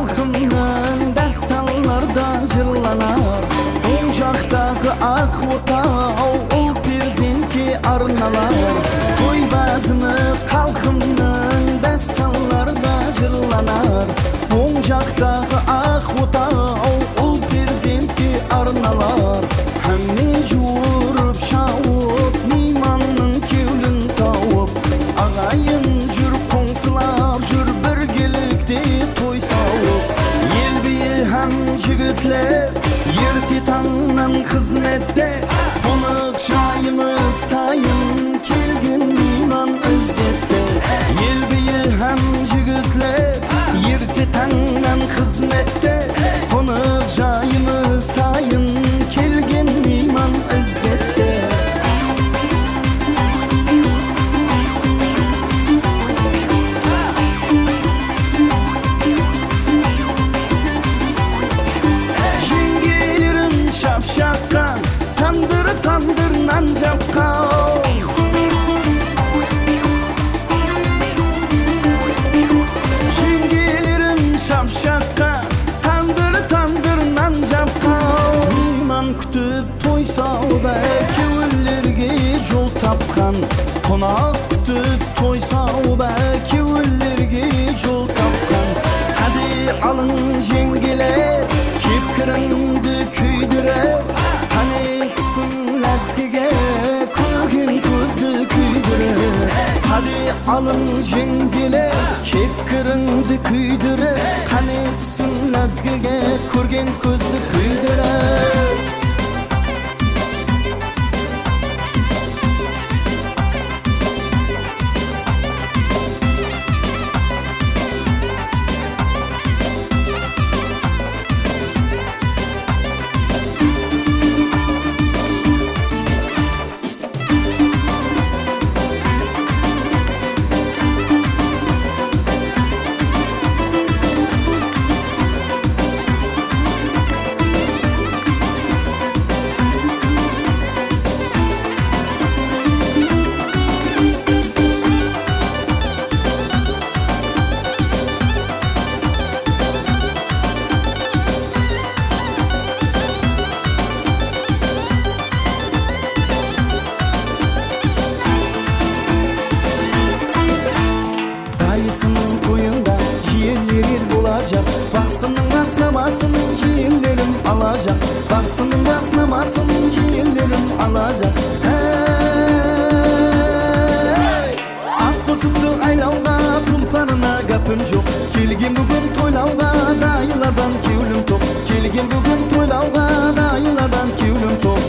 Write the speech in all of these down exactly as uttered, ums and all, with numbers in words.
Xalqımnıń dástanlarda jırlanar, oń jaqtaǵı aq otaw, ul perzentke arnalar. Toy bazımı xalqımnıń dástanlarda jırlanar, oń jaqtaǵı aq otaw, ul perzentke arnalar. Hámme juwırıp shawıp, miymannıń kewlin tawıp, aǵayin júr, qońsılar júr, birgelikte toy sawıp. El biyi hám jigitler erte tańnan xızmette, qonaq jayımız tayın, kelgen miyman izzette. El biyi hám jigitler erte tańnan xızmette, qonaq jayımız tayın, kelgen miyman izzette. Jeńgelerim shapshaqqan, tandır, tandır nan japqan. Jeńgelerim shapshaqqan, tandır, tandır nan japqan. Miyman kútip toy sawıp, kewillerge jol tapqan. Qonaq kútip toy sawıp, kewillerge jol tapqan. Qáne alıń, jeńgeler, kep kirińdi kúydirip, qáne túsiń lázgige, kórgen kózdi kúydirip. Qáne alıń, jeńgeler, kep kirińdi kúydirip, qáne túsiń lázgige, kórgen kózdi kúydirip. Dayısınıń toyında jiyenler el bolajaq, baqsınıń basnamasın jiyenlerim alajaq, baqsınıń basnamasın jiyenlerim alajaq. Hey! At qosıptı aylawǵa, tulparına gápim joq. Kelgen búgin toylawǵa, dayılardan kewlim toq. Kelgen búgin toylawǵa, dayılardan kewlim toq.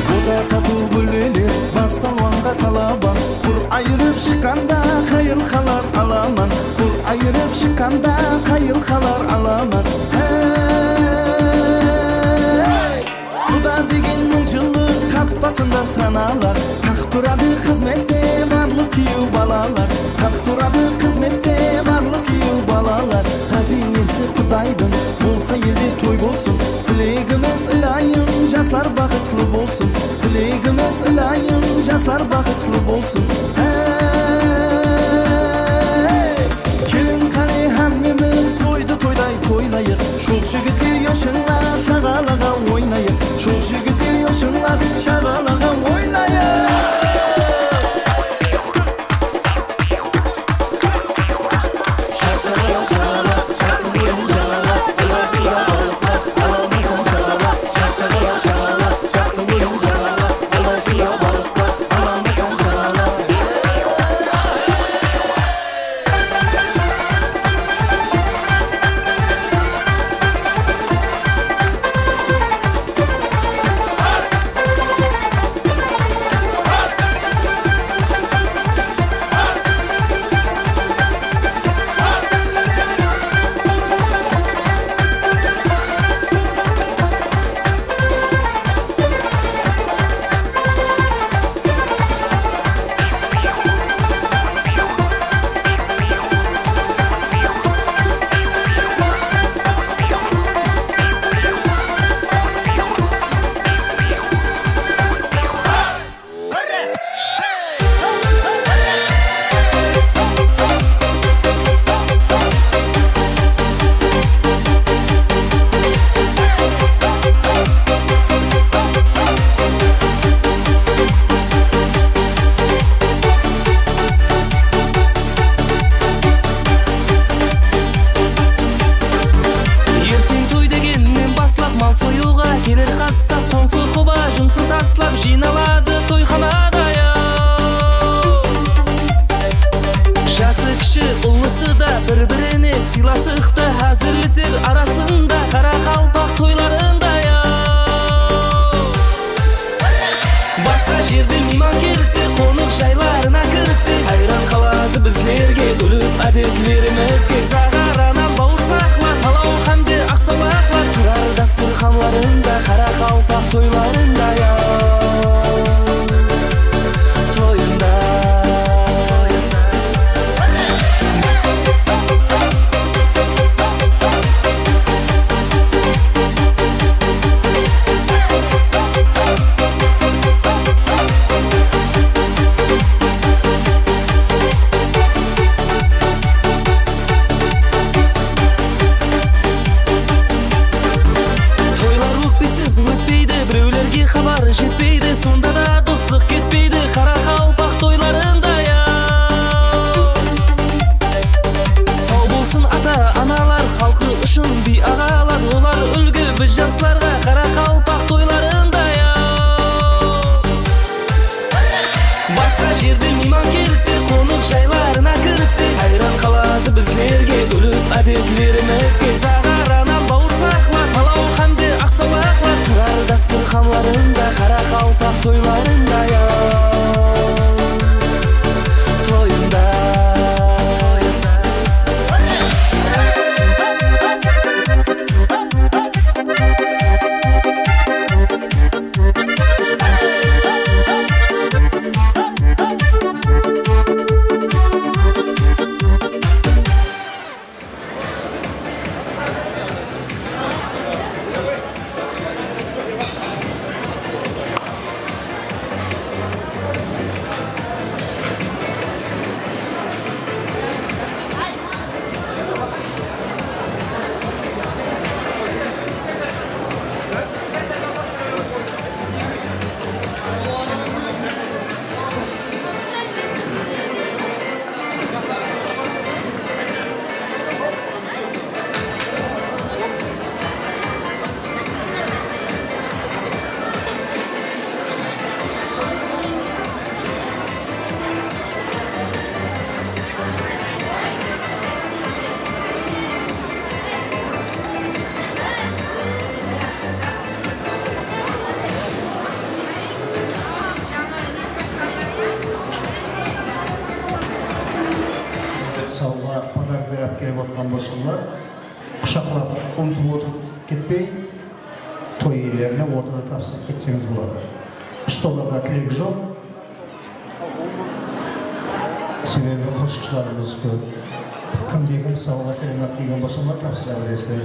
Boda tatıw gúlleler, bas palwanǵa talaban. Qur ayırıp shıqqanda, qayıl qalar alaman. Qur ayırıp shıqqanda, qayıl qalar alaman. Hey! Quda degenniń jılı qap basında sanalar. Taq turadı xızmette barlıq kúyew balalar. Taq turadı xızmette barlıq kúyew balalar. Ǵáziynesi Qudaydıń bolsa elde toy bolsın. Tilegimiz ilayım jaslar baxıtlı bolsın. Tilegimiz ilayım jaslar baxıtlı bolsın. Hey! Keliń qáne hámmemiz toydı toyday toylayıq. Shoq jigitler yoshıńlar shaǵalaǵa oynayıq. Shoq jigitler yoshıńlar shaǵalaǵa oynayıq. Bizlerge úlgi ádetlerimizge záǵar, anan, bawırsaqlar, palaw hám de aqsawlaqlar turar dasturxanlarında, qaraqalpaq toylarınday toyında. Toylar ókpesiz ótpeydi, birewlerge xabar jetpeydi, sonda da doslıq ketpeydi qaraqalpaq toylarınday. Saw bolsın ata-analar, xalqı ushın biy aǵalar, olar úlgi biz jaslarǵa qaraqalpaq toylarınday. Basqa jerden miyman kelse, qonıq jaylarına kirse, hayran qaladı bizlerge, úlgi ádetlerimizge záǵar, anan, bawırsaqlar, palaw hám de aqsawlaqlar turar dasturxanlarında, qaraqalpaq toylarınday toyında. Sawǵa podaroklar alıp kelip otqan bolsańlar, qushaqlap, umtılıp otırıp ketpey, toy iyelerine ortada tapsırıp ketseńiz boladı. Stollarda tilek joq. Sebebi qosıqshılarımız kóp. Kimde kim sawǵa sálem alıp kelgen bolsańlar, tapsıra beresizler.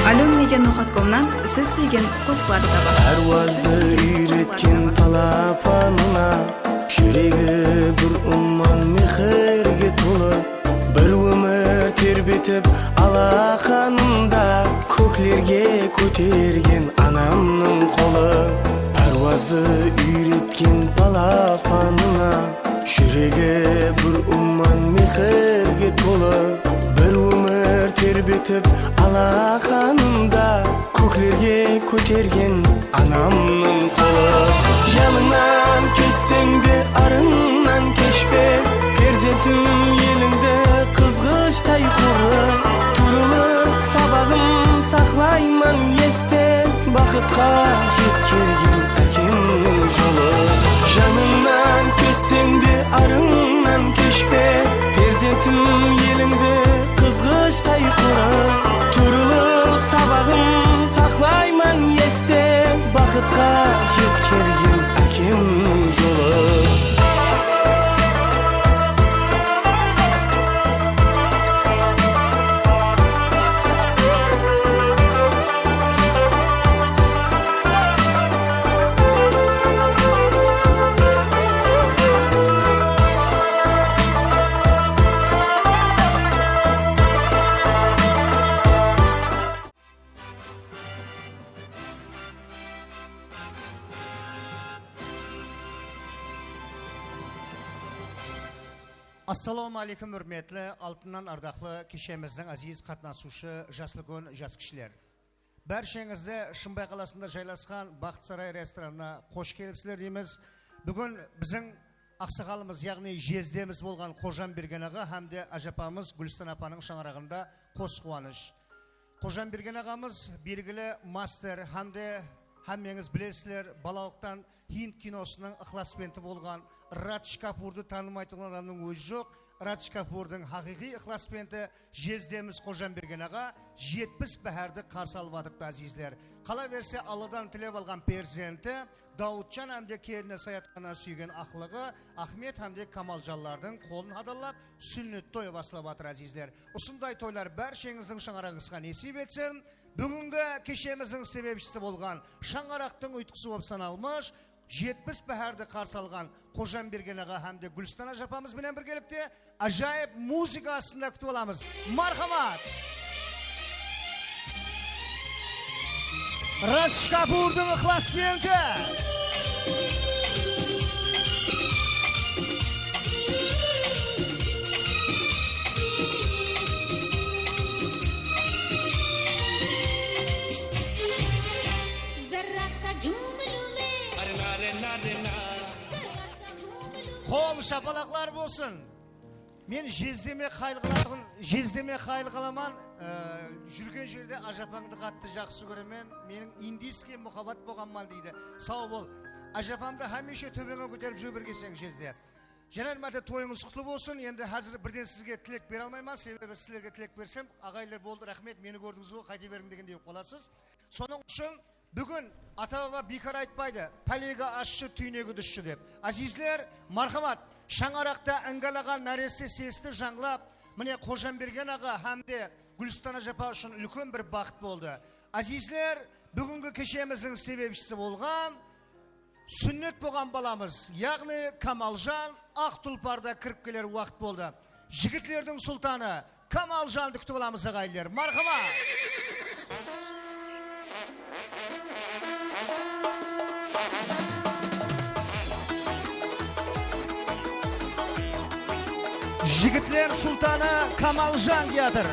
Alyon media noqat komnan siz súygen qosıqlardı tabasız. Párwazdı úyretken palapanına, júregi bir umman mehirge tolı. Bir ómir terbetip alaqanımda, kóklerge kótergen anamnıń qolı. Párwazdı úyretken palapanına, júregi bir umman mehirge tolı. Bir ómir terbetip alaqanımda, kóklerge kótergen anamnıń qolı. Janıńnan keshseń de, arıńnan keshpe, perzentim elińdi qızǵıshtay qorı. Turılıp sabaǵın saqlayman este, baxıtqa jetkergen ákemniń jolı. Janıńnan keshseń de, arıńnan keshpe, perzentim elińdi qızǵıshtay qorı. Turılıq sabaǵın saqlayman este, baxıtqa jetkergen ákemniń jolı. Assalawma áleykum, húrmetli, altınnan ardaqlı keshemizdiń áziz qatnasıwshı, jas úlken, jas kishiler. Bársheńizdi Shımbay qalasında jaylasqan Baxıt Saray restoranına xosh kelipsizler deymiz. Búgin biziń aqsaqalımız, yaǵnıy jezdemiz bolǵan Xojanbergen aǵa hám de ájapamız Gúlistan apanıń shańaraǵında qos quwanısh. Xojanbergen aǵamız belgili master hám de hámmeńiz bilesizler, balalıqtan Hind kinosınıń ıqlasbenti bolǵan Radj Kapurdı tanımaytuǵın adamnıń ózi joq. Radj Kapurdıń haqıyqıy ıqlasbenti jezdemiz Xojanbergen aǵa jetpis báhárdi qarsı alıp atırıptı, ázizler. Qalaberse, Alladan tilep alǵan perzenti, Dawıtjan hám de kelini Sayatxannan súygen aqlıǵı Axmet hám de Kamaljanlardıń qolın hadallap, súnnet toyı baslap atır, ázizler. Usınday toylar bársheńizdiń shańaraǵıńızǵa nesip etsin. Búgingi keshemizdiń sebepshisi bolǵan, shańaraqtıń uyıtqısı bolıp sanalmısh, jetpis báhárdi qarsı alǵan Xojanbergen aǵa hám de Gúlistan ájapamız benen birgelikte ájayıp muzıka astında kútip alamız. Marhamat! Radj Kapurdıń ıqlasbenti! Zarra sa jhum lun main. Arena, arena, arena. Zarra sa jhum lun main. Qol shapalaqlar bolsın. Men jezdeme qayıl qılatuǵın, jezdeme qayıl qılaman, e, júrgen jerde ájapańdı qattı jaqsı kóremen, meniń indiyskiy muhabbat bolǵanman deydi. Saw bol. Ájapamdı hámiyshe tóbeńe kóterip júre bergenseń, jezde. Jáne bir márte toyıńız qutlı bolsın. Endi házir birden sizge tilek bere almayman, sebebi sizlerge tilek bersem, aǵayinler, boldı, raxmet, meni kórdińiz ǵoy, qayta beriń degendey bolıp qalasız. Sonıń ushın búgin ata-baba biykar aytpaydı, pálegi ashshı, túynegi dusshı dep. Ázizler, marhamat, shańaraqta áńgalaǵan náreste sesti jańlap, mine, Xojanbergen aǵa hám de Gúlistan ájapa ushın úlken bir baxıt boldı. Ázizler, búgingi keshemizdiń sebepshisi bolǵan súnnet bolǵan balamız, yaǵnıy Kamaljan aq tulparda kirip keler waqıt boldı. Jigitlerdiń sultanı Kamaljandı kútip alamız, aǵayinler. Marhamat! Jigitler sultanı Kamaljan kiyatır.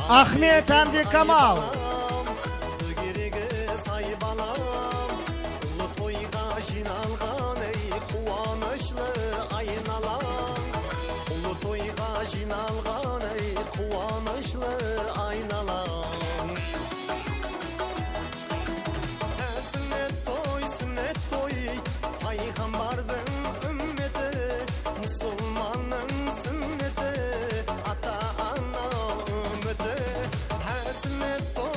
Axmet hám de Kamal. Dógeregi say balam, ullı toyǵa jıynalǵan, ey, quwanıshlı aynalań. Ullı toyǵa jıynalǵan, ey, quwanıshlı aynalań. Há, súnnet toy, súnnet toy, payǵambardıń úmmeti, musılmannıń súnneti, ata-ana úmiti. Há, súnnet toy,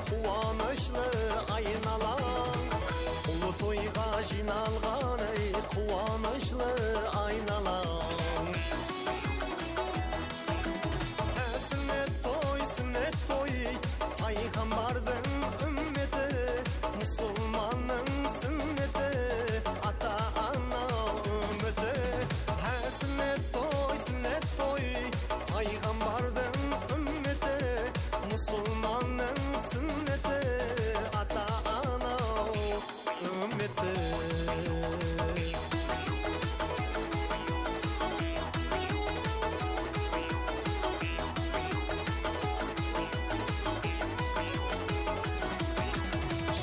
Quwanıshlı aynalań, ulı toyǵa jıynalǵan, ey, quwanıshlı aynalań. Há, súnnet toy, súnnet toy, payǵambardıń úmmeti, musılmannıń súnneti, ata-ana úmiti. Há, súnnet toy, súnnet toy, payǵambardıń úmmeti, musılmannıń súnneti, ata-ana úmmeti.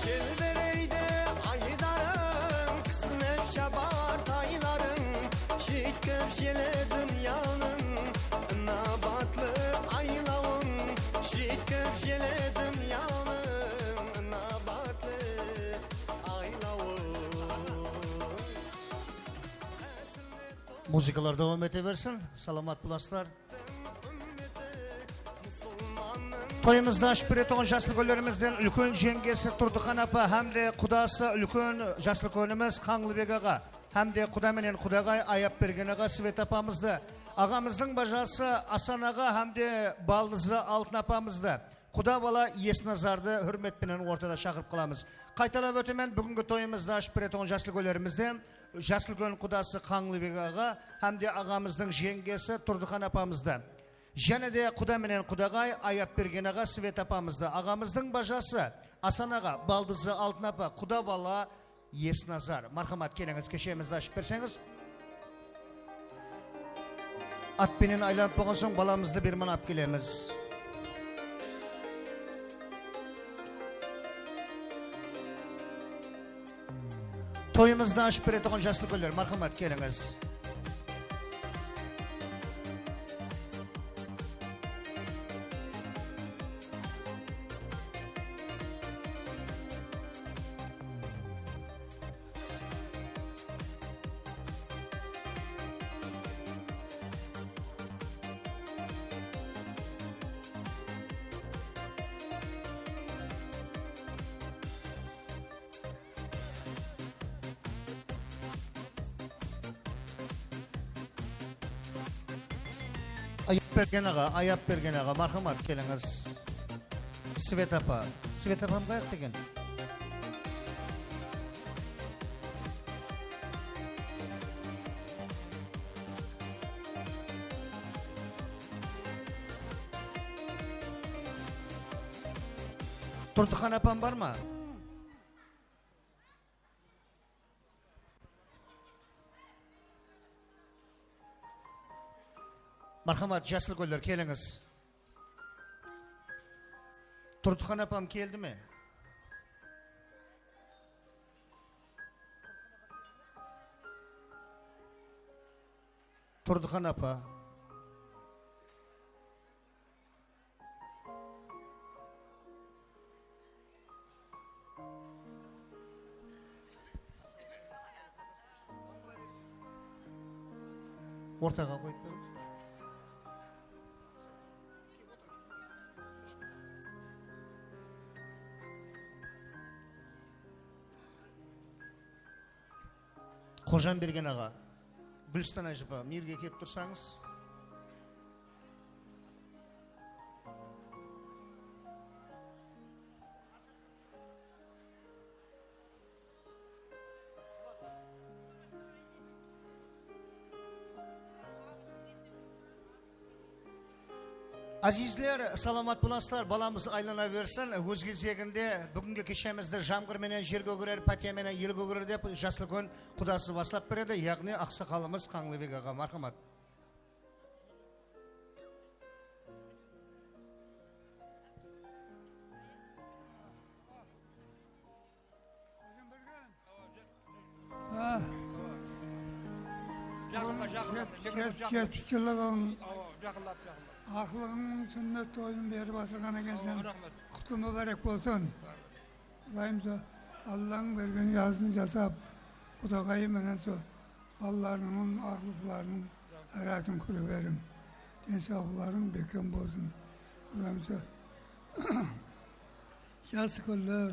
Jelbireydi aydarıń, kisiler shabar taylarıń, jetkip jele dúnyanıń inabatlı aylawıń, jetkip jele dúnyanıń inabatlı aylawıń. Muzıkalar dawam ete bersin. Salamat bolasızlar. Toyımızdı ashıp beretuǵın jas úlkenlerimizden úlken jeńgesi Turdıxan apa hám de qudası úlken jas úlkenimiz Qańlıbek aǵa hám de quda menen qudaǵay Ayapbergen aǵa Svet apamızdı, aǵamızdıń bajası Asan aǵa hám de baldızı Altın apamızdı, quda bala Esnazardı húrmet penen ortada shaqırıp qalamız. Qaytalap ótemen, búgingi toyımızdı ashıp beretuǵın jas úlkenlerimizden jas úlken qudası Qańlıbek aǵa hám de aǵamızdıń jeńgesi Turdıxan apamızdı. Jáne de quda menen qudaǵay Ayapbergen aǵa Svet apamızdı, aǵamızdıń bajası Asan aǵa, baldızı Altın apa, quda bala Esnazar. Marhamat, kelińiz, keshemizdi ashıp berseńiz. At penen aylanıp bolǵan soń, balamızdı berman alıp kelemiz. Toyımızdı ashıp beretuǵın jas úlkenler, marhamat, kelińiz. Ayapbergen aǵa, Ayapbergen aǵa, marhamat, kelińiz. Svet apa. Svet apam qayaqta eken? Turdıxan apam bar ma? Marhamat, jas úlkenler, kelińiz. Turdıxan apam keldi me? Turdıxan apa. Ortaǵa qoyıp beriń. Xojanbergen aǵa, Gúlistan ájapa, mına jerge kelip tursańız. Ázizler, salamat bolasızlar, balamız aylana bersin. Óz gezeginde búgingi keshemizdi Jamǵır menen jer kógerer, pátiya menen el kógerer dep jas úlken qudası baslap beredi, yaǵnıy aqsaqalımız Qańlıbek aǵa. Marhamat. Jaqınla, jaqınla. Jet-, jet-, jetpis jıllıǵıń aqlıǵıń súnnet toyın berip atırǵan ekenseń. Qutlı múbárek bolsın. Qulayımsa, Allań bergen jazın jasap, qudaǵayı menen sol balalarınıń, aqlıqlarınıń háratın kóre beriń. Densawlıqlarıń bekkem bolsın. Qulayımsa, Jaqsı kúnler,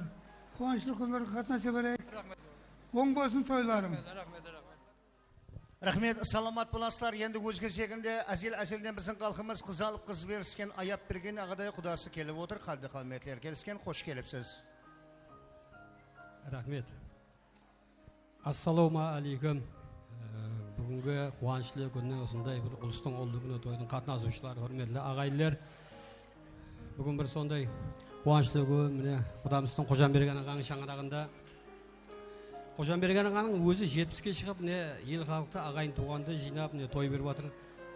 quwanıshlı kúnlerge qatnasa bereyik. Oń bolsın toylarım. Raxmet, salamat bolasızlar. Endi óz gezeginde ázel-ázelden biziń xalqımız qız alıp, qız berisken ayap bergen aǵaday qudası kelip otır. Qálbi-qámetler kelisken, xosh kelipsiz. Raxmet. Assalawma áleykum. Ee, búgingi quwanıshlı kúnniń, usınday bir ulıstıń ullı kúni, toydıń qatnasıwshıları, húrmetli aǵayinler. Búgin bir sonday quwanıshlı kún, mine, qudamızdıń Qojanbergen aǵanıń shańaraǵında. Qojanbergen aǵanıń ózi jetpiske shıǵıp, mine, el-xalıqtı, aǵayin-tuwǵandı jıynap, mine, toy berip atır.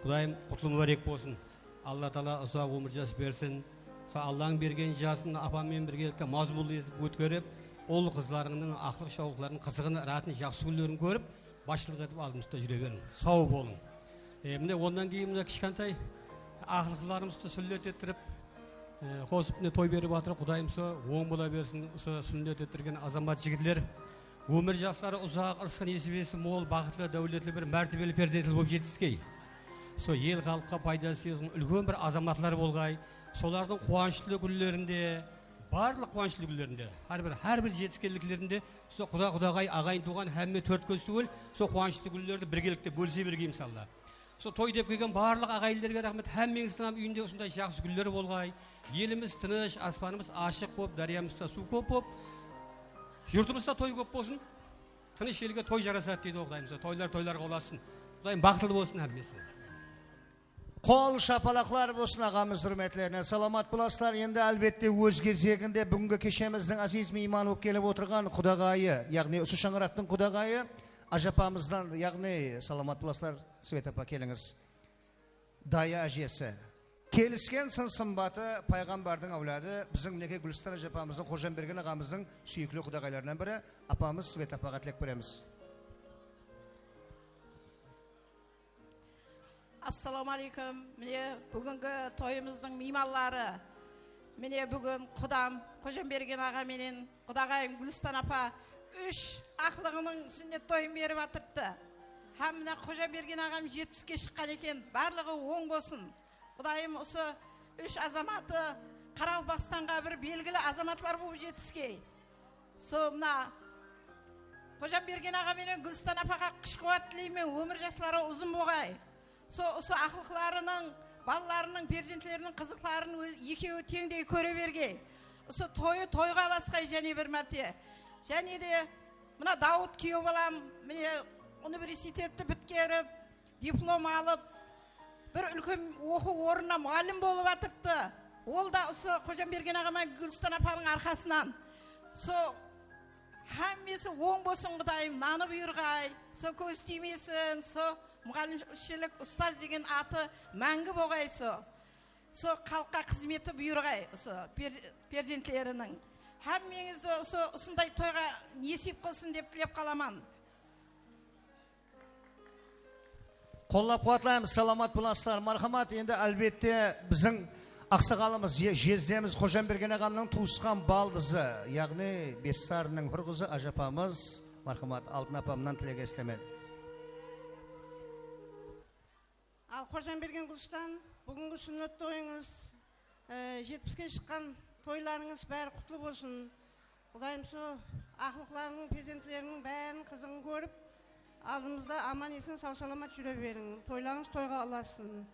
Qudayım, qutlı múbárek bolsın. Alla taala uzaq ómir jas bersin. Sol Allańıń bergen jasın apam menen birgelikke mazmunlı etip ótkerip, ul-qızlarıńnıń aqlıq-shawlıqların, qızıǵın, rahatın, jaqsı kúnlerin kórip, basshılıq etip aldımızda júre beriń. Saw bolıń. E, mine, onnan keyin mına kishkentay aqlıqlarımızdı súnnet ettirip, e, qosıp, mine, toy berip atır. Qudayım usı oń bola bersin, usı súnnet ettirgen azamat jigitler. Ómir jasları uzaq, ırısqı nesibesi mol, baxıtlı, dáwletli, bir mártebeli perzentli bolıp jetiskey. Sol el-xalıqqa paydası tiysin, úlken bir azamatlar bolǵay. Solardıń quwanıshlı kúnlerinde, barlıq quwanıshlı kúnlerinde, hár bir, hár bir jetiskenliklerinde sol quda-qudaqay, aǵayin-tuwǵan, hámme tórtkóz túgil, sol quwanıshlı kúnlerdi birgelikte bólise bergeymiz, Alla. Usı toy dep kelgen barlıq aǵayinlerge raxmet. Hámmeńizdiń hám úyinde usınday jaqsı kúnler bolǵay. Elimiz tınısh, aspanımız ashıq bolıp, dáryamızda suw kóp bolıp, jurtımızda toy kóp bolsın. Tınısh elge toy jarasadı deydi ǵo, Qudayımız. Toylar toylarǵa ulasın. Qudayım baxıtlı bolsın hámmesi. Qol shapalaqlar bolsın aǵamız húrmetlerine. Salamat bolasızlar. Endi, álbette, óz gezeginde búgingi keshemizdiń áziz miymanı bolıp kelip otırǵan qudaǵayı, yaǵnıy usı shańaraqtıń qudaǵayı, ájapamızdan, yaǵnıy, salamat bolasızlar, Sveta apa, kelińiz. Dayı ájesi. Kelisken sın-sımbatı, payǵambardıń áwladı, biziń, minekey, Gúlistan ájapamızdıń, Qojanbergen aǵamızdıń súyikli qudaǵaylarınan biri, apamız Sveta apaǵa tilep beremiz. Assalawma áleykum. Mine, búgingi toyımızdıń miymanları. Mine, búgin qudam Qojanbergen aǵa menen qudaǵayım Gúlistan apa úsh aqlıǵınıń súnnet toyın berip atırıptı. Hám mına Qojanbergen aǵam jetpiske shıqqan eken, barlıǵı oń bolsın. Qudayım usı úsh azamatı Qaraqalpaqstanǵa bir belgili azamatlar bolıp jetiskey. Sol mına Qojanbergen aǵa menen Gúlistan apaǵa kúsh-quwat tileymen, ómir jasları uzın bolǵay. Sol usı aqlıqlarınıń, balalarınıń, perzentleriniń qızıqların óz-, ekewi teńdey kóre bergey. Usı toyı toyǵa ulasqay jáne bir márte. Jáne de mına Dawıt kúyew balam, mine, universitetti pitkerip, diplom alıp, bir úlken oqıw ornına muǵallim bolıp atırıptı. Ol da usı Qojanbergen aǵa menen Gúlistan apanıń arqasınan. Sol hámmesi oń bolsın, Qudayım, nanı buyırǵay. Sol kóz tiymesin, sol muǵallimshilik ustaz degen atı máńgi bolǵay sol. Sol xalıqqa xızmeti buyırǵay usı per-, perzentleriniń. Hámmeńizdi usı, usınday toyǵa nesiyp qılsın dep tilep qalaman. Qollap-quwatlaymız, salamat bolasızlar. Marhamat, endi, álbette, biziń aqsaqalımız, je-, jezdemiz Qojanbergen aǵamnıń tuwısqan baldızı, yaǵnıy Bessarınıń húr qızı ájapamız, marhamat, Altın apamnan tilek esitemen. Al, Qojanbergen Gúlistan, búgingi súnnet toyıńız, e, jetpiske shıqqan toylarıńız bári qutlı bolsın. Qudayım sol aqlıqlarınıń, perzentleriniń báriniń qızıǵın kórip, aldımızda aman-esen, saw-salamat júre beriń. Toylarıńız toyǵa ulasın.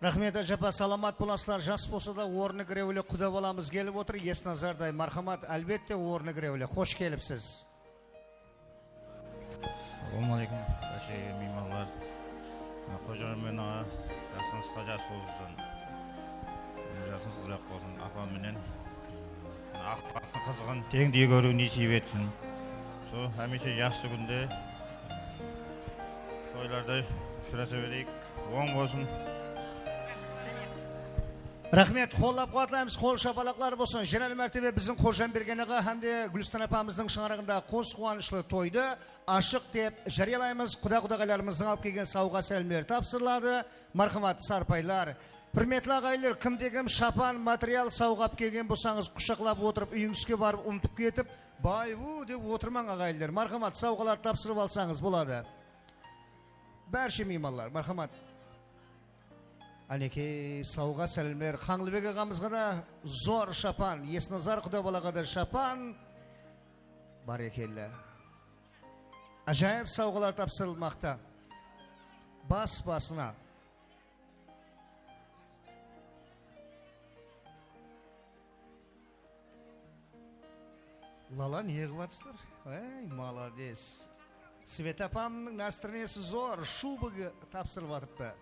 Raxmet, ájapa, salamat bolasızlar. Jas bolsa da, ornı girewli quda balamız kelip otır. Esnazarday, marhamat, álbette, ornı girewli. Xosh kelipsiz. Assalamu aleykum, bárshege miymanlar. Mına, Xojabergen aǵa, jasıńızǵa jas bolsın. Jasıńız uzaq bolsın, apa menen. Mına, aq bastıń qızıǵın teńdey kóriw nesiyp etsin. Sol hámiyshe jaqsı kúnde toylarda ushırasa bereyik. Oń bolsın. Raxmet, qollap-quwatlaymız, qol shapalaqlar bolsın. Jáne mártebe biziń Xojanbergen aǵa hám de Gúlistan apamızdıń shańaraǵında qos quwanıshlı toydı ashıq dep járiyalaymız. Quda-qudaǵaylarımızdıń alıp kelgen sawǵa-sálemleri tapsırıladı. Marhamat, sarpaylar. Húrmetli aǵayinler, kimde-kim shapan, material, sawǵa alıp kelgen bolsańız, qushaqlap otırıp, úyińizge barıp umıtıp ketip, bay-bu dep otırmań, aǵayinler. Marhamat, sawǵalardı tapsırıp alsańız boladı. Bárshe miymanlar, marhamat. Ánekey, sawǵa sálemler. Qańlıbek aǵamızǵa da zor shapan, Esnazar qudabalaǵa da shapan. Bárekella. Ájayıp sawǵalar tapsırılmaqta. Bas-basına. Lala, ne qılıp atırsızlar? Ey, malades. Sveta apamnıń nastroeniyesi zor, shubıgı tapsırıp atıptı.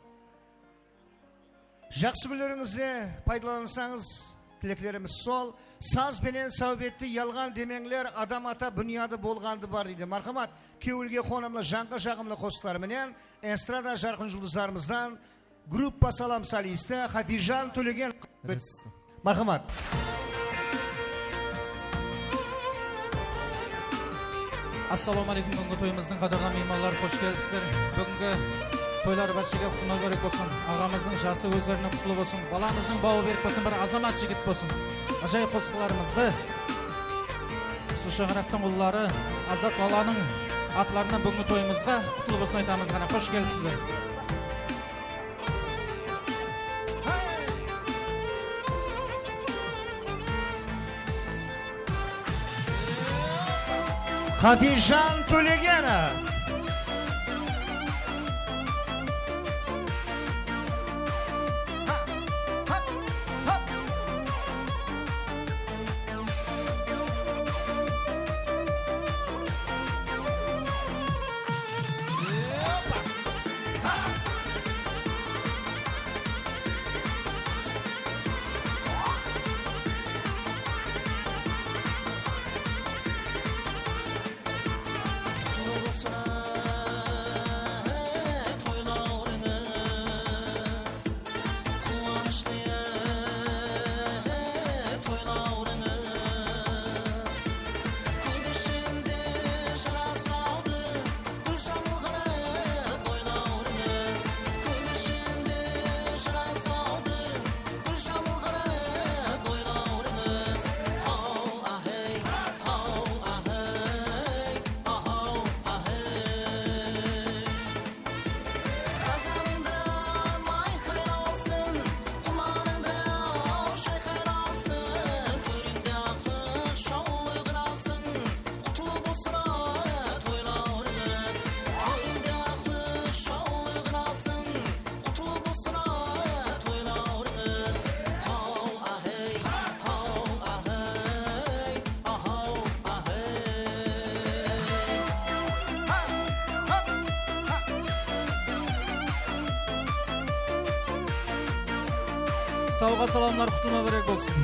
Jaqsı kúnlerińizde paydalansańız, tileklerimiz sol. Saz penen sáwbetti yalǵan demeńler, adam ata búnyadı bolǵandı bar deydi. Marhamat, kewilge qonımlı, janǵa jaǵımlı qosıqlar menen estrada jarqın juldızlarımızdan Gruppa Salam solisti Xafijan Tólegen. Marhamat. Assalawma áleykum, búgingi toyımızdıń qádirli miymanları, xosh kelipsizler. Búgingi toylar bárshege qutlı múbárek bolsın. Aǵamızdıń jası ózlerine qutlı bolsın. Balamızdıń bawı berk bolsın, bir azamat jigit bolsın. Ájayıp qosıqlarımızdı usı shańaraqtıń ulları Azat Lalanıń atlarınan búgingi toyımızǵa qutlı bolsın aytamız ǵana. Xosh kelipsizler. Xafijan Tólegenov. Sawǵa salamlar, qutlı múbárek bolsın.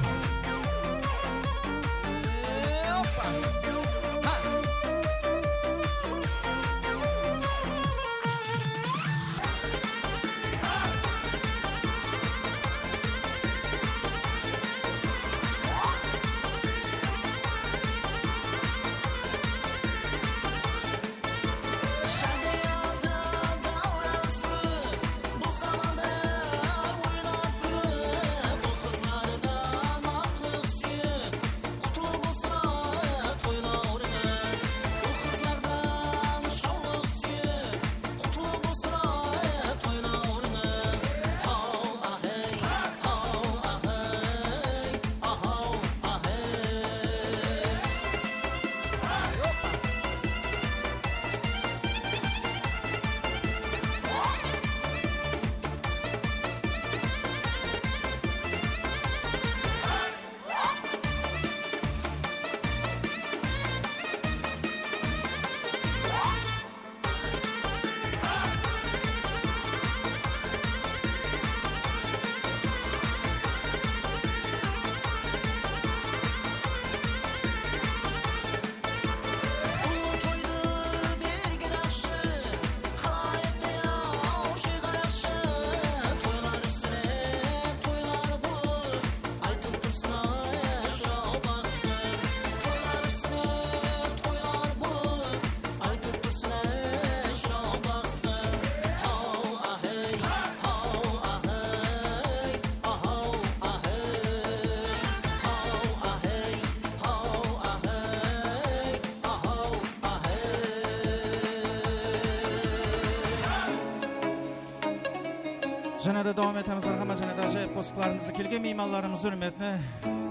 Jáne de dawam etemiz, marhamat, jáne de ájayıp qosıqlarımızdı kelgen miymanlarımız húrmetine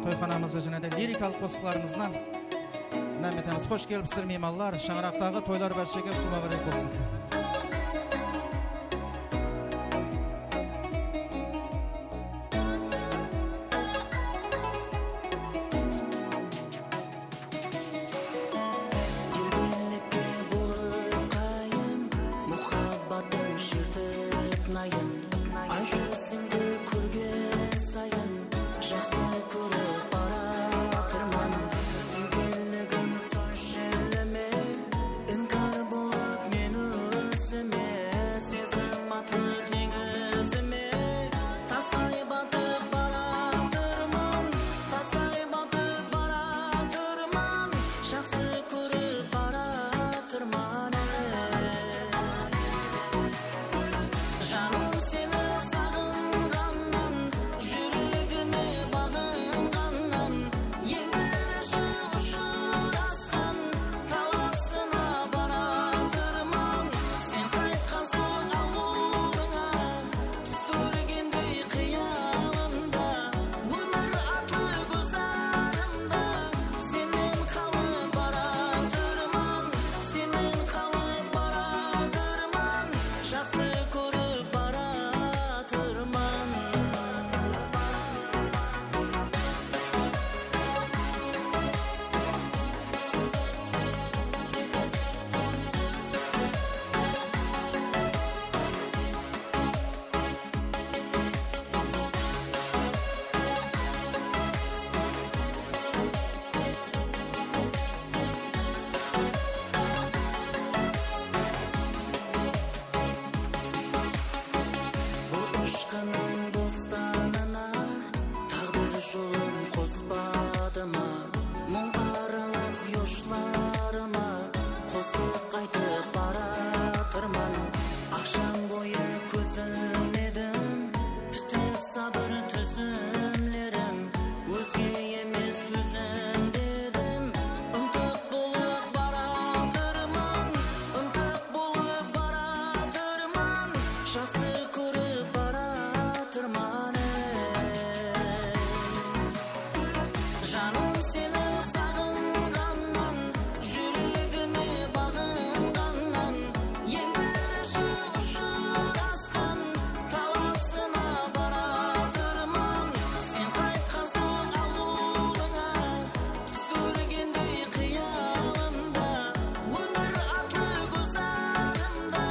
toyxanamızda jáne de lirikalıq qosıqlarımızdan inam etemiz. Xosh kelipsizler, miymanlar. Shańaraqtaǵı toylar bárshege quwlı múbarek bolsın. Kelgenlikke bolıp qayın, muhabbatım shertip nayın. Ay júzińdi kórgen sayın, jaqsı kórip baratırman. Súygenligim sonshelli me, inkar bolıp men ózime, sezim atlı teńizime tastay batıp baratırman, tastay batıp baratırman, jaqsı kórip baratırman. Janım seni saǵınǵannan, júregime baǵınǵannan, eń birinshi ushırasqan talasına baratırman. Sen qaytqan soń awıldıńa, tús kórgendey qıyalımda, ómir atlı gúlzarımda, sennen qalıp baratırman, sennen qalıp baratırman, jaqsı kórip baratırman. Bul ıshqınıń bostanına táǵdir jolın qospadı ma? Muń aralap yoshlarıma qosıq aytıp baratırman. Aqshań boyı kóz ilmedim, pitip sabır túzimlerim. Ózge emes sózim dedim, ıntıq bolıp baratırman, ıntıq bolıp baratırman, jaqsı kórip baratırman. Janım seni saǵınǵannan, júregime baǵınǵannan, eń birinshi ushırasqan talasına baratırman. Sen qaytqan soń awıldıńa, tús kórgendey qıyalımda, ómir atlı gúlzarımda,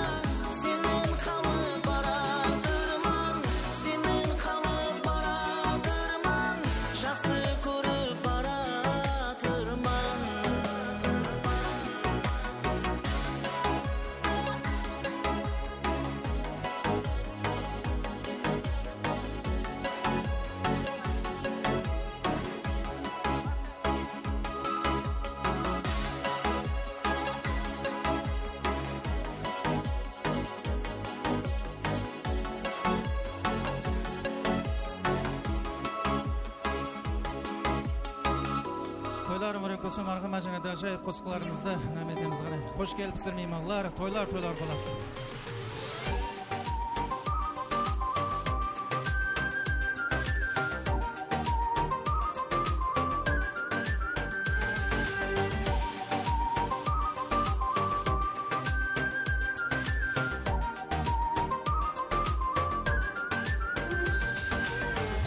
sennen qalıp baratırman, sennen qalıp baratırman, jaqsı kórip baratırman. Toylar múbarek bolsın, marhamat, jáne de ájayıp qosıqlarımızdı inam etemiz. Qáne, xosh kelipsizler, miymanlar. Toylar, toylar bolasın.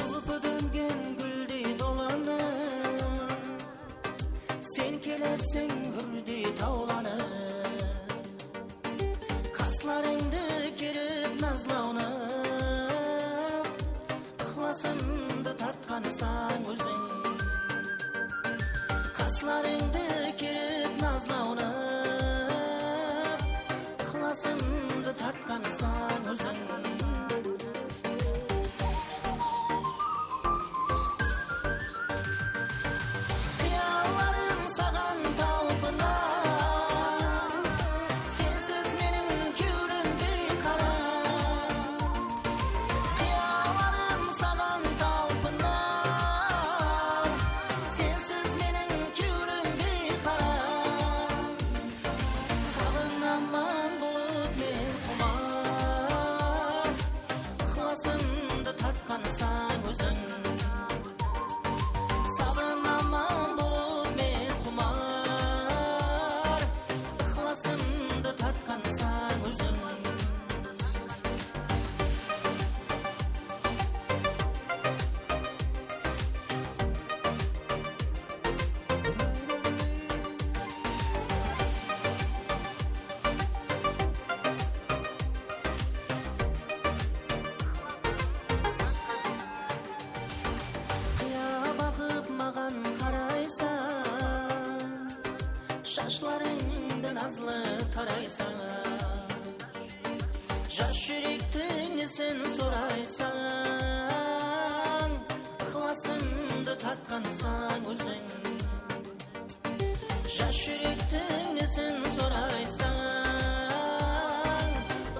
Qulpı dóngen gúldey dolanıp, sen kelerseń húrdey tawlanıp. Qaslarıńdı kerip nazlanıp, ıqlasımdı tartqansań óziń. Qaslarıńdı kerip nazlanıp, ıqlasımdı tartqansań óziń. Qıyallarım saǵan talpınar, sensiz meniń kewlim biyqarar. Qıyallarım saǵan talpınar, sensiz meniń kewlim biyqarar. Saǵınaman bolıp men quwar, Shashlarıńdı nazlı taraysań, jas júrektiń isin soraysań, ıqlasımdı tartqansań óziń. Jas júrektiń isin soraysań,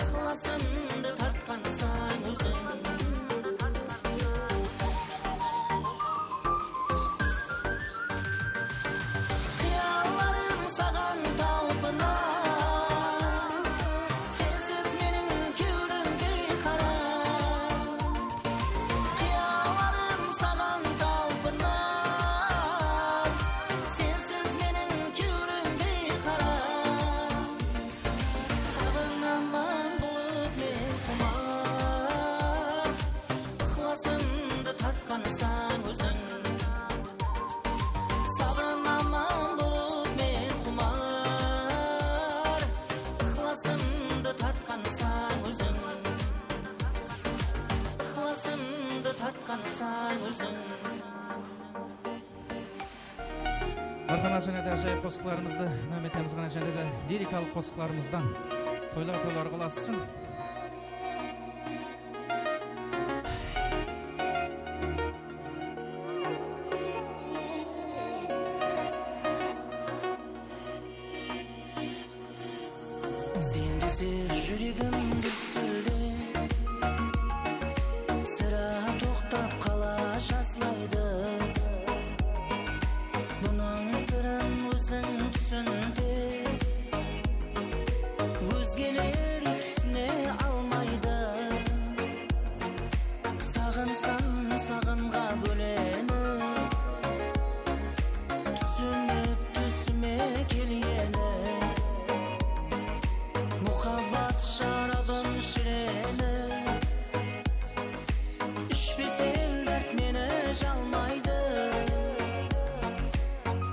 ıqlasımdı tartqansań óziń. Qıyallarım saǵan talpınar, sensiz meniń kewlim biyqarar. Qıyallarım saǵan talpınar, sensiz meniń kewlim biyqarar. Saǵanan bulıp men qumar, ıqlasımdı tartqansań óziń. Saǵanan bulıp men qumar, ıqlasımdı tartqansań óziń. Iqlasımdı tartqansań óziń. Marhamat, jáne de ájayıp qosıqlarımızdı dawam etemiz, ǵana jáne de lirikalıq qosıqlarımızdan. Toylar toylarǵa ulasın. Sen dese júregim gúrsildep, sirá toqtap qala jazlaydı. Bunıń sırın óziń túsin de, ózgeler túsine almaydı. Saǵınsam saǵanǵa bólenip, túsinip túsime kelgeni, muhabbat sharabın shirenip, ishpesem dárt meni jalmaydı.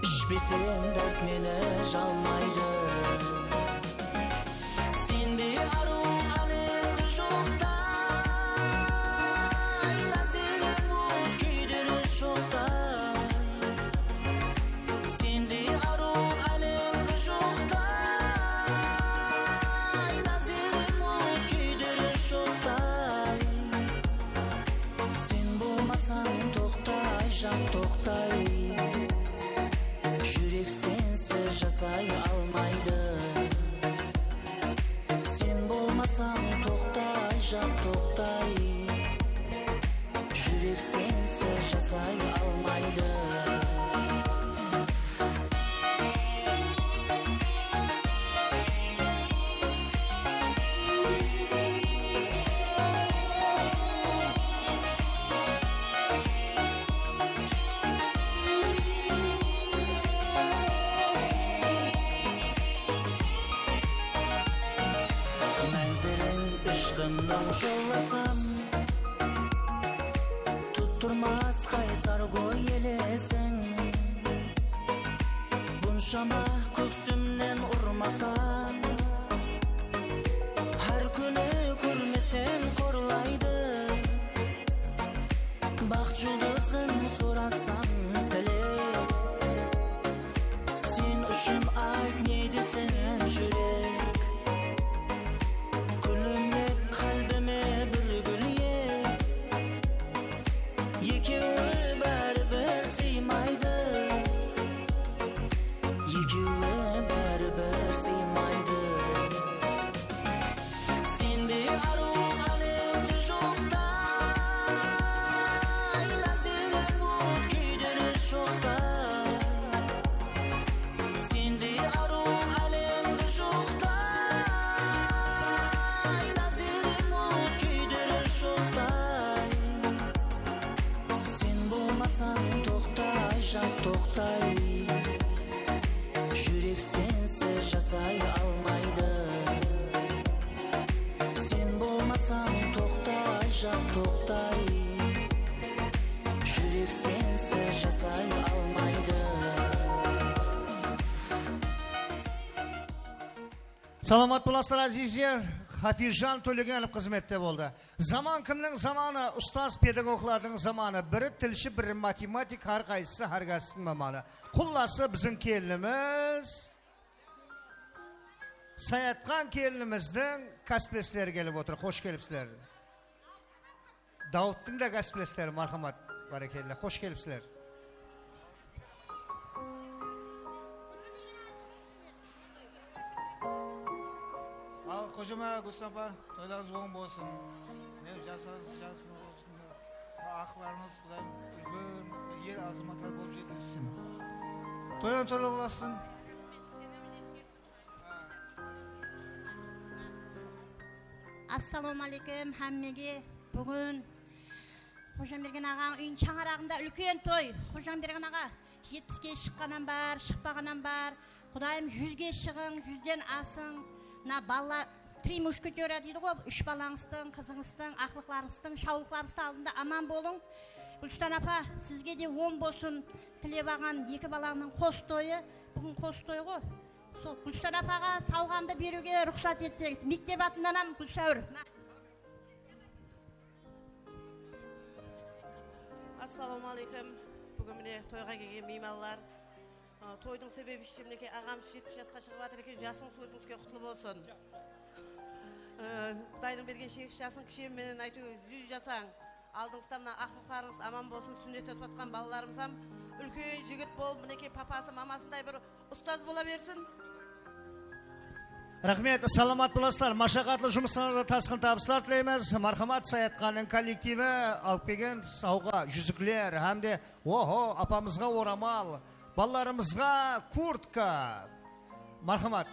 Ishpesem dárt meni jalmaydı. Sendey arıw álemde joqtay, názeriń ot kúydirir shoqtay. Sendey arıw álemde joqtay, názeriń ot kúydirir shoqtay. Sen bolmasań toqtay, jan, toqtay. Júrek sensiz jasay almaydı. Sen bolmasań toqtay, jan, toqtay. Júrek sensiz jasay almaydı. Mánziliń ishqınıń jollasam, tutturmas qaysar góy elesiń. Bunshama kóksimnen urmasań, hár kúni kórmesem qorlaydı. Baxt juldızın sorasam tilep, sen ushın ayt, ne deseń, júrek. Kúlimlep qálbime bir gúl eg. Ekewi báribir sıymaydı. Ekewi báribir sıymaydı. Sendey arıw álemde joqtay, názeriń ot kúydirir shoqtay. Sendey arıw álemde joqtay, názeriń ot kúydirir shoqtay. Sen bolmasań toqtay, jan, toqtay. Júrek sensiz jasay almaydı. Sen bolmasań toqtay, jan, toqtay. Júrek sensiz jasay almaydı. Salamat bolasızlar, ázizler. Hafizjan Tólegenov xızmette boldı. Zaman kimniń zamanı? Ustaz pedagoglardıń zamanı. Biri tilshi, biri matematik, hár qaysısı hár kásiptiń mamanı. Qullası, biziń kelinimiz Sayatxan kelinimizdiń kásiplesleri kelip otır. Xosh kelipsizler. Dawıttıń da kásiplesleri, marhamat, bárekella, xosh kelipsizler. Al, Xojama, Gúlstan apa, toylarıńız oń bolsın. Mine, jaslarıńız, jaslarıńız, aqlıqlarıńız, Qudayım, úlken er azammatlar bolıp jetilsin. Toylarıń toylı bolasın. Assalawma áleykum hámmege. Búgin Xojambergen aǵań úyiniń shańaraǵında úlken toy. Xojambergen aǵa, jetpiske shıqqan hám bar, shıqpaǵan hám bar. Qudayım, júzge shıǵıń, júzden asıń. Mına bala, три мушкетёра deydi ǵoy, úsh balańızdıń, qızıńızdıń, aqlıqlarıńızdıń, shawlıqlarıńızdıń aldında aman bolıń. Gúlstan apa, sizge de oń bolsın, tilep alǵan eki balańnıń qos toyı. Búgin qos toy ǵoy. Sol Gúlstan apaǵa sawǵamdı beriwge ruxsat etseńiz. Mektep atınnan hám Gúlsáwir. Assalawma áleykum. Búgin mine toyǵa kelgen miymanlar. A, toydıń sebebi, minekey, aǵamız jetpis jasqa shıǵıp atır eken, jasıńız ózińizge qutlı bolsın. A, Qudaydıń bergen sheksiz jasın kishem menen áytewir júz jasań. Aldıńızda mına aqlıqlarıńız aman bolsın, súnnet ótip atqan balalarımız hám úlken jigit bolıp, minekey, papası, mamasınday bir ustaz bola bersin. Raxmet, salamat bolasızlar. Mashaqatlı jumıslarıńızda tasqın tabıslar tileymiz. Marhamat, Sayatxannıń kollektivi alıp kelgen sawǵa, júzikler hám de, oho, apamızǵa oramal, balalarımızǵa kurtka. Marhamat.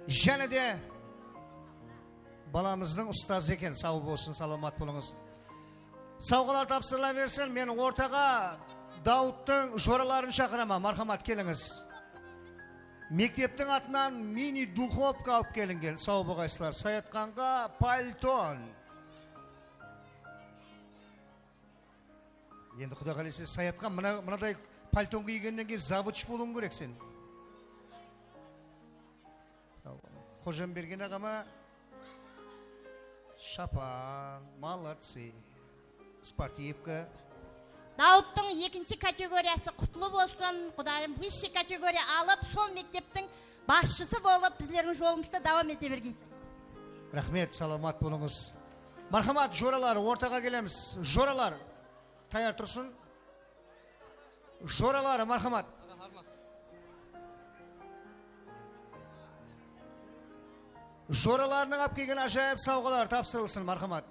Jáne de balamızdıń ustazı eken, saw bolsın, salamat bolıńız. Sawǵalar tapsırıla bersin, men ortaǵa Dawıttıń joraların shaqıraman, marhamat, kelińiz. Mekteptiń atınan mini duxovka alıp kelingen, saw bolǵaysızlar, Sayatxanǵa palton. Endi Quda qálese, Sayatxan, mına, mınaday palton kiygennen keyin завуч bolıwıń kerek sen. Xojambergen aǵama shapan, молодцы. Sportivka. Dawıttıń ekinshi kategoriyası qutlı bolsın. Qudayım, высший kategoriya alıp, sol mekteptiń basshısı bolıp, bizlerdiń jolımızdı dawam ete bergeysiz. Raxmet, salamat bolıńız. Marhamat, joralar, ortaǵa kelemiz. Joralar, tayar tursın. Joralar, marhamat. Joralarınıń alıp kelgen ájayıp sawǵaları tapsırılsın, marhamat.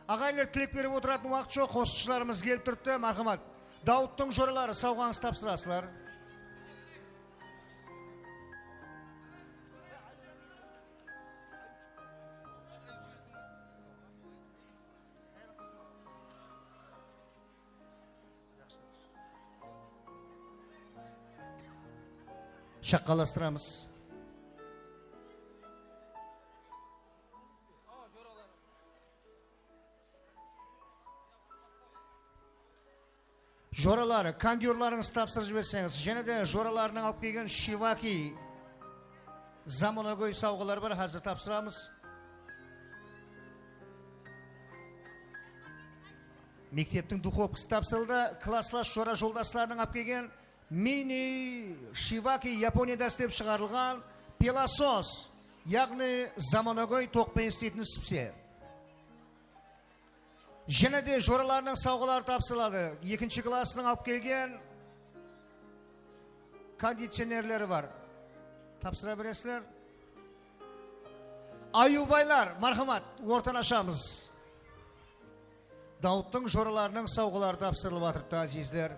Aǵayinler tilek berip otıratın waqıt joq, qosıqshılarımız kelip turıptı, marhamat. Dawıttıń joraları, sawǵańızdı tapsırasızlar. Shaqqallastıramız. Joralar, kondyorlarıńızdı tapsırıp jiberseńiz, jáne de joralarınıń alıp kelgen Shivaki zamanagóy sawǵaları bar, házir tapsıramız. Mekteptiń duxovkası tapsırıldı. Klasslas jora joldaslarınıń alıp kelgen mini Shivaki Yaponiyada islep shıǵarılǵan pilasos, yaǵnıy zamanagóy toq penen isleytin sipse. Jáne de joralarınıń sawǵaları tapsırıladı. Ekinshi klassınıń alıp kelgen kondicionerleri bar. Tapsıra beresizler. Ayıwbaylar, marhamat, ortanı ashamız. Dawıttıń joralarınıń sawǵaları tapsırılıp atırıptı, ázizler.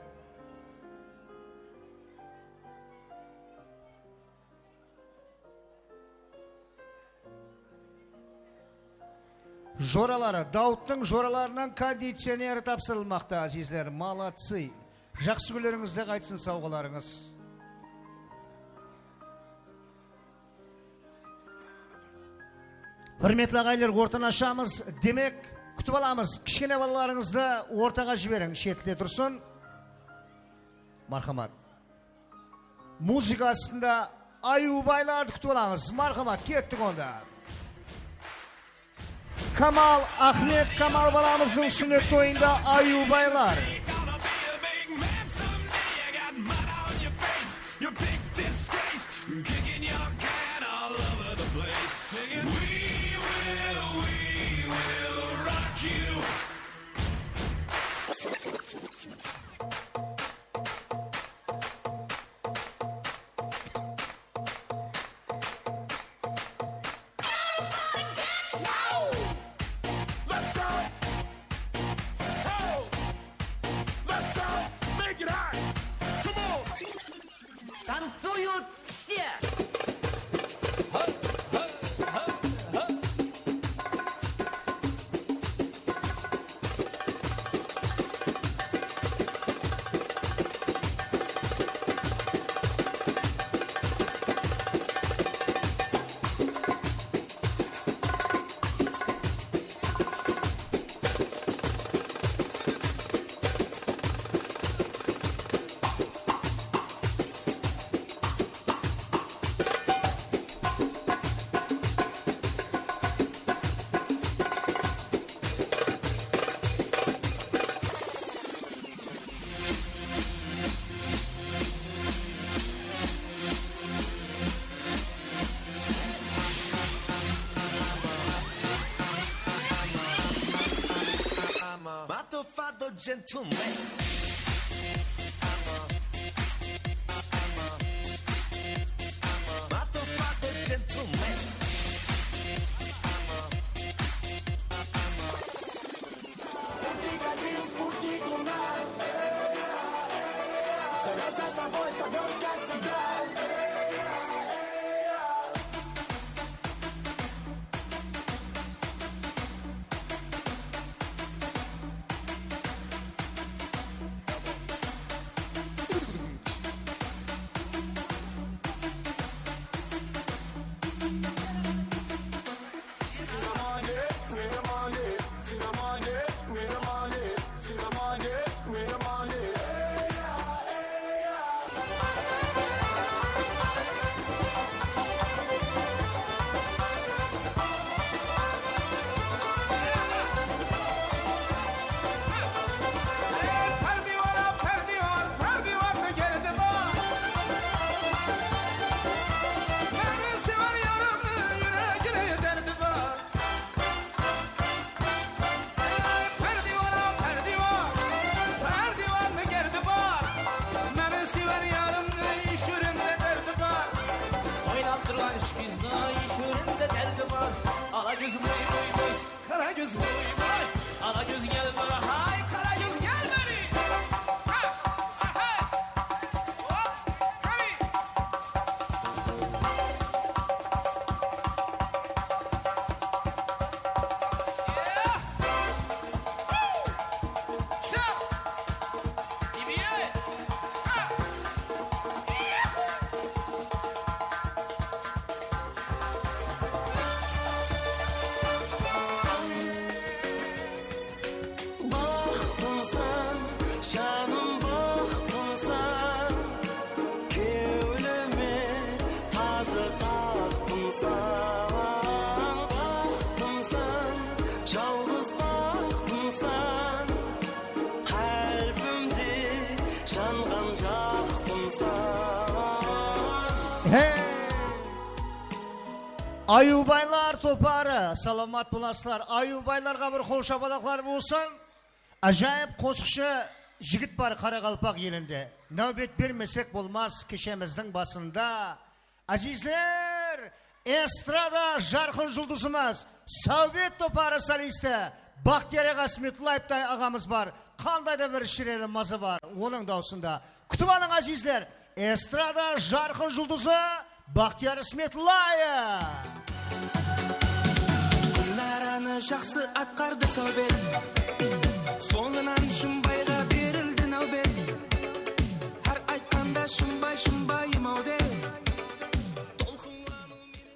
Joraları, Dawıttıń joralarınıń kondicioneri tapsırılmaqta, ázizler. Молодцы. Jaqsı kúnlerińizde qaytsın sawǵalarıńız. Húrmetli aǵayinler, ortanı ashamız. Demek, kútip alamız. Kishkene balalarıńızdı ortaǵa jiberiń, shetinde tursın. Marhamat. Muzıka astında Ayıwbaylardı kútip alamız. Marhamat, kettik onda. Kamal, Axmet Kamal balamızdıń súnnet toyında Ayıwbaylar. You're a big disgrace, kicking your can all Танцуют все! Motherfucker gentleman. Motherfucker gentleman. Párdiwan, párdiwan, párdiwandı gerdi bar. Meni sever yarımnıń júregine derdi bar. Párdiwan, párdiwan, párdiwandı gerdi bar. Meni sever yarımnıń júreginde derdi bar. Oynap turǵan shpizdi júreginde derdi bar. Ala kóz, voy, voy, voy. Qara kóz, voy, voy. Ala kóz, gel, qara, hay, qara kóz, gel beri. Ha, ha, ha. Hop, qani. Baxtımsań, janım, baxtımsań, kewlime tajı taqtımsań. Baxtımsań, jalǵız baxtımsań, qálbimde janǵan jaqtımsań. Hey! Ayıwbaylar toparı, salamat bolasızlar. Ayıwbaylarǵa bir qol shapalaqlar bolsın. Ájayıp qosıqshı jigit bar qaraqalpaq elinde. Náwbet bermesek bolmas keshemizdiń basında. Ázizler, estrada jarqın juldızımız, Sáwbet toparı solisti Baxtiyar aǵa Smetlaevtay aǵamız bar. Qanday da bir shireli mazı bar onıń dawısında. Kútip alıń, ázizler, estrada jarqın juldızı Baxtiyar Smetlaev. Gúlnaranı jaqsı atqardı Sáwbet. Sońınan Shımbayǵa berildi náwbet. Hár aytqanda Shımbay, Shımbayım-aw de.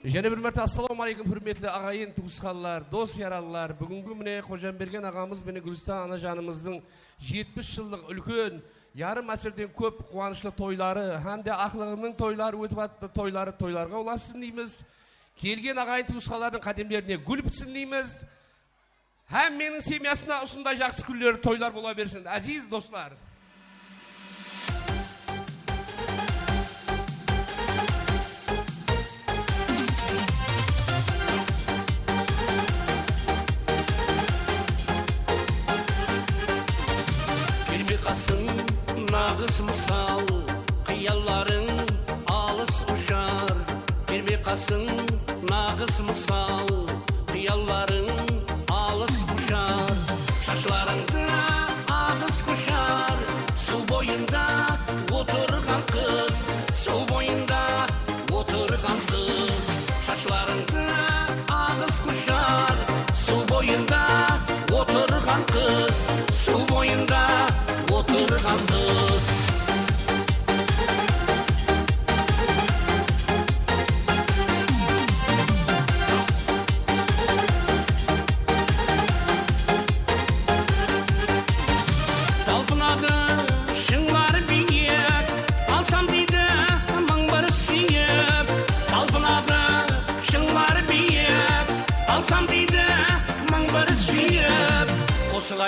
Jáne bir márte assalawma áleykum, húrmetli aǵayin, tuwısqanlar, dos-yaranlar. Búgingi mine Xojambergen aǵamız benen Gúlistan anajanımızdıń jetpis jıllıq úlken, yarım ásirden kóp quwanıshlı toyları hám de aqlıǵınıń toyları ótip attı. Toyları toylarǵa ulasın deymiz. Kelgen aǵayin tuwısqanlardıń qádemlerine gúl pitsin deymiz. Hámmeniń semyasına usınday jaqsı kúnler, toylar bola bersin, áziz doslar! Kelmey qalsın naǵıs mısal, qıyallarıń alıs ushar. Kelmey qalsın naǵıs mısal, qıyallarıń alıs ushar. Shashlarıńda aǵıs qushar, suw boyında otırǵan qız. Suw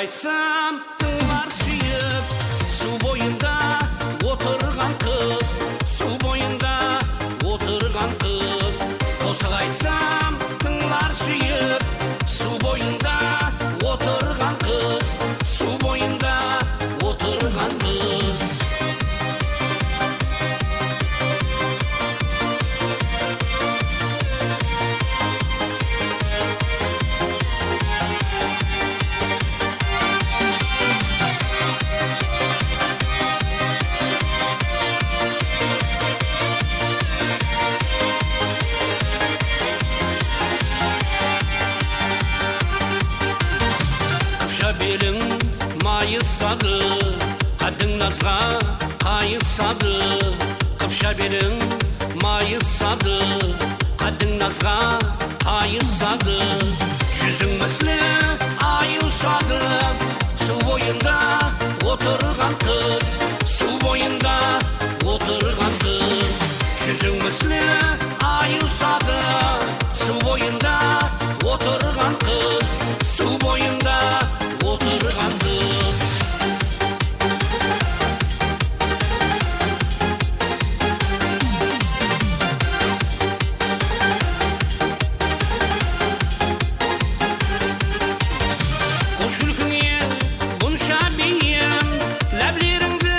Aytsam, tıńlar súyip, suw boyında otırǵan qız, suw boyında otırǵan qız. Qosıq aytsam, tıńlar súyip, suw boyında otırǵan qız, suw boyında otırǵan qız. Qıpsha beliń mayısadı, qáddiń nazǵa qayısadı. Qıpsha beliń mayısadı, qáddiń nazǵa qayısadı. Júziń misli ayıw sadı, suw boyında otırǵan qız, suw boyında otırǵan qız. Júziń misli ayıw sadı, suw boyında otırǵan qız, suw boyında otırǵan qız. Qos kúlkińe bunsha beyim, láblerińdi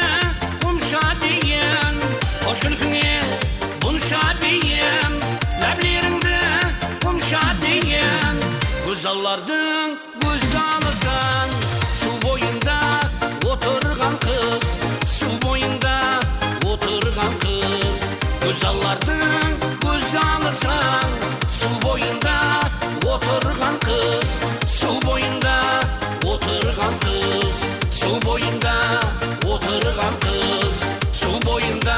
qumsha deyim. Qos kúlkińe bunsha beyim, láblerińdi qumsha deyim. Gózzallardıń gózzalısın, suw boyında otırǵan qız, suw boyında otırǵan qız. Gózzallardıń gózzalısın, suw boyında otırǵan qız, suw boyında otırǵan qız, suw boyında otırǵan qız, suw boyında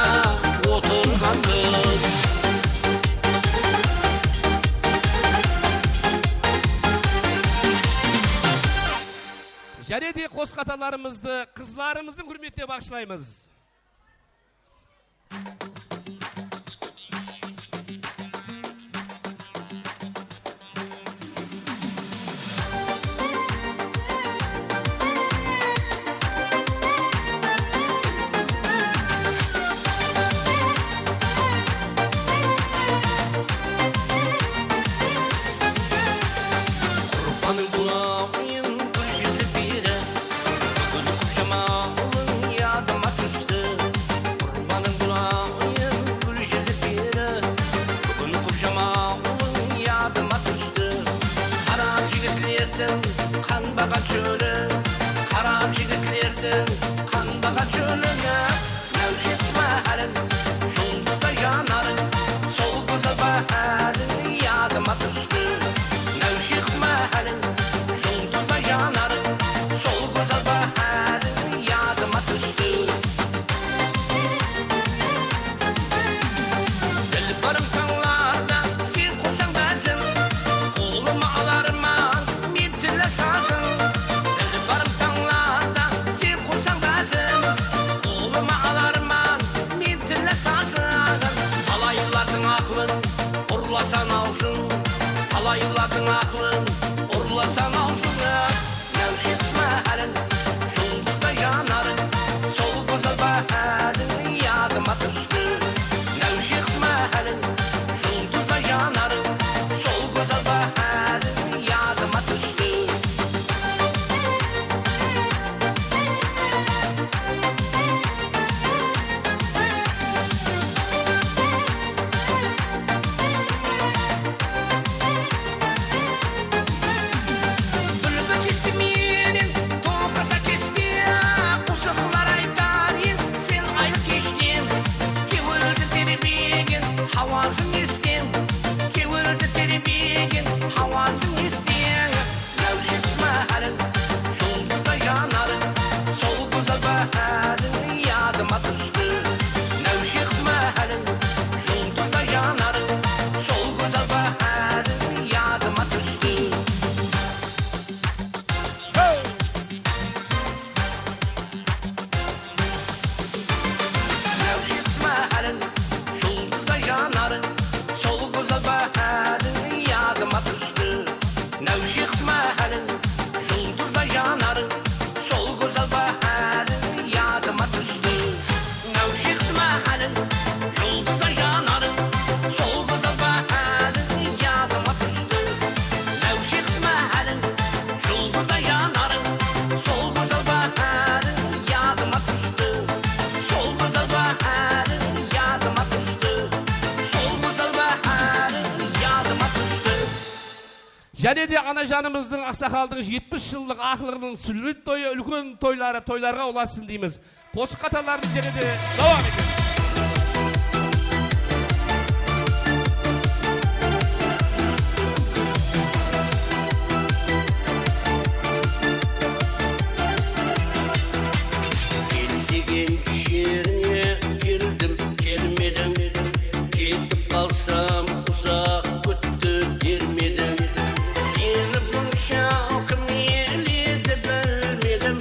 otırǵan qız. Jáne de qosıq atalarımızdı qızlarımızdıń húrmetine baǵıshlaymız. Qurbanıń bulawıyın gúl júzi peri, búgin qıpsha mawlıń yadıma tústi. Qurbanıń bulawıyın gúl júzi peri, búgin qıpsha mawlıń yadıma tústi. Qara jigitlerdiń qanbaǵan shóli, qara jigitlerdiń qanbaǵan shóli. Náwshet máháriń, juldızday janarıń, sol gózzal báháriń yadıma tústi. Náwshet máháriń, juldızday janarıń, sol gózzal báháriń yadıma tústi. Dilbarım tańlarda sen qursań bázin, qolıma alarman men tilla sazın. Dilbarım tańlarda sen qursań Jáne de anajanımızdıń, aqsaqaldıń jetpis jıllıq aqırǵınıń súnnet toyı, úlken toyları, toylarǵa ulasın deymiz. Qosıq qatarlarımız jáne de dawam etedi. Kel degen jerińe keldim, kelmediń. Ketip qalsam, uzaq kútti dermediń. Seni bunsha kim eledi, bilmedim.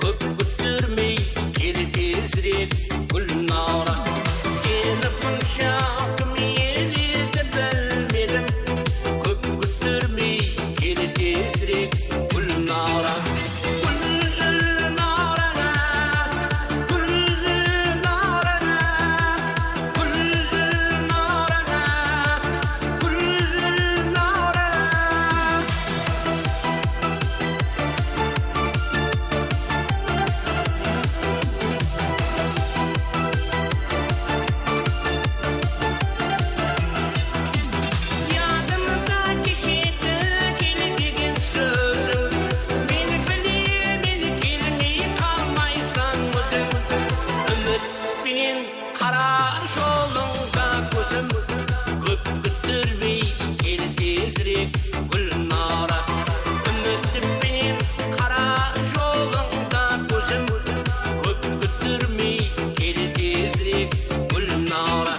Kóp kúttirmey, kel tezirek, Gúlnara. Seni bunsha kim eledi, bilmedim. Kóp kúttirmey, kel tezirek, Gúlnara. Yadımda keshegi kel degen sóziń. Men bilemen, kelmey qalmaysań óziń. Úmit penen qarar jolıńda kózim. Kóp kúttirmey kel tezirek, Gúlnara. Úmit penen qarar jolıńda kózim. Kóp kúttirmey kel tezirek, Gúlnara.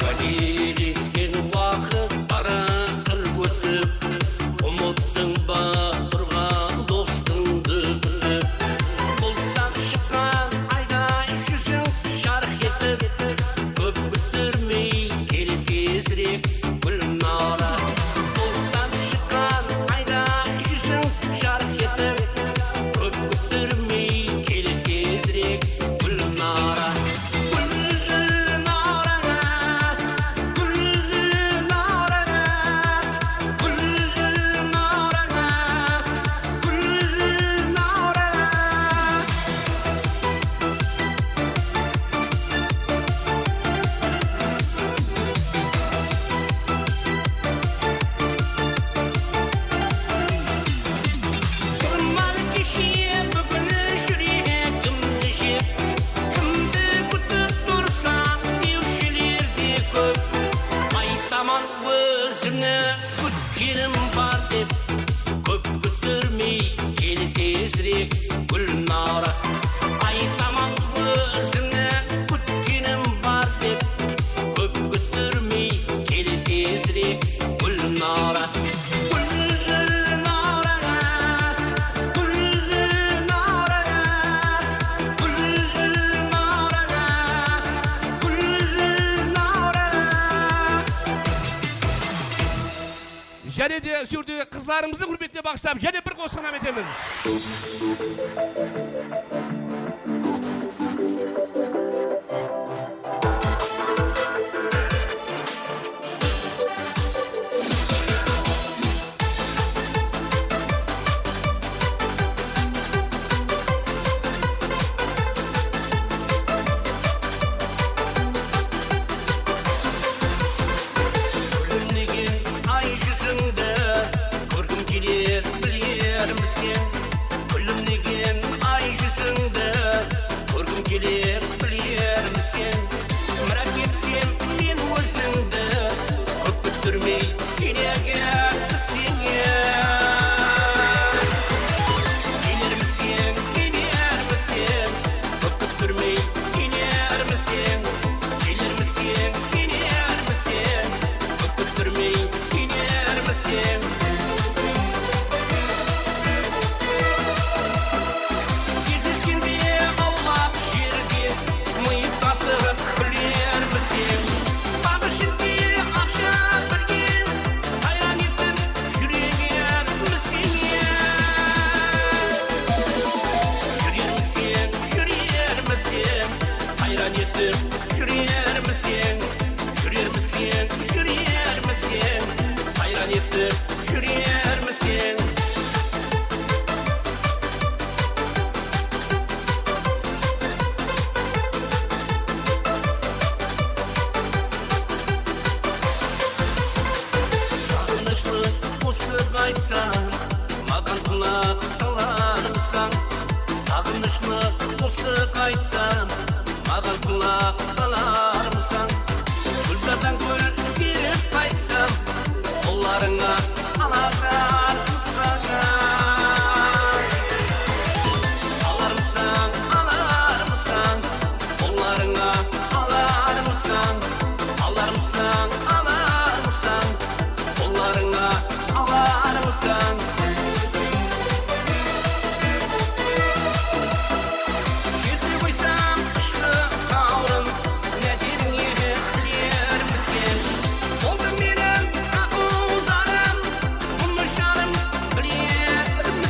Qátelesken waqıt baraqır ótip, umıttıń ba turǵan dostıńdı kútip. Bulttan shıqqan ayday júziń jarıq etip, kóp kúttirmey kel tezirek, Gúlnara. Bulttan shıqqan ayday júziń jarıq etip, kóp kúttirmey kel tezirek, Gúlnara. Gúlnara, Gúlnara, Gúlnara, Gúlnara. Qurman keshe búgin júregimdi jep, kimdi kútip tursań dewshiler de kóp. Aytaman ózimni kútkenim bar dep, kóp kúttirmey kel tezirek, Gúlnara. Aytaman ózimni kútkenim bar dep, kóp kúttirmey kel tezirek, Gúlnara. Gúlnara, Gúlnara, Gúlnara, Gúlnara. Jáne de usı jerde qızlarımızdıń húrmetine baǵıshlap jáne bir qosıq ınam etemiz. Kúlimlegen ay júzińdi kórgim keler, bilermissen? Kúlimlegen ay júzińdi Qulaq salarmısań, saǵınıshlı qosıq aytsam, maǵan qulaq salarmısań? Gúlzardan gúl berip qaytsam, qollarıńa alarmısań? Alarmısań, alarmısań? Qollarıńa alarmısań? Alarmısań, alarmısań? Qollarıńa alarmısań? Kelse qoysam qıshqı qawrım, názerińe ilermiseń? Boldı meniń aqıwzarım, bunı janım bilermiseń?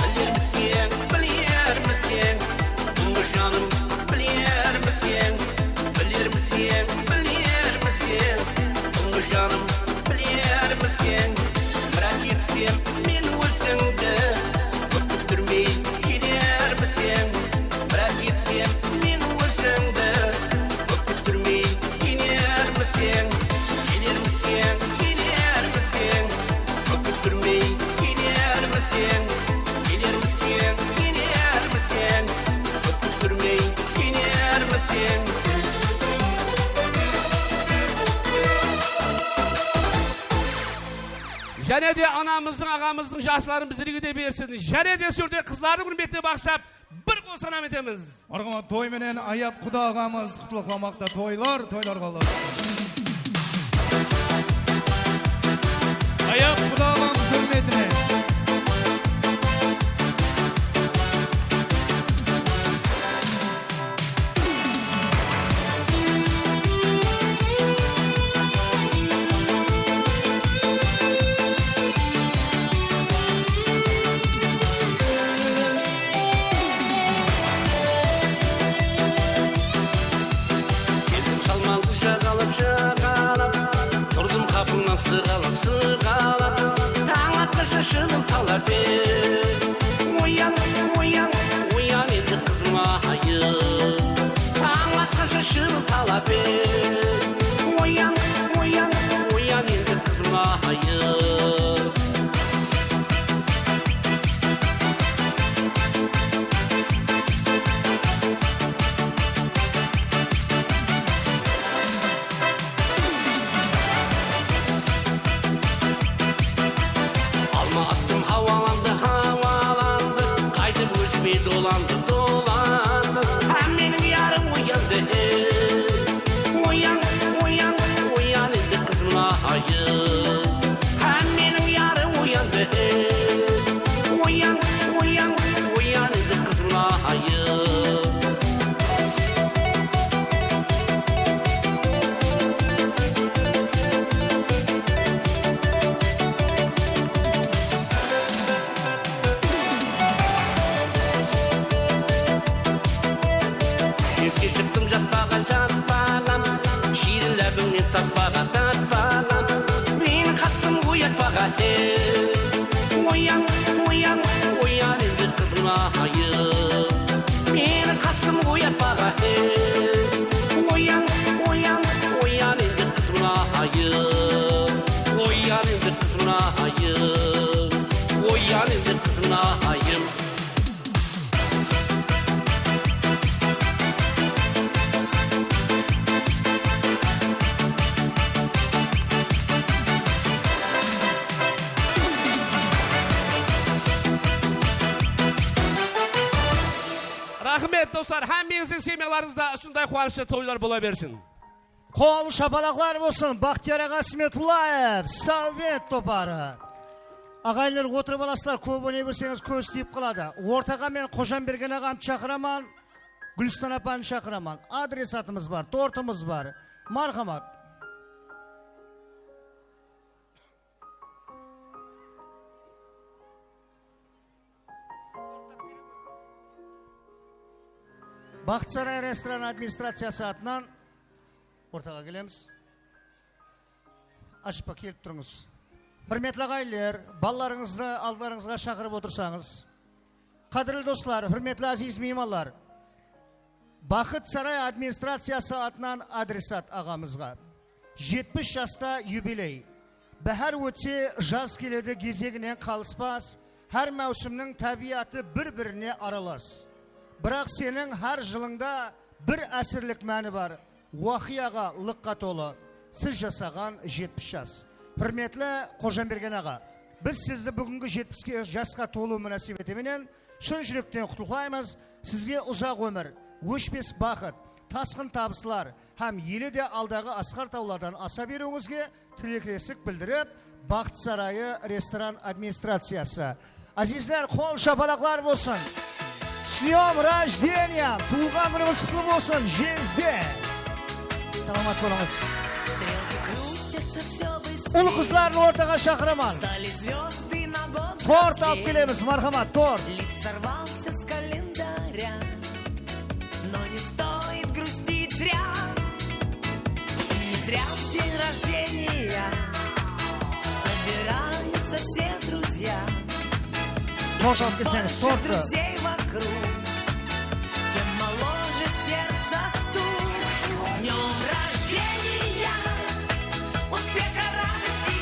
Bilermiseń, bilermiseń? Bunı janım bilermiseń? Bilermiseń, bilermiseń? Bunı janım bilermiseń? Biraq etsem men ózińdi, kóp kúttirmey kelermiseń? Biraq etsem men ózińdi, kóp kúttirmey kelermiseń? Kelermiseń, kelermiseń? Kóp kúttirmey kelermiseń? Kelermiseń, kelermiseń? Kóp kúttirmey kelermiseń? Jáne de anamızdıń, aǵamızdıń jasların bizlerge de bersin. Jáne de sol jerde qızlardıń húrmetine baǵıslap bir qol sanam etemiz. Marhamat, toy menen Ayap Quda aǵamız qutlıqlamaqta. Toylar, toylar balalar. Ayap Quda aǵamız húrmetine. Keldim salmandı jaǵalap, jaǵalap, turdım qapıńnan sırǵalap, sırǵalap. Tań atqansha shınım talap et. Oyan, oyan, oyan endi, qızım-ayım. Tań atqansha shınım talap et. Oyan, oyan, oyan endi, qızım-ayım. Alma attım, hawalandı, hawalandı, qaytıp ózime dolandı, dolandı. Hámmeniń yarı oyandı, hey. Oyan, oyan, oyan endi, qızım-ayım. Hámmeniń yarı oyandı, hey. Oyan, oyan, oyan endi, qızım-ayım. Shertke shıqtım jatpaǵa, jatpaǵa, shiyrin lábińnen tatpaǵa, tatpaǵa. Meni qasım oyatpaǵa, hey. Oyan, oyan, oyan endi, qızım-ayım. Meni qasım oyatpaǵa, hey. Oyan, oyan, oyan endi, qızım-ayım. Oyan endi, qızım-ayım. Oyan endi, qızım-ayım. Raxmet, doslar, hámmeńizdiń semyalarıńızda usınday quwanıshlı toylar bola bersin. Qol shapalaqlar bolsın, Baxtiyar aǵa Ismetullaev, Sovvet toparı. Aǵayinler, otırıp alasızlar, kóp oynay berseńiz, kóz tiyip qaladı. Ortaǵa men Qojambergen aǵamdı shaqıraman, Gúlistan apanı shaqıraman. Adresatımız bar, tortımız bar. Marhamat. Baxıt Saray restoranı administraciyası atınan ortaǵa kelemiz. Ashıppa, kelip turıńız. Húrmetli aǵayinler, balalarıńızdı aldılarıńızǵa shaqırıp otırsańız. Qádirli doslar, húrmetli áziz miymanlar, Baxıt Saray administraciyası atınan adresat aǵamızǵa jetpis jasta yubiley. Báhár ótse, jaz keledi, gezeginen qalıspas. Hár máwsimniń tábiyatı bir-birine aralas. Biraq seniń hár jılıńda bir ásirlik máni bar. Waqıyaǵa, lıqqa tolı siz jasaǵan jetpis jas. Húrmetli Xojanbergen aǵa, biz sizdi búgingi jetpis jasqa tolıw múnásibeti menen shın júrekten qutlıqlaymız. Sizge uzaq ómir, óshpes baxıt, tasqın tabıslar hám ele de aldaǵı asqar tawlardan asa beriwińizge tilekleslik bildirip, Baxıt sarayı restoran administraciyası. Ázizler, qol shapalaqlar bolsın. С днём рождения! Tuwılǵan kúnińiz qutlı bolsın, jezde! Salamat bolıńız. Ul-qızların ortaǵa shaqıraman. Tort alıp kelemiz, marhamat, tort. Tort alıp kelseńiz, torttı.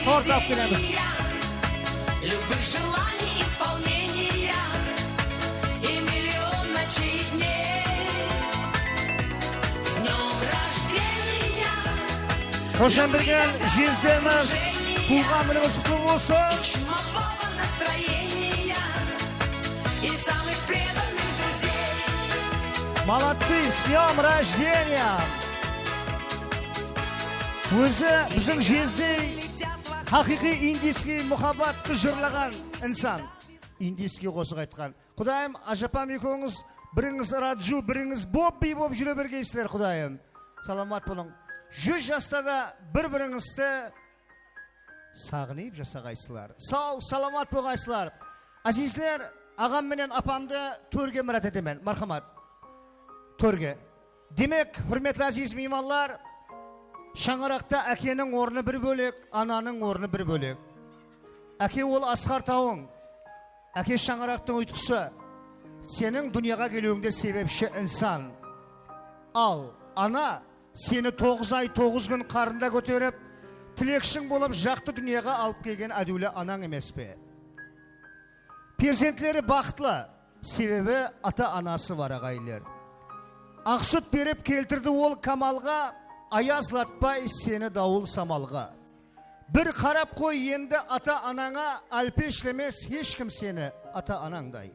Tort alıp kelemiz. Xojanbergen jezdemiz, tuwılǵan kúnińiz qutlı bolsın. Молодцы, с днём рождения! Ózi biziń jezdey haqıyqıy indiyskiy muhabbattı jırlaǵan insan. Indiyskiy qosıq aytqan. Qudayım, ájapam ekewińiz, birińiz Radju, birińiz Bobbi bolıp júre bergeysizler, Qudayım. Salamat bolıń. Júz jasta da bir-birińizdi saǵınıp jasaǵaysızlar. Saw, salamat bolǵaysızlar. Ázizler, aǵam menen apamdı tórge mirát etemen. Marhamat. Tórge. Demek, húrmetli áziz miymanlar, shańaraqta ákeniń ornı bir bólek, ananıń ornı bir bólek. Áke, ol asqar tawıń. Áke, shańaraqtıń uyıtqısı. Seniń dúnyaǵa keliwińde sebepshi insan. Al, ana, seni toǵız ay, toǵız kún qarnında kóterip, tilekshiń bolıp jaqtı dúnyaǵa alıp kelgen ádiwli anań emes pe? Perzentleri baxıtlı, sebebi ata-anası bar aǵayinler. Aq sút berip keltirdi ol kamalǵa, ayazlatpay seni dawıl-samalǵa. Bir qarap qoy endi ata-anańa, álpeshlemes hesh kim seni ata-anańday.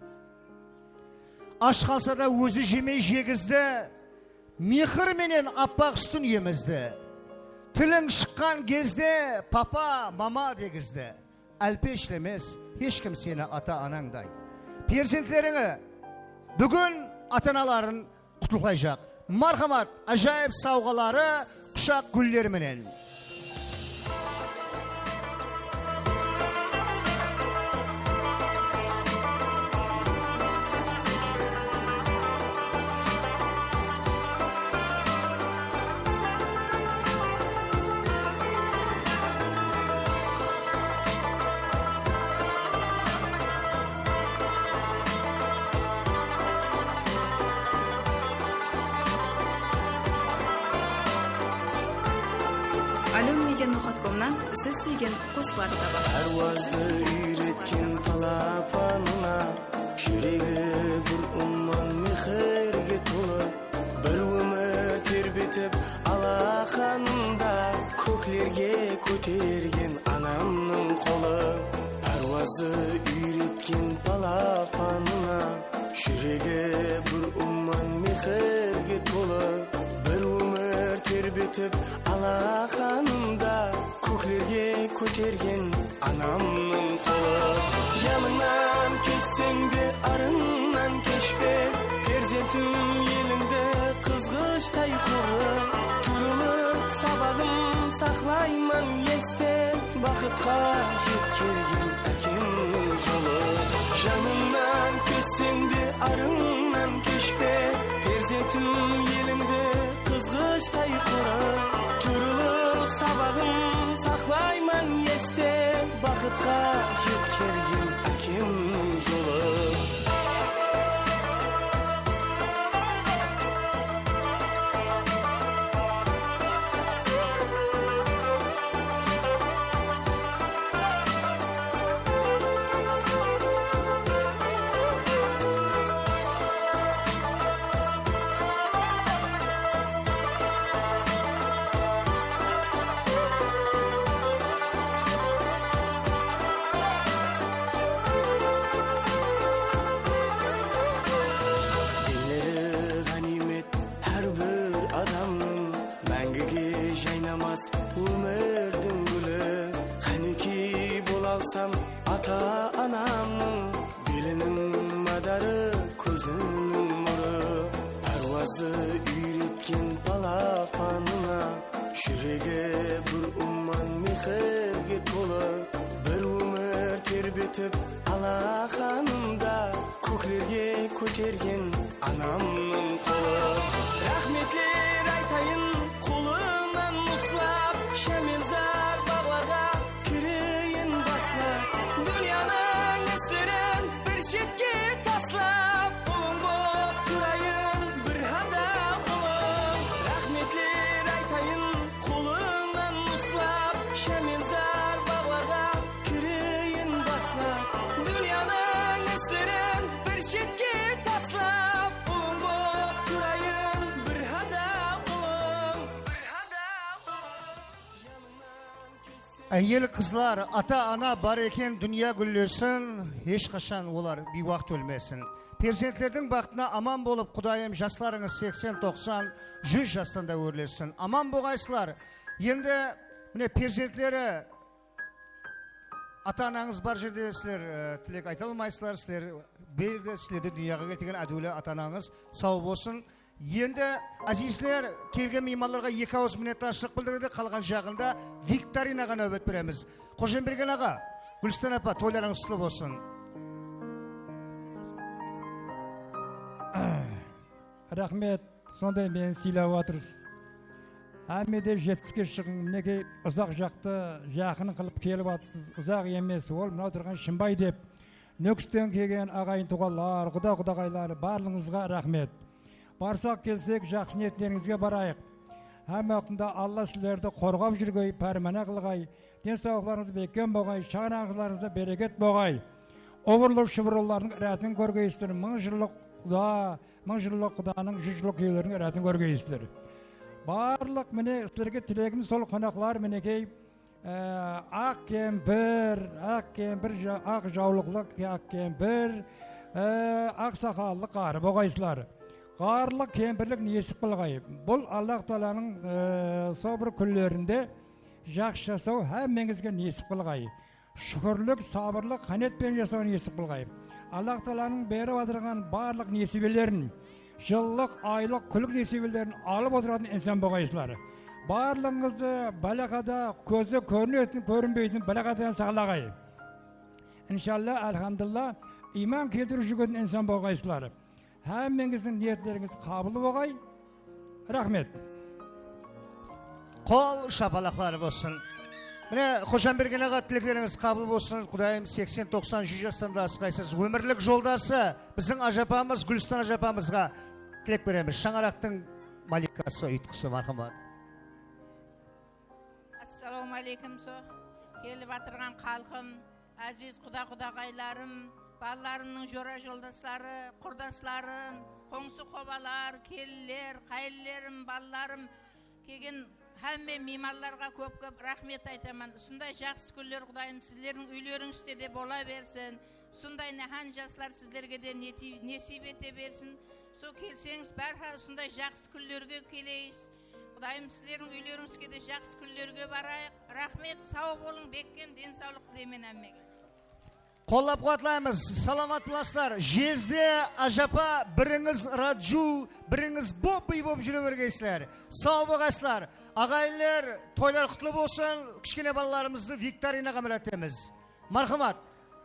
Ash qalsa da ózi jemey jegizdi, mehir menen appaq sútin emizdi. Tiliń shıqqan gezde papa, mama degizdi. Álpeshlemes hesh kim seni ata-anańday. Perzentlerińi búgin ata-analarıń qutlıqlayjaq. Marhamat, ájayıp sawǵaları qushaq gúlleri menen. Alyon media noqat komnan siz súygen qosıqlardı tabasız. Párwazdı úyretken balapanına, júregi bir umman mehirge tolı. Bir ómir terbetip alaqanında, kóklerge kótergen anamnıń qolı. Párwazdı úyretken balapanına, júregi bir umman mehirge tolı. Bir ómir terbetip alaqanında, kóklerge kótergen anamnıń qolı. Janıńnan keshseń de, arıńnan keshpe, perzentim elińdi qızǵıshtay qorı. Turılıp sabaǵın saqlayman este, baxıtqa jetkergen ákemniń jolı. Janıńnan keshseń de, arıńnan keshpe, perzentim elińdi qızǵıshtay qorı. Turılıq sabaǵın saqlayman este, baxıtqa jetkergen ákemniń jolı. Ata-anamnıń beliniń madarı, kóziniń nurı, párwazdı úyretken balapanına, júregi bir umman mehirge tolı, bir ómir terbetip alaqanında, kóklerge kótergen anamnıń qolı. Raxmetler aytayın, qolınan uslap, Shámenzar baǵlarǵa kireyin baslap. Dúnyanıń islerin bir shetke taslap, ulıń bolıp turayın bir hada ulım. Raxmetler aytayın, qolınan uslap, Shámenzar baǵlarǵa kireyin baslap. Dúnyanıń islerin bir shetke taslap, ulıń bolıp turayın bir hada ulım. Áyel-qızlar, ata-ana bar eken, dúnya gúllesin, hesh qashan olar biywaqıt ólmesin. Perzentlerdiń baxtına aman bolıp, Qudayım, jaslarıńız seksen, toqsan, júz jastan da órlesin. Aman boǵaysızlar. Endi, mine, perzentleri, ata-anańız bar jerde sizler, e, tilek ayta almaysızlar, sizler, belgili, sizlerdi dúnyaǵa keltirgen ádiwli ata-anańız saw bolsın. Endi, ázizler, kelgen miymanlarǵa eki awız minnetdarshılıq bildiredi, qalǵan jaǵında viktorinaǵa náwbet beremiz. Xojanbergen aǵa, Gúlistan apa, toylarıńız qutlı bolsın. Raxmet, sonday meni sıylap atırsız. Hámme de jetiske shıǵıń, minekey, uzaq jaqtı jaqın qılıp kelip atırsız. Uzaq emes, ol mınaw turǵan Shımbay dep. Nókisten kelgen aǵayin tuwǵanlar, quda-qudaǵaylar, barlıǵıńızǵa raxmet. Barsaq kelsek, jaqsı niyetlerińizge barayıq. Hámme waqtında Alla sizlerdi qorǵap júrgey, pármana qılǵay, densawlıqlarıńız bekkem boǵay, shańaraǵıńızda bereket boǵay. Uwırlı-shıwırlılardıń rátin kórgeysizler, mıń jıllıq quda, mıń jıllıq qudanıń júz jıllıq kúyewleriniń rátin kórgeysizler. Barlıq, mine, sizlerge tilegim sol, qonaqlar, minekey, Ee, aq kempir, aq kempir, ja-, aq jawlıqlı aq kempir, ee, aq saqallı qarı boǵaysızlar. Qarlı kempirlik nesip qılǵay. Bul Allah taalanıń, ee, sol bir kúnlerinde jaqsı jasaw hámmeńizge nesip qılǵay. Shúkirlik, sabırlıq, qánet penen jasaw nesip qılǵay. Allah taalanıń berip atırǵan barlıq nesibelerin, jıllıq, aylıq, kúnlik nesibelerin alıp otıratuǵın insan boǵaysızlar. Barlıǵıńızdı bálaqada, kózde kórinetin, kórinbeytin bálaqadan saqlaǵay. Inshalla, alhamdulillah, iyman keltirip júrgetin insan boǵaysızlar. Hámmeńizdiń niyetlerińiz qabıl boǵay. Raxmet. Qol shapalaqları bolsın. Mine, Xojanbergen aǵa, tileklerińiz qabıl bolsın. Qudayım, seksen, toqsan, júz jastan da asqaysız. Ómirlik joldası, biziń ájapamız, Gúlistan ájapamızǵa tilek beremiz. Shańaraqtıń malikası, uyıtqısı, marhamat. Assalawma áleykum, so kelip atırǵan xalqım, áziz quda-qudaǵaylarım, balalarımnıń jora-joldasları, qurdaslarım, qońsı-qobalar, kelinler, qáyinlerim, balalarım, kelgen hámme miymanlarǵa kóp-kóp raxmet aytaman. Usınday jaqsı kúnler Qudayım sizlerdiń úylerińizde de bola bersin. Usınday náhán jaslar sizlerge de neti-, nesiyp ete bersin. Sol kelseńiz, bárha usınday jaqsı kúnlerge keleyik. Qudayım sizlerdiń úylerińizge de jaqsı kúnlerge barayıq. Raxmet, saw bolıń, bekkem densawlıq tileymen hámmege. Qollap-quwatlaymız, salamat bolasızlar. Jezde ájapa, birińiz Radju, birińiz Bobbi bolıp júre bergeysizler. Saw bolasızlar. Aǵayinler, toylar qutlı bolsın. Kishkene balalarımızdı viktorinaǵa miratemiz. Marhamat.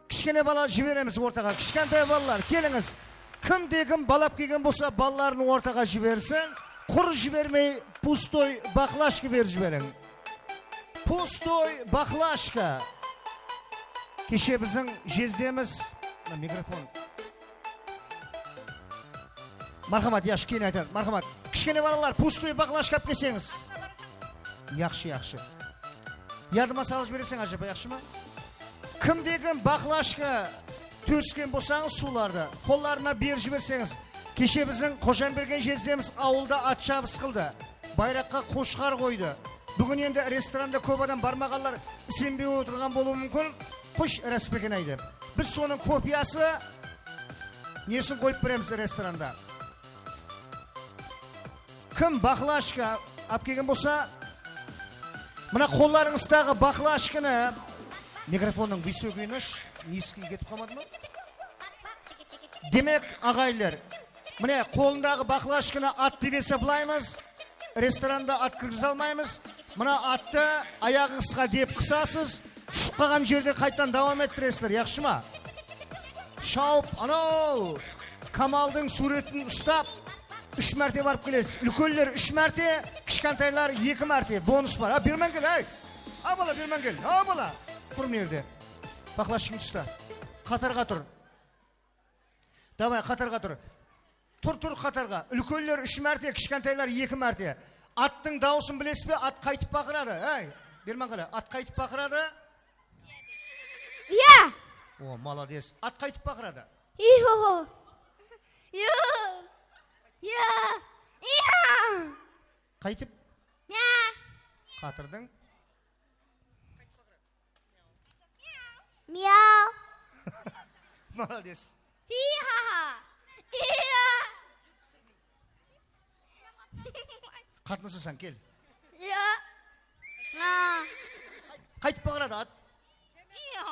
Kishkene bala jiberemiz ortaǵa. Kishkentay balalar, kelińiz. Kimde-kim balap kelgen bolsa, balaların ortaǵa jibersin. Qur jibermey, pustoy baklashka berip jiberiń. Pustoy baklashka. Keshe biziń jezdemiz. Mına mikrofon. Marhamat, yaqshı, keyin aytadı. Marhamat. Kishkene balalar, pustoy baklashka alıp kelseńiz. Yaqshı, yaqshı. Yadıma salıp jibereseń, ájapa, yaqshı ma? Kimde-kim baklashka tósken bolsańız suwlardı, qollarına berip jiberseńiz. Keshe biziń Xojanbergen jezdemiz awılda at shabıs qıldı. Bayraqqa qoshqar qoydı. Búgin endi restoranda kóp adam barmaǵanlar isenbey otırǵan bolıwı múmkin. Xosh, ras pa eken, áyde? Biz sonıń kopiyası nesin qoyıp beremiz restoranda. Kim baklashka alıp kelgen bolsa, mına qollarıńızdaǵı baklashkanı Mikrofonnıń высокийin ash, низкий ketip qalmadı ma? Demek, aǵayinler, mine, qolındaǵı baklajkanı at dep esaplaymız. Restoranda at kirgize almaymız. Mına attı ayaǵıńızǵa dep qısasız, túsip qalǵan jerde qaytadan dawam ettiresizler, yaqshı ma? Shawıp, anaw Kamaldıń súwretin ustap, úsh márte barıp kelesiz. Úlkenler úsh márte, kishkentaylar eki márte. Bonus bar. A, berman kel, áy! A, bala, berman kel. A, bala! Tur mına jerde. Baklajkandı usta. Qatarǵa tur. Davay, qatarǵa tur. Tur, tur qatarǵa. Úlkenler úsh márte, kishkentaylar eki márte. Attıń dawısın bilesiz be? At qaytıp baqıradı. Áy, berman qara. At qaytıp baqıradı. Iya. O, молодец. At qaytıp baqıradı. Iyo. Iyo. Iya. Iya. Qaytıp? Iya. Qatırdıń. Miyaw. Молодец. Hi-ha-ha. Iya. Qatnasasań, kel. Iya. Aa. Qaytıp baqıradı at. Iya.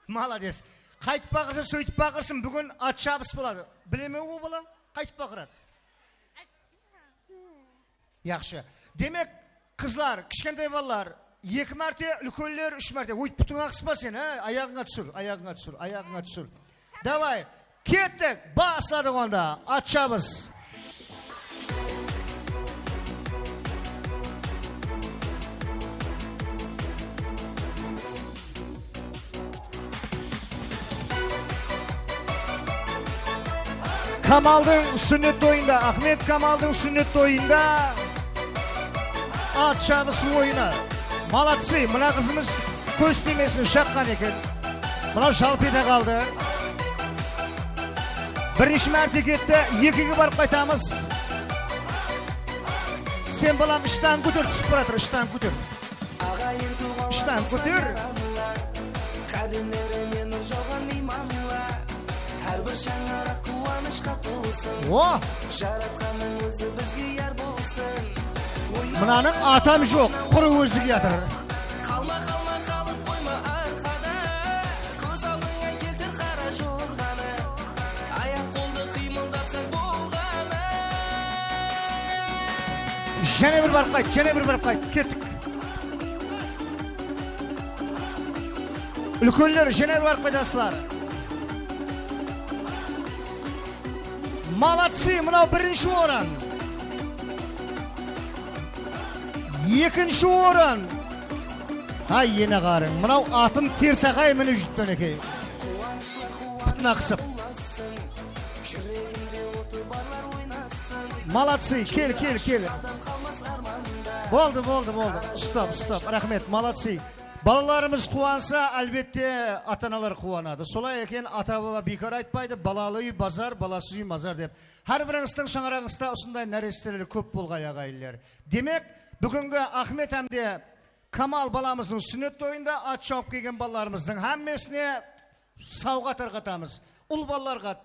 Молодец. Qaytıp baqırsa, sóytip baqırsın, búgin at shabıs boladı. Bilemen, o bala qaytıp baqıradı. Yaqshı. Demek, qızlar, kishkentay balalar eki márte, úlkenler úsh márte. Óytip putıńa qıspa sen, á? Ayaǵıńa túsir, ayaǵıńa túsir, ayaǵıńa túsir. Davay, kettik, basladıq onda. At shabıs. Kamaldıń súnnet toyında, Axmet Kamaldıń súnnet toyında at shabıs oyını. Молодцы, mına qızımız kóz tiymesin, shaqqan eken. Mına jalp ete qaldı. Birinshi márte ketti, ekige barıp qaytamız. Sen, balam, shtangi kóter, túsip baratır, shtangi kóter. Shtangi kóter. Qádemlerine nur jawǵan miymanlar. Hár bir shańaraq quwanıshqa tolsın. O! Jaratqanıń ózi bizge yar bolsın. Mınanıń atam joq, qurı ózi kiyatır. Qalma, qalma, qalıp qoyma arqada. Kóz aldıńa keltir qara jorǵanı. Ayaq-qoldı qıymıldatsań bolǵanı. Jáne bir barıp qayt, jáne bir barıp qayt. Kettik. Úlkenler, jáne bir barıp qaytasızlar. Молодцы, mınaw birinshi orın. Ekinshi orın. Hay, ene qarıń, mınaw atın ters aqay minip júrip, minekey. Putına qısıp. Молодцы, kel, kel, kel. Boldı, boldı, boldı. Stop, stop. Raxmet, молодцы. Balalarımız quwansa, álbette, ata-analar quwanadı. Solay eken, ata-baba biykar aytpaydı, balalı úy bazar, balasız úy mazar dep. Hár birińizdiń shańaraǵıńızda usınday náresteler kóp bolǵay, aǵayinler. Demek, búgingi Axmet hám de Kamal balamızdıń súnnet toyında at shawıp kelgen balalarımızdıń hámmesine sawǵa tarqatamız. Ul balalarǵa,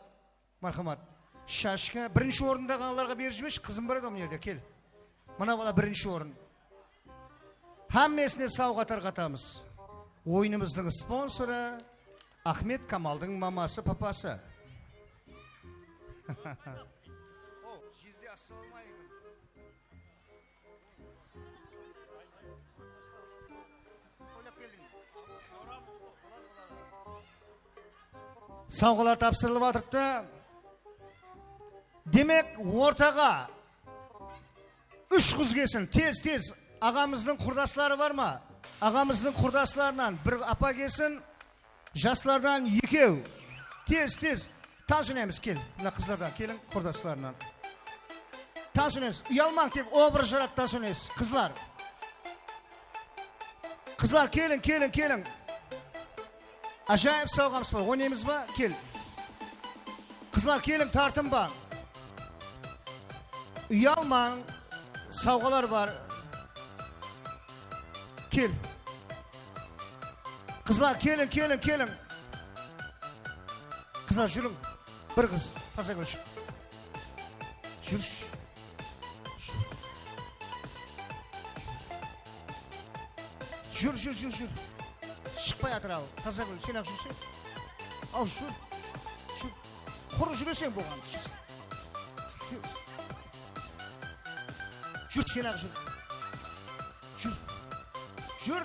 marhamat. Shashka, birinshi orındaǵanlarǵa berip jibershi, qızım bar edi mına jerde, kel. Mına bala birinshi orın. Hámmesine sawǵa tarqatamız. Oyınımızdıń sponsorı Axmet Kamaldıń maması, papası. O, jezde, assalamu aleykum. Sawǵalar tapsırılıp atırıptı. Demek, ortaǵa úsh qız kelsin, tez, tez. Aǵamızdıń qurdasları bar ma? Aǵamızdıń qurdaslarınan bir apa kelsin. Jaslardan ekew. Tez, tez. Tans oynaymiz, kel. Mına qızlardan keliń, qurdaslarınan. Tans oynaymiz. Uyalmań, tek obraz jarat, tans oynaymiz. Qızlar. Qızlar, keliń, keliń, keliń. Ájayıp sawǵamız bar. Oynaymız ba? Kel. Qızlar, keliń, tartınbań. Uyalmań. Sawǵalar bar. Kel. Qızlar, keliń, keliń, keliń. Qızlar, júriń. Bir qız, tasa kórshi. Júrshi. Júr, júr, júr, júr. Shıqpay atır al. Tazagúl, sen-aq júrseń. Aw, júr. Júr. Qurı júreseń bolǵan. Sen-, júr, sen-aq júr. Júr. Júr.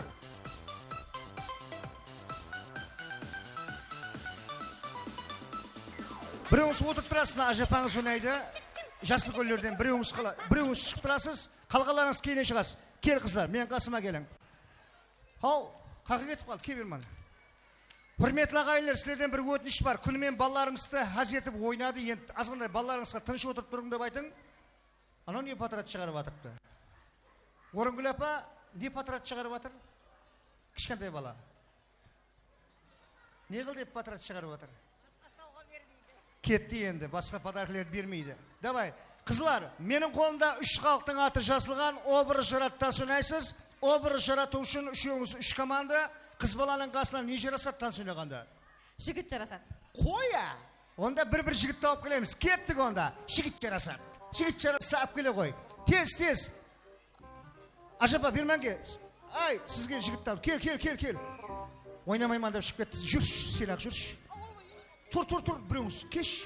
Birewińiz otırıp turasız, mına ájapańız oynaydı. Jas úlkenlerden birewińiz qala-, birewińiz shıǵıp turasız. Qalǵanlarıńız keyninen shıǵasız. Kel, qızlar, meniń qasıma keliń. Haw, qayaqqa ketip qaldı, kele bermeń. Húrmetli aǵayinler, sizlerden bir ótinish bar. Kúni menen balalarımızdı hás etip oynadı, endi azǵantay balalarıńızǵa tınısh otırıp turıń dep aytıń. Anaw ne potrat shıǵarıp atırıptı? Orıngúl apa ne potrat shıǵarıp atır? Kishkentay bala. Ne qıl dep potrat shıǵarıp atır? Basqa sawǵa ber deydi. Ketti endi, basqa podarkalardı bermeydi. Davay, qızlar, meniń qolımda úsh xalıqtıń atı jazılǵan obraz jaratıp tans oynaysız. Obraz jaratıw ushın úshewińiz úsh komanda, qız balanıń qasına ne jarasadı tans oynaǵanda? Jigit jarasadı. Qoy a! Onda bir-bir jigit tawıp kelemiz. Kettik onda. Jigit jarasadı. Jigit jarasa, alıp kele ǵoy. Tez, tez. Ájapa, bermenge. Ay, sizge jigit tawıp. Kel, kel, kel, kel. Oynamayman dep shıǵıp ketti. Júrshi, sen-aq júrshi. Tur, tur, tur, birewińiz. Kesh.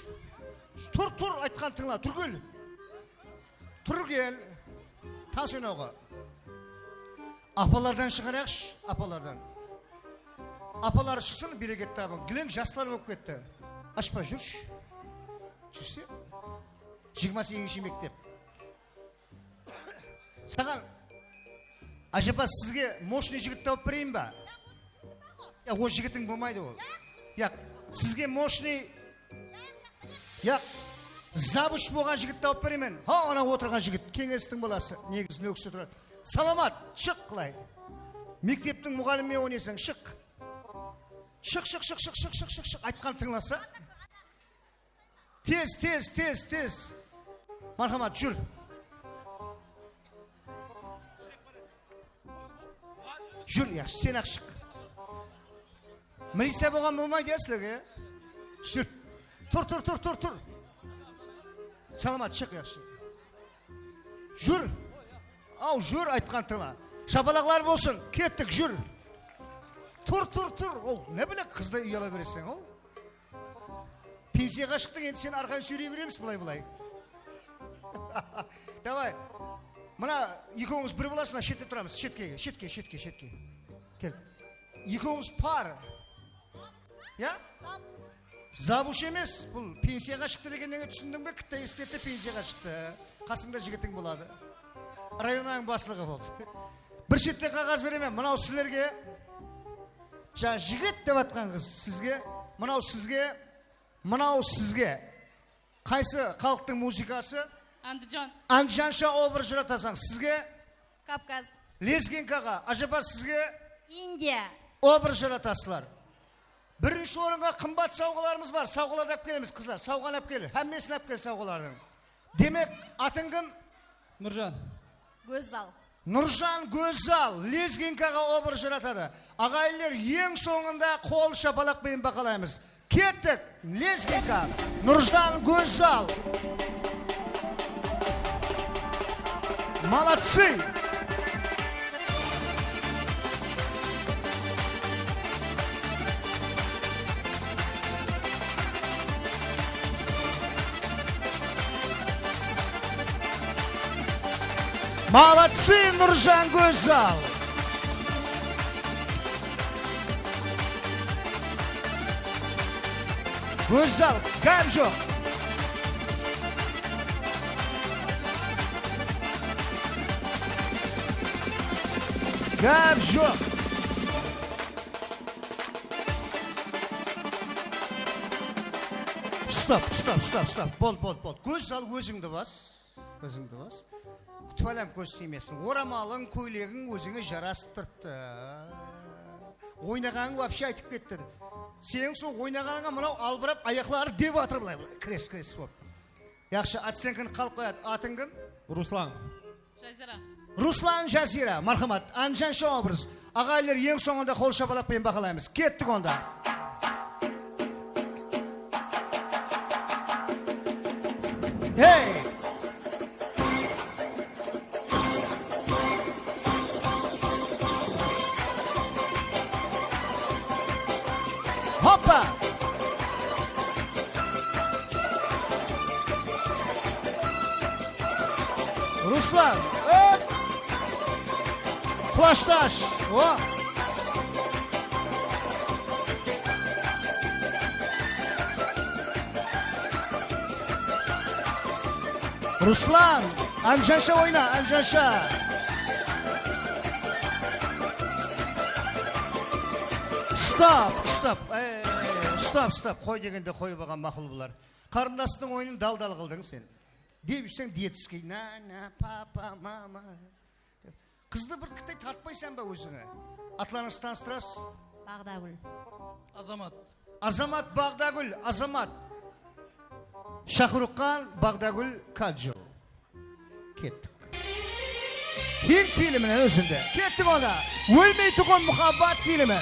Tur, tur, aytqandı tıńla. Túrgel. Túrgel. Tans oynawǵa. Apalardan shıǵarayıqshı, apalardan. Apalar shıqsın, bereket tabıń. Gileń, jaslar bolıp ketti. Ashpa, júrshi. Tússe. Jigirma segizinshi mektep. Saǵan, ájapa, sizge moshnıy jigit tawıp bereyin ba? Ya, o jigitiń bolmaydı ol. Yaq, sizge moshnıy, yaq, zabush bolǵan jigit tawıp bereymen. Ha, ana otırǵan jigit, keńestiń balası, negizinde ó kisi turadı. Salamat, shıq qılay. Mekteptiń muǵallimi oynaysań, shıq. Shıq, shıq, shıq, aytqandı tıńlasa. Tez, tez, tez, tez. Marhamat, júr. Júr, yaqshı, sen-aq shıq. Miliciya bolǵan bolmaydı, ya, sizlerge, ya? Júr. Tur, tur, tur, tur, tur. Salamat, shıq, yaqshı. Júr. Aw, júr, aytqandı tıńla. Shapalaqlar bolsın. Kettik, júr. Tur, tur, tur. Ow, ne bilek, qızday uyala bereseń, ow. Pensiyaǵa shıqtıń, endi seni arqayın súyrey beremiz bılay-bılay. Davay. Mına, ekewińiz bir bolasız, mına shette turamız. Shetke, shetke, shetke, shetke. Kel. Ekewińiz par. Ya? Zabush emes, bul pensiyaǵa shıqtı degennen túsindiń be? Kitta esitedi de, pensiyaǵa shıqtı. Qasıńda jigitiń boladı. Rayonnań baslıǵı boldı. Bir shette qaǵaz beremen, mınaw sizlerge. Jańa jigit dep atqan qız sizge, mınaw sizge, mınaw sizge. Qaysı xalıqtıń muzıkası? Andijan. Andijansha obraz jaratasań. Sizge? Kavkaz. Lezginkaǵa, ájapa, sizge? Indiya. Obraz jaratasızlar. Birinshi orınǵa qımbat sawǵalarımız bar. Sawǵalardı alıp kelemiz, qızlar. Sawǵanı alıp kel. Hámmesin alıp kel sawǵalardıń. Demek, atıń kim? Nurjan. Gózzal. Nurjan Gózzal lezginkaǵa obraz jaratadı. Aǵayinler, eń sońında qol shapalaq penen baǵalaymız. Kettik, lezginka, Nurjan Gózzal. Молодцы! Молодцы, Nurjan Gózzal! Gózzal, gáp joq. Gáp joq. Stop, stop, stop, stop. Bol, bol, bol. Gózzal, ózińdi bas. Ózińdi bas. Kútip alam, kóz tiymesin. Oramalıń, kóylegiń ózińe jarasıp turıptı. Oynaǵanıń вообще aytıp ketti. Seniń sol oynaǵanıńa mınaw albırap ayaqları dep atır bılay, bılay. Kres, kres bolıp. Yaqshı, otsenkanı xalıq qoyadı. Atıń kim? Ruslan. Jazira. Ruslan, Jazira, marhamat. Andijansha obraz. Aǵayinler, eń sońında qol shapalaq penen baǵalaymız. Kettik onda. Hey! Ruslan, ep! Qulashtash, o! Ruslan, Anjansha oyna, Anjansha! Stop, stop, ey, stop, stop. Qoy degende qoyıp alǵan maqul bolar. Qarındastıń oyının dal-dal qıldıń sen. Dep júrseń, детский, na, na, papa, mama. Qızdı bir kishkene tartpaysań ba ózińe? Atlarıńızdı tanıstırasız? Baǵdagúl. Azamat. Azamat, Baǵdagúl, Azamat. Shaxruxxan, Baǵdagúl, Kajol. Kettik. Hind filminen úzindi. Kettik onda. Ólmeytuǵın muhabbat filmi.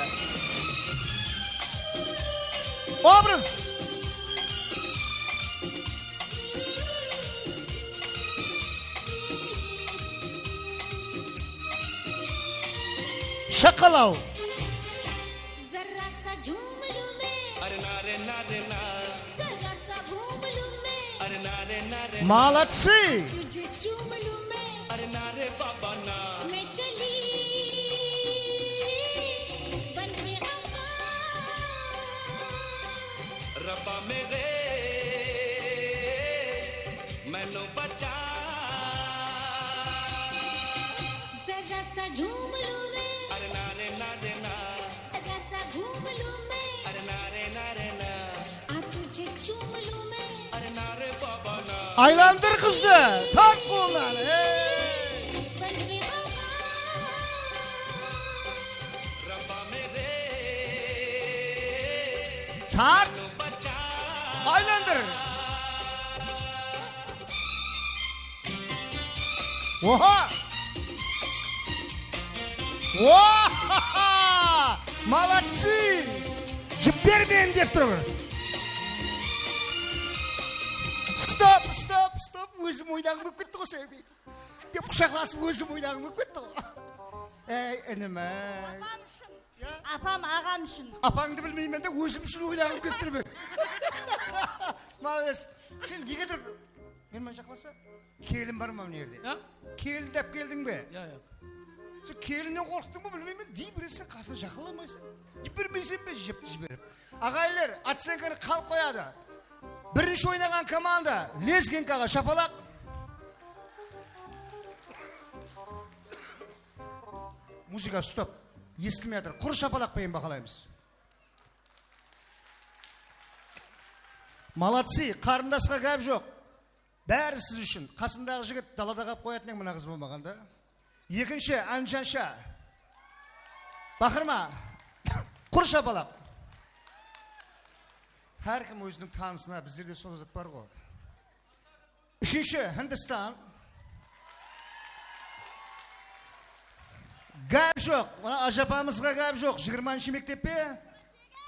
Obraz. Shaqalaw. Zarra sa jhum lun main. Are na re na re na. Zarra sa ghoom lun main. Are na re na re na. Молодцы! Tujhe choom lun main. Are na re baba na. Main chali ban ke awa. Rabba mere, mainu bacha. Zarra sa jhoom lun main. Are na re na re na. Zarra sa ghoom lun main. Are na re na re na. Aaj tujhe choom lun main. Are na re baba na. Aylandır qızdı, tart qolınnan, ey! Ban ke awa. Rabba mere. Tart. Aylandır. Oha! Oha! Молодцы! Jibermen dep tur. Stop, stop, stop. Ózim oynaǵım kelip ketti ǵoy, sen dep qushaqlasıp ózim oynaǵım kelip ketti ǵoy. Ey, inim, ey. Apam ushın. Ya? Apam, aǵam ushın. Apańdı bilmeymen de, ózim ushın oynaǵım kelip tur men. Молодец. Sen nege tur? Mehman jaqlasa, kelin bar ma mına jerde? Ya? Kelindi alıp keldiń be? Ya, ya. Sen kelinnen qorqıtıń ba, bilmeymen, dey beresen, qasına jaqınlamaysań. Jibermeysen be, jepti jiberip. Aǵayinler, ocenkanı xalıq qoyadı. Birinshi oynaǵan komanda, lezginkaǵa shapalaq. Muzıka stop. Esitilmey atır. Qurı shapalaq penen bahalaymız. Молодцы, qarındasqa gáp joq. Bári siz ushın. Qasındaǵı jigit dalada qalıp qoyatın edi, mına qız bolmaǵanda. Ekinshi, Anjansha. Baqırma. Qur shapalaq. Hár kim óziniń tanısına, bizlerde sol zat bar ǵoy. Úshinshi, Hindistan. Gáp joq. Mına ájapamızǵa gáp joq. Jigirmanshı mektep pe?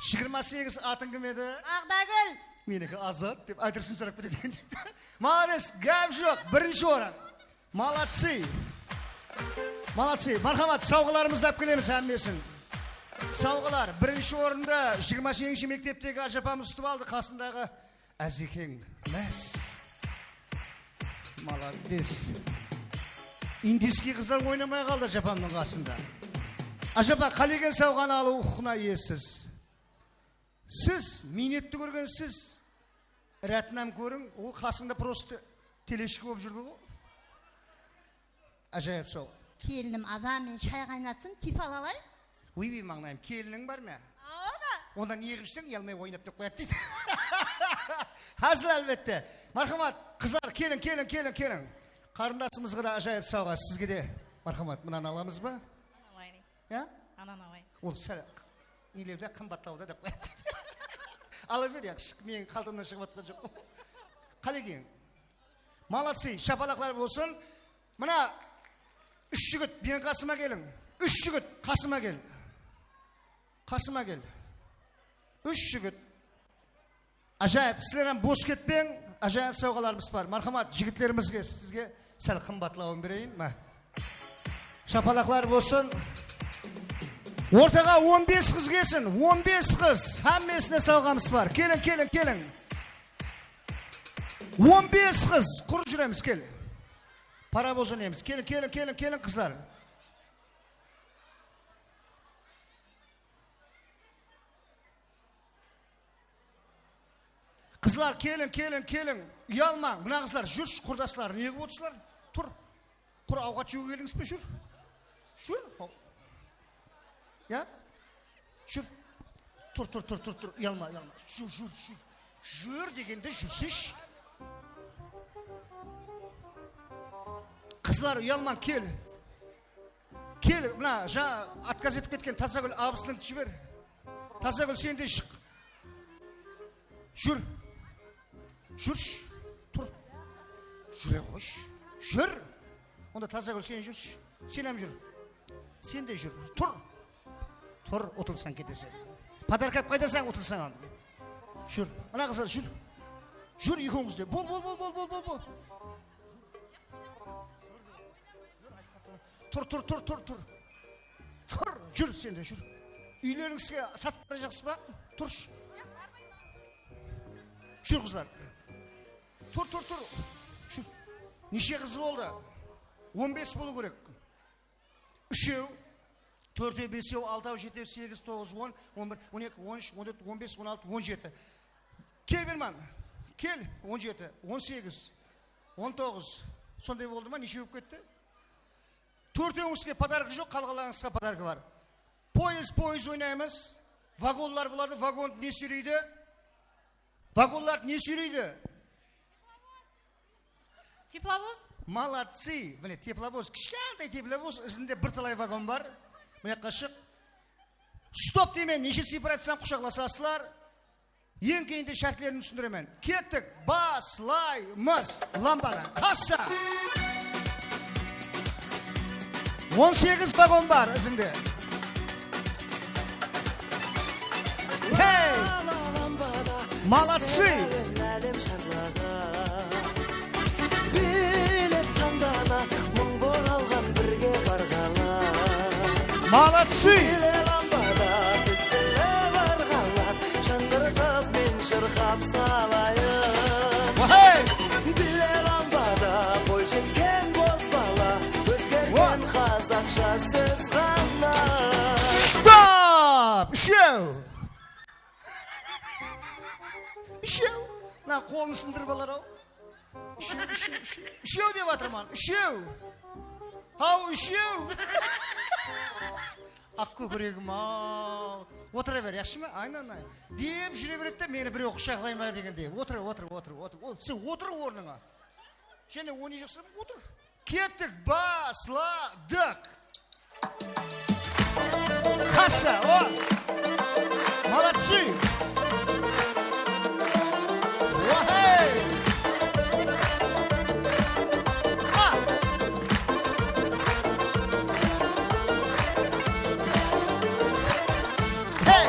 Jigirma segiz, atıń kim edi? Baǵdagúl. Meniki Azat dep aytırsın sorap ketedi eken deydi. Молодец, gáp joq. Birinshi orın. Молодцы. Молодцы. Marhamat, sawǵalarımızdı alıp kelemiz hámmesin. Sawǵalar. Birinshi orındı jigirma segizinshi mekteptegi ájapamız utıp aldı. Qasındaǵı Ázekeń, más. Молодец. Indiyskiy qızlar oynamay qaldı ájapamnıń qasında. Ájapa, qálegen sawǵanı alıw huqıqına iyesiz. Siz miynetti kórgen siz. Ratnam kóriń, ol qasında prosto teleshka bolıp júrdi ǵoy. Ájayıp sawǵa. Kelinim aza, men shay qaynatsın, tifal alayın. Óybey, mańlayım, keliniń bar ma? Awa da. Onda ne qılıp júrseń, uyalmay oynap dep qoyadı deydi. Házil, álbette. Marhamat, qızlar, keliń, keliń, keliń, keliń. Qarındasımızǵa da ájayıp sawǵa, sizge de. Marhamat, mınanı alamız ba? Anan alayın. Ya? Anan alayın. Ol sál nelerde qımbatlawda dep qoyadı deydi. Ala ber, ya, shıq, meniń qaltamnan shıǵıp atqan joq. Qálegen. Молодцы, shapalaqlar bolsın. Mına, úsh jigit, meniń qasıma keliń. Úsh jigit, qasıma kel. Qasıma kel. Úsh jigit. Ájayıp, sizler hám bos ketpeń. Ájayıp sawǵalarımız bar. Marhamat, jigitlerimizge, sizge sál qımbatlawın bereyin. Má. Shapalaqlar bolsın. Ortaǵa on bes qız kelsin. On bes qız. Hámmesine sawǵamız bar. Keliń, keliń, keliń. On bes qız, qurı júremiz, kel. Parovoz oynaymiz. Keliń, keliń, keliń, keliń, qızlar. Qızlar, keliń, keliń, keliń. Uyalmań. Mına qızlar, júrshi, qurdaslar, ne qılıp otırsızlar? Tur. Qur awqat jewge keldińiz be? Júr. Júr. Ya? Júr. Tur, tur, tur, tur, tur. Uyalma, uyalma. Júr, júr, júr. Júr degende júrseshi. Qızlar, uyalmań, kel. Kel, mına, jańa отказ etip ketken Tazagúl abısınıńdı jiber. Tazagúl, sen de shıq. Júr. Júrshi. Tur. Júre ǵoysh. Júr. Onda Tazagúl, sen júrshi. Sen hám júr. Sen de júr. Tur. Tur, utılsań keteseń. Podarka alıp qaytasań, utılsań. Júr. Mına qızlar, júr. Júr, ekewińiz de. Bol, bol, bol. Tur, tur, tur, tur, tur. Tur, júr, sen de júr. Úylerińizge satıp barajaqsız ba? Turshı. Júr, qızlar. Tur, tur, tur. Júr. Neshe qız boldı? On bes bolıw kerek. Úshew, tórtew, besew, altaw, jetew, segiz, toǵız, on, on bir, on eki, on úsh, on tórt, on bes, on altı, on jeti. Kel, Berman, kel, on jeti, on segiz, on toǵız. Sonday boldı ma? Neshe bolıp ketti? Tórtewińizge podarka joq, qalǵanlarıńızǵa podarka bar. Poyezd, poyezd oynaymız. Vagonlar boladı, vagondı ne súyreydi? Vagonlardı ne súyreydi? Teplovoz. Молодцы! Mine, teplovoz, kishkentay teplovoz, izinde bir talay vagon bar. Mına jaqqa shıq. Stop deymen, neshe sıpır aytsam, qushaqlasasızlar. Eń keyinde shártlerin túsindiremen. Kettik, baslaymız. Lambada, kassa. On segiz vagon bar izinde. Hey! Молодцы! Bilet tańdana, mıń bor alǵan birge barǵanlar. Молодцы! Bile lambada bizler barǵanlar, shańǵırtıp men shırqap salayın. Hey! Bile lambada boyjetken bozbala, ózgergen qazaqsha sóz ǵana. Stop! Úshew! Úshew! Mına qolın sındırıp alar-aw. Úshew, úshew, úshew. Úshew dep atırman, úshew. Haw, úshew. Aq kókiregim-aw. Otıra ber, yaqshı ma? Aynanay. Dep júre beredi de, meni birew qushaqlay ma degendey. Otır, otır, otır, otır. O, sen otır ornıńa. Jáne oynayjaqsań, otır. Kettik, basladıq. Kassa, o! Молодцы! Ohe! A! Hey!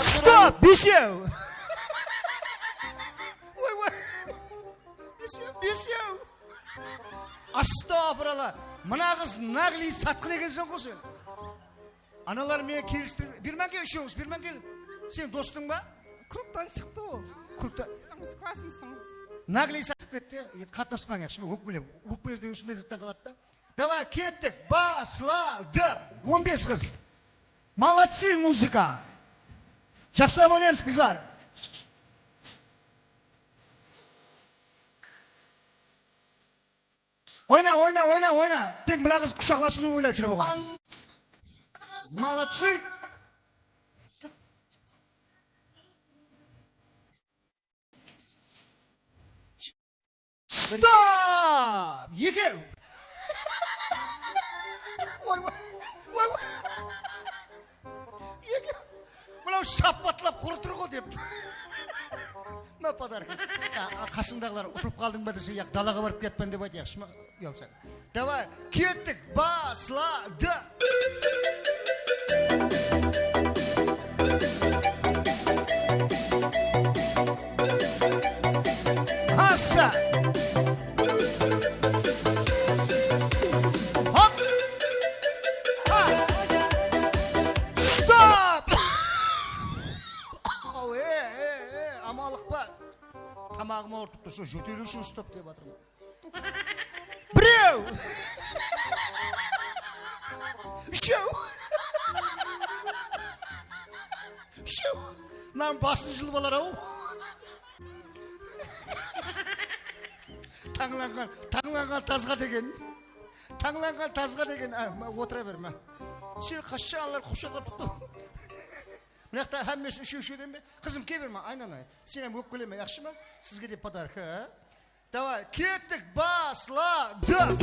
Stop! Besew! Oy, oy! Besew, besew! Astapıralla! Mına qız naglый satqın ekenseń ǵo sen. Analar menen kelistirip, Berman kel, úshewińiz, Berman kel. Sen dostıń ba? Krugtan shıqtı ol. Krugtan. Biz klasımızdıń. Naglый satıp ketti, qatnaspań, yaqshı ma? Ókpelep, ókpelep degen usınday zattan qaladı da. Давай, kettik, basladıq. On bes qız. Молодцы, muzıka. Jaqsılap oynaymız, qızlar. Oyna, oyna, oyna, oyna. Tek mına qız qushaqlasıwdı oylap júr oǵan. Молодцы. Stop! Ekew! Oy, oy, oy, oy. Ekew! Mınaw shappatlap qurı tur ǵo dep. Mına podarka. A, a, qasıńdaǵılar utılıp qaldıń ba dese, yaq, dalaǵa barıp kiyatpan dep ayt, yaqshı ma? Uyalsań. Давай, kettik, basladıq. Assa! Hop! Ha! Stop! Aw, e, e, e, amanlıq pa? Tamam. Aǵıma urtıp tursa, jóteliwshi ustap dep atırman. Birew! Úshew! Úshew! Mınanıń basın jılıp alar-aw. Tańlanǵan, tańlanǵan tasqa degen. Tańlanǵan tasqa degen. A, ma, otıra ber, ma. Sen qashshanlar qushaqlap turıptı. Mına jaqta hámmesi úshew-úshew deme. Qızım, kebe berme, aynanayın. Sen hám ókpeleme, yaqshı ma? Sizge de podarka, a? Davay, kettik, basladıq!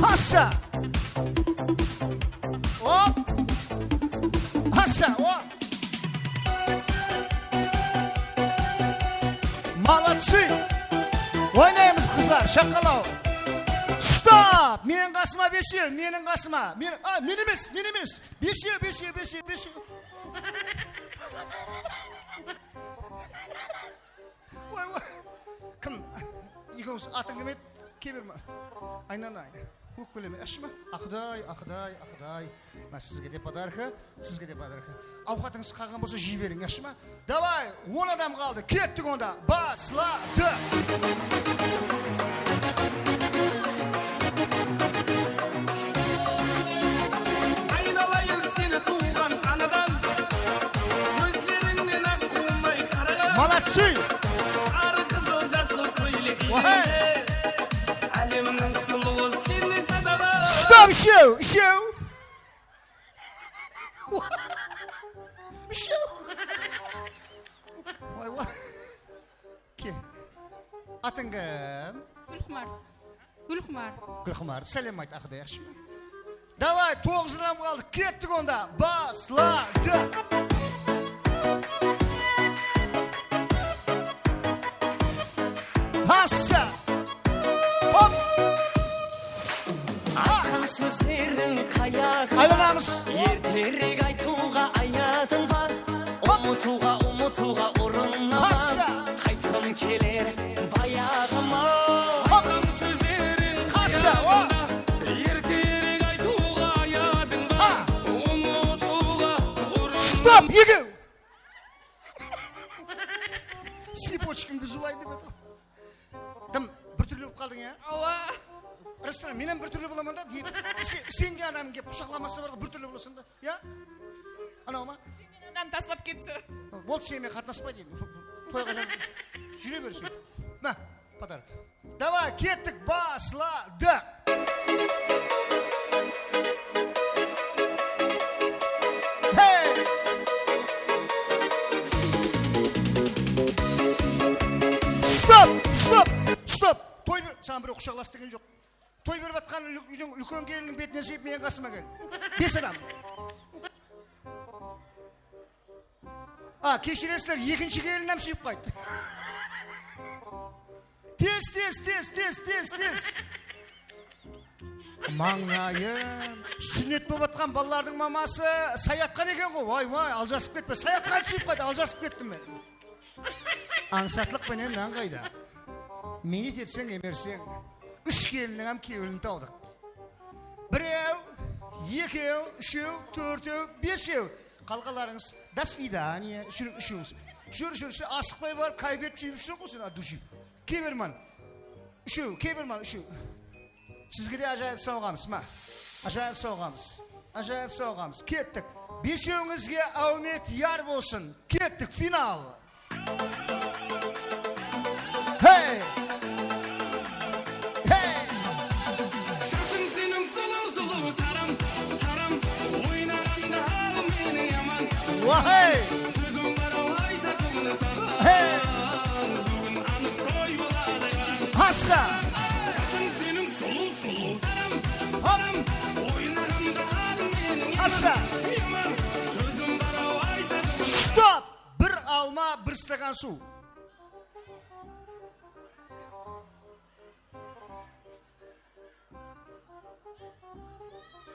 Hassa! Hop! Hassa, hop! Молодцы! Oynaymız, qızlar, shaqalaw! Stop! Meniń qasıma besew, meniń qasıma! Men, a, men emes, men emes! Besew, besew, besew, besew! Oy, oy. Kim? Ekewińiz atıń kim edi? Kebe berme. Aynanayın. Ókpeleme, yaqshı ma? Aqday, aqday, aqday. Mına sizge de podarka, sizge de podarka. Awqatıńız qalǵan bolsa, jey beriń, yaqshı ma? Davay, on adam qaldı. Kettik onda. Basladıq. Aynalayın seni tuwǵan anadan, kózlerińnen aq quwmay qaraǵan. Молодцы! Sarı qızıl jasıl kóylegiyle. Ohay! Álemniń sulıwı sendey sadalıq. Stop, úshew, úshew! Úshew! Vay, vay. Ke. Atıń kim? Gúlxumar. Gúlxumar. Gúlxumar. Sálem ayt, aqıda, yaqshı ma? Davay, toǵız adam qaldı. Kettik onda. Basladıq. Hassa! Hop! Aytqan sózleriń qayaǵı bar? Aylanamız. Erterek aytıwǵa ayatıń bar. Umıtıwǵa, umıtıwǵa urınma. Hassa! Qaytqım keler bayaǵıma. Hop! Aytqan sózleriń qayaǵında? Erterek aytıwǵa ayatıń bar. Ha! Umıtıwǵa urınma. Stop, ekew! Цепочкамdı julayın dep edi. Dım, bir túrli bolıp qaldıń, ya? Awa. Rastan, men hám bir túrli bolaman da, deyip, se-, sen de adamın kelip qushaqlamasa bar ǵoy, bir túrli bolasań da, ya? Anaw ma? Adam taslap ketti. Boldı, sen menen qatnaspaydı endi. Toyǵa jaz-, júre ber sen. Mına, podarka. Davay, kettik, basladıq! Hey! Stop, stop, stop! Toy bir, saǵan birew qushaqlas degen joq. Toy berip atqan úl-, úydiń úlken kelininiń betine súyip, meniń qasıma kel. Bes adam. A, keshiresizler, ekinshi kelin hám súyip qayt. Tez, tez, tez, tez, tez, tez. Mańlayım. Súnnet bolıp atqan balalardıń maması sayatqan eken ǵoy. Vay, vay, aljasıp ketpe. Sayatqandı súyip qayt, aljasıp kettim men. Ańsatlıq penen nan qayda? Miynet etseń, emerseń. Úsh kelinniń hám kewlin tawdıq. Birew, ekew, úshew, tórtew, besew. Qalǵanlarıńız, до свидания, júriń úshewińiz. Júr, júr, júr, asıqpay barıp, kayfiyat túsip júrseń ǵoy sen, от души. Kebe berman. Úshew, kebe berman, úshew. Sizge de ájayıp sawǵamız, ma. Ájayıp sawǵamız. Ájayıp sawǵamız. Kettik. Besewińizge áwmet yar bolsın. Kettik, final. Hey! Hey! Shashıń seniń sulıw-sulıw taram, taram, oynaǵanda aǵım meniń yaman. Wahey! Sózim bar-aw aytatuǵın saǵan. Hey! Búgin anıq toy boladı, qaram. Hassa! Shashıń seniń sulıw-sulıw taram, taram, oynaǵanda aǵım meniń yaman. Hassa! Yaman, sózim bar-aw aytatuǵın. Stop! Bir alma, bir stakan suw.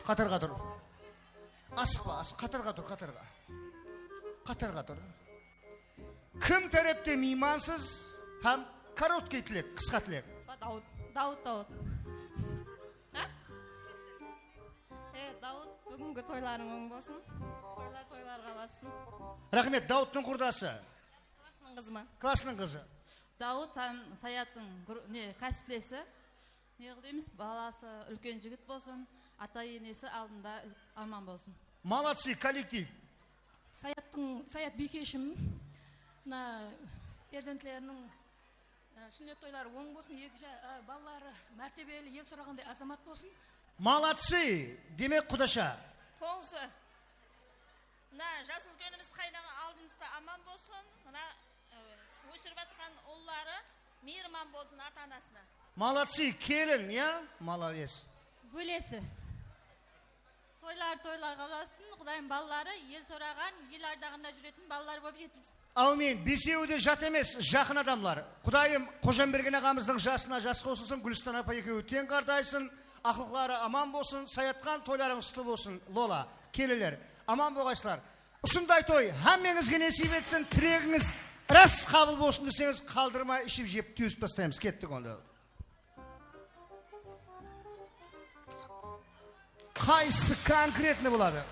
Qatarǵa tur. Asıqpa, asıq, qatarǵa tur, qatarǵa. Qatarǵa tur. Kim tárepte miymansız hám короткий tilek, qısqa tilek? Dawıt, Dawıt, Dawıt. Há? E, Dawıt, búgingi toylarıń oń bolsın. Toylar toylarǵa ulasın. Raxmet, Dawıttıń qurdası. Klasınıń qızı ma? Klasınıń qızı. Dawıt hám Sayattıń gru-, ne, kásiplesi. Ne qıl deymiz, balası úlken jigit bolsın, ata-enesi aldında ul-, aman bolsın. Молодцы, kollektiv. Sayattıń, Sayat biykeshim, mına perzentleriniń, e, súnnet toyları oń bolsın, eki ja-, e, balaları mártebeli, el soraǵanday azamat bolsın. Молодцы, demek, qudasha. Qońsı. Mına jas úlkenimiz qaynaǵa aldımızda aman bolsın. Mına, e, ósirip atqan ulları miyirman bolsın ata-anasına. Молодцы, kelin, ya? Молодец. Bólesi. Toylar toylarǵa ulasın, Qudayım balaları, el soraǵan, el ardaǵanda júretin balalar bolıp jetilsin. Áwmiyin. Besewi de jat emes, jaqın adamlar. Qudayım Qojanbergen aǵamızdıń jasına jas qosılsın, Gúlistan apa ekewi teń qartaysın, aqlıqları aman bolsın, Sayatxan, toylarıńız qutlı bolsın, Lola, kelinler, aman bolǵaysızlar. Usınday toy hámmeńizge nesiyp etsin, tilegińiz ras qabıl bolsın deseńiz, qaldırmay iship-jep túsip taslaymız. Kettik onda. Qaysı konkretno boladı?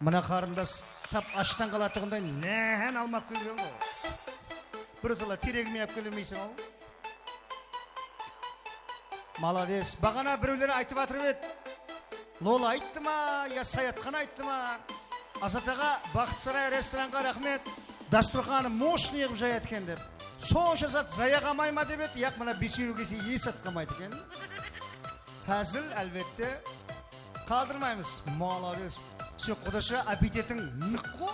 Mına qarındas tap ashtan qalatuǵınday nahán almap kelgen ǵoy. Birotala teregime alıp kelemeyseń-aw. Молодец. Baǵana birewler aytıp atırıp edi. Lola ayttı ma, ya Sayatxan ayttı ma? Azat aǵa, Baxıt Saray restoranǵa raxmet. Dasturxanı moshniy qılıp jayadı eken dep. Sonsha zat zaya qalmay ma dep edi, yaq, mına besewi kelse esi atqan edi eken. Házil, álbette. Qaldırmaymız. Молодец. Sen, qudasha, appetitiń nıq ǵo.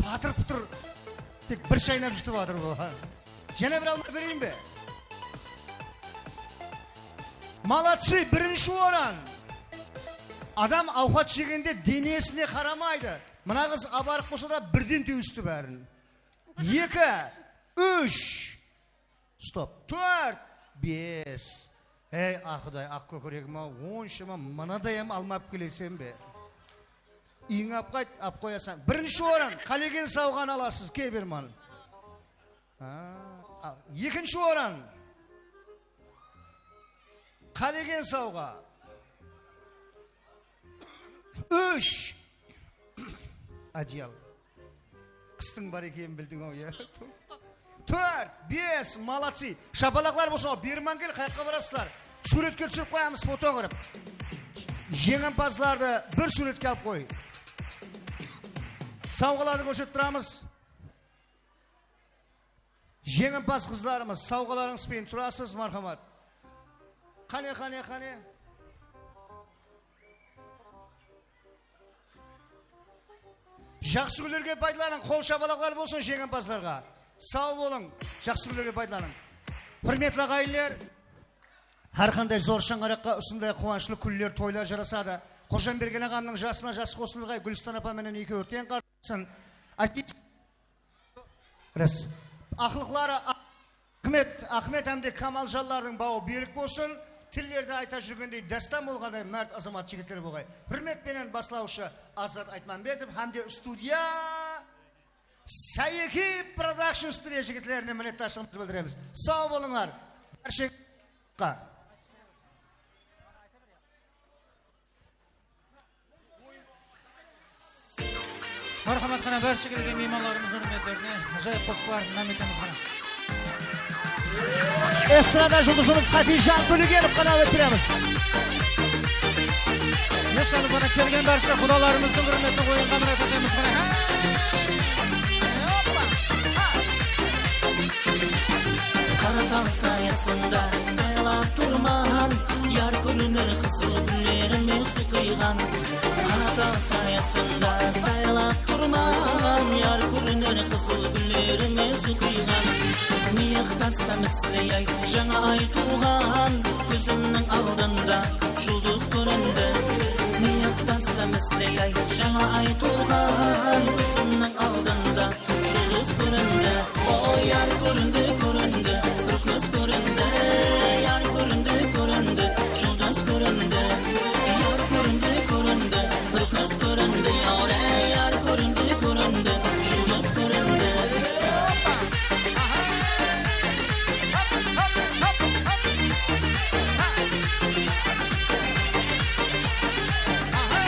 Patır-putır. Tek bir shaynap jutıp atır bul. Jáne bir alma bereyin be? Молодцы, birinshi orın. Adam awqat jegende denesine qaramaydı. Mına qız abarıq bolsa da birden tewsisti bárin. Eki, úsh, stop, tórt, bes. Ey, a Quday, aq kókiregim-aw, onshama mınaday hám alma alıp keleseń be? Úyińe alıp qayt, alıp qoyasań. Birinshi orın, qálegen sawǵanı alasız, Keberman. Ha, a, ekinshi orın. Qálegen sawǵa. Úsh. Одеял. Qıstıń bar ekenin bildiń-aw, ya. Tórt, bes, молодцы. Shapalaqlar bolsın-aw, berman kel, qayaqqa barasızlar? Súwretke túsirip qoyamız, foto qırıp. Jeńimpazlardı bir súwretke alıp qoy. Sawǵalardı kórsetip turamız. Jeńimpaz qızlarımız, sawǵalarıńız benen turasız, marhamat. Qáne, qáne, qáne? Jaqsı kúnlerge paydalanıń, qol shapalaqlar bolsın jeńimpazlarǵa. Saw bolıń, jaqsı kúnlerge paydalanıń. Húrmetli aǵayinler, hár qanday zor shańaraqqa usınday quwanıshlı kúnler, toylar jarasadı. Qojanbergen aǵamnıń jasına jas qosılǵay, Gúlistan apa menen ekewi teń qartaysın. Aytayın, ras. Aqlıqları Axmet, Axmet hám de Kamaljanlardıń bawı berk bolsın. Tillerdi ayta júrgendey dástan bolǵanday márt azamat jigitler bolǵay. Húrmet penen baslawshı Azat Aytmanbetov hám de studiya Sayeki Production studiya jigitlerine minnetdarshılıǵımızdı bildiremiz. Saw bolıńlar. Bárshe Marhamat, qáne, bárshe kelgen miymanlarımızdıń húrmetlerine ajayıp qosıqlar, námetemiz, qáne. Estrada juldızımız Hápiyjan Tólegenov qana óttiremiz. Eshamız, qáne, kelgen bárshe qudalarımızdıń húrmetine oyınǵa mirát etemiz, qáne. Qara taw sayasında saylap turman, yar kóriner qızıl gúllerime suqıyǵan. Qara taw sayasında saylap turman, yar kóriner qızıl gúllerime suqıyǵan. Miyıq tatsam isley-ay, jańa ay tuwǵan, kózimniń aldında juldız kórindi. Miyıq tatsam isley-ay, jańa ay tuwǵan, kózimniń aldında juldız kórindi, oy, yar kórindi, kórindi, bir kóz kórindi, yar kórindi, kórindi, juldız kórindi, yar kórindi, kórindi, bir kóz kórindi, yar, yar kórindi, kórindi, juldız kórindi. Hoppa! Aha! Hop, hop, hop, hop! Ha! Aha!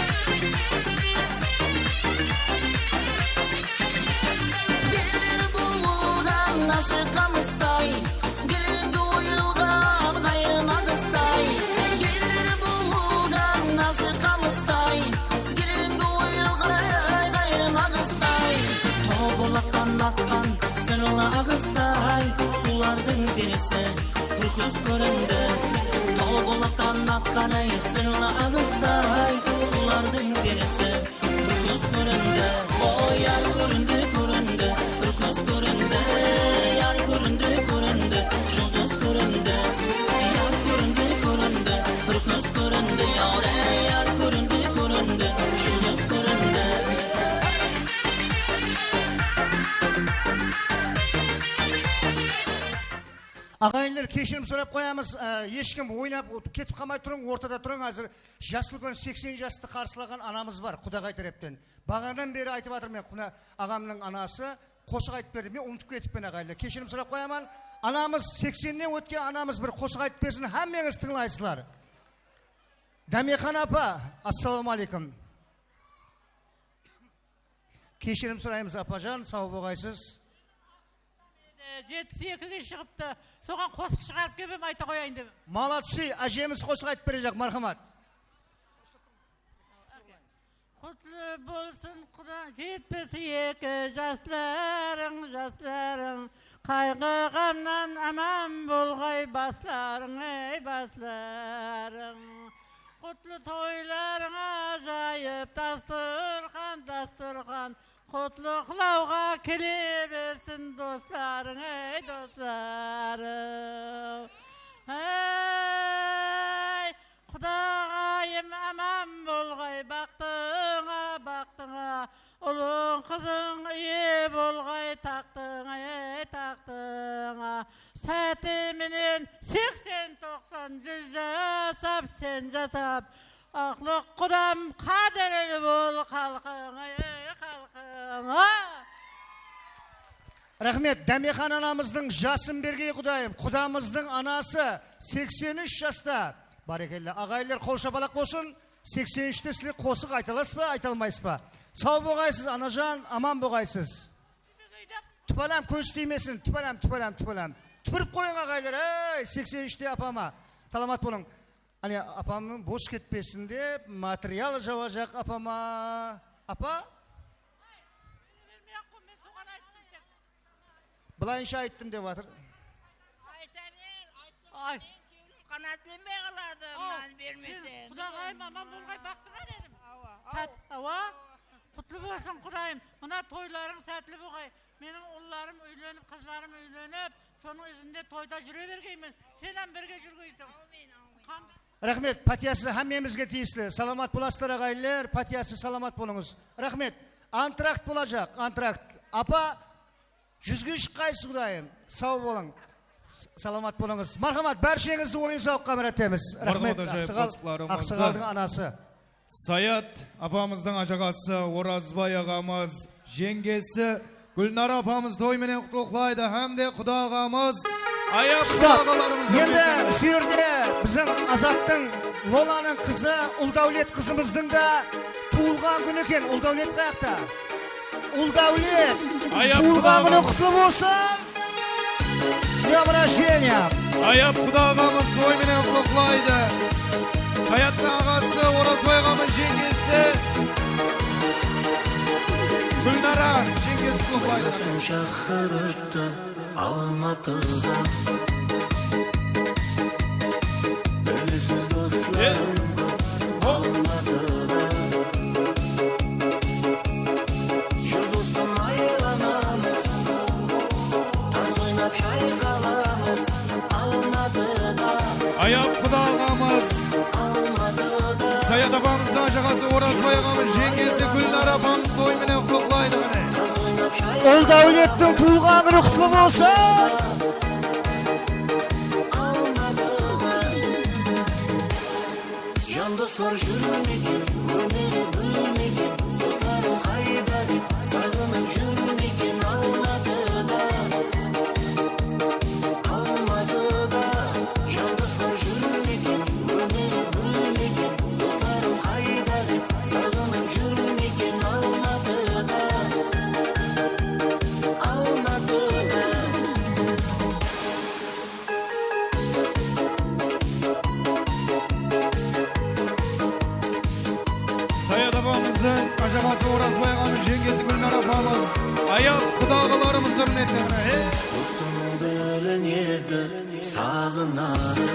Qaray sırlı aǵızday sulardıń perisi. Bir kóz kórindi, oy, yar kórindi, kórindi. Bir kóz kórindi, yar kórindi, kórindi. Juldız kórindi, yar kórindi, kórindi. Bir kóz kórindi, oy, yar kórindi, kórindi. Juldız kórindi. Aǵayinler, keshirim sorap qoyamız. Á, hesh kim oynap ketip qalmay turıń, ortada turıń. Házir jas úlken seksen jastı qarsılaǵan anamız bar, qudaǵay tárepten. Baǵanadan beri aytıp atırman, mına aǵamnıń anası qosıq aytıp berdi. Men umıtıp ketippen, aǵayinler. Keshirim sorap qoyaman. Anamız, seksennen ótken anamız bir qosıq aytıp bersin, hámmeńiz tıńlaysızlar. Dámexan apa, assalawma áleykum. Keshirim soraymız, apajan, saw bolǵaysız. Jetpis ekige shıǵıptı. Soǵan qosıq shıǵarıp kelip edim, ayta qoyayın dep. Молодцы, ájemiz qosıq aytıp berejaq, marhamat. Qutlı bolsın, quda, jetpis eki jaslarıń, jaslarıń. Qayǵı-ǵamnan aman bolǵay baslarıń, ey, baslarıń. Qutlı toylarıń ajayıp, dasturxan, dasturxan. Qutlıqlawǵa kele bersin doslarıń, ey, doslarıń. Hey, qudaǵayım, aman bolǵay, baxtıńa, baxtıńa. Ulıń qızıń iye bolǵay taxtıńa, ey, taxtıńa. Sáti menen seksen, toqsan, júz jasap, sen jasap. Aqlıq qudam, qádirli bol xalqıńa, ey, xalqıńa. Raxmet, Dámexan anamızdıń jasın bergey, qudayım. Qudamızdıń anası seksen úsh jasta. Bárekella, aǵayinler, qol shapalaq bolsın. Seksen úshte sizler qosıq ayta alasız ba, ayta almaysız ba? Saw bolǵaysız, anajan, aman bolǵaysız. Tupalám, kóz tiymesin, tupalám, tupalám, tupalám. Tupırıp qoyıń, aǵaylar, ey, seksen úshte apama. Salamat bolıń. Áne, apamnıń bos ketpesin dep material jawajaq apama. Apa? Bılayınsha ayttım dep atır. Ayta ber, aytsın. Ay. Meniń kewlim qanatlanbay qaladı, mınanı bermeseń. Qudaǵayım, aman bolǵay, baxtıńa dedim. Awa, sát, awa. Qutlı bolsın, qudayım. Mına toylarıń sátli bolǵay. Meniń ullarım úylenip, qızlarım úylenip, sonıń izinde toyda júre bergeymen. Sen hám birge júrgeyseń. Áwmin, áwmin. Raxmet, pátiyası hámmemizge tiyisli. Salamat bolasızlar, aǵayinler. Pátiyası, salamat bolıńız. Raxmet. Antrakt bolajaq, antrakt. Apa, júzge shıqqaysız, qudayım. Saw bolıń. S-, salamat bolıńız. Marhamat, bársheńizdi oyın-sawıqqa minnetdemiz. Raxmet, Aqsıǵal, Aqsıǵaldıń anası. Sayat apamızdıń ajaǵası Orazbay aǵamız, jeńgesi Gúlnara apamız toy menen qutlıqlaydı hám de quda aǵamız, ayap quda aǵalarımız. Endi usı jerde biziń Azattıń, Lolanıń qızı Uldáwlet qızımızdıń da tuwılǵan kúni eken. Uldáwlet qayaqta? Uldáwlet, tuwılǵan kúniń qutlı bolsın! С днём рождения! Ayap quda aǵamız toy menen qutlıqlaydı. Sayattı aǵası, Orazbay aǵamız jeńgesi Gúlnara jeńgesi qutlıqlaydı. Shaqırıptı Almatıǵa. Bilesiz, doslar, Almatıǵa. Júr, dostım, aylanamız, tans oynap shayqalamız Almatıda. Ayap quda aǵamız, Almatıda. Sayat apamızdıń ajaǵası Orazbay aǵamız, jeńgesi Gúlnara apamız toy menen qutlıqlaydı, mine. Uldáwlettiń tuwılǵan kúni qutlı bolsın! Almatıda. Jan doslar júrmegen, ómir gúlmegen, doslarım qayda dep, saǵınıp júrmegen Almatıda. Almatıda, jan doslar júrmegen, ómir gúlmegen, doslarım qayda dep, saǵınıp júrmegen Almatıda. Almatıda. Sayat apamızdıń ajaǵası Orazbay aǵamız, jeńgesi Gúlnara apamız, ayap quda aǵalarımız húrmetine, mine, e! Dostımnıń bilinedi saǵınadı.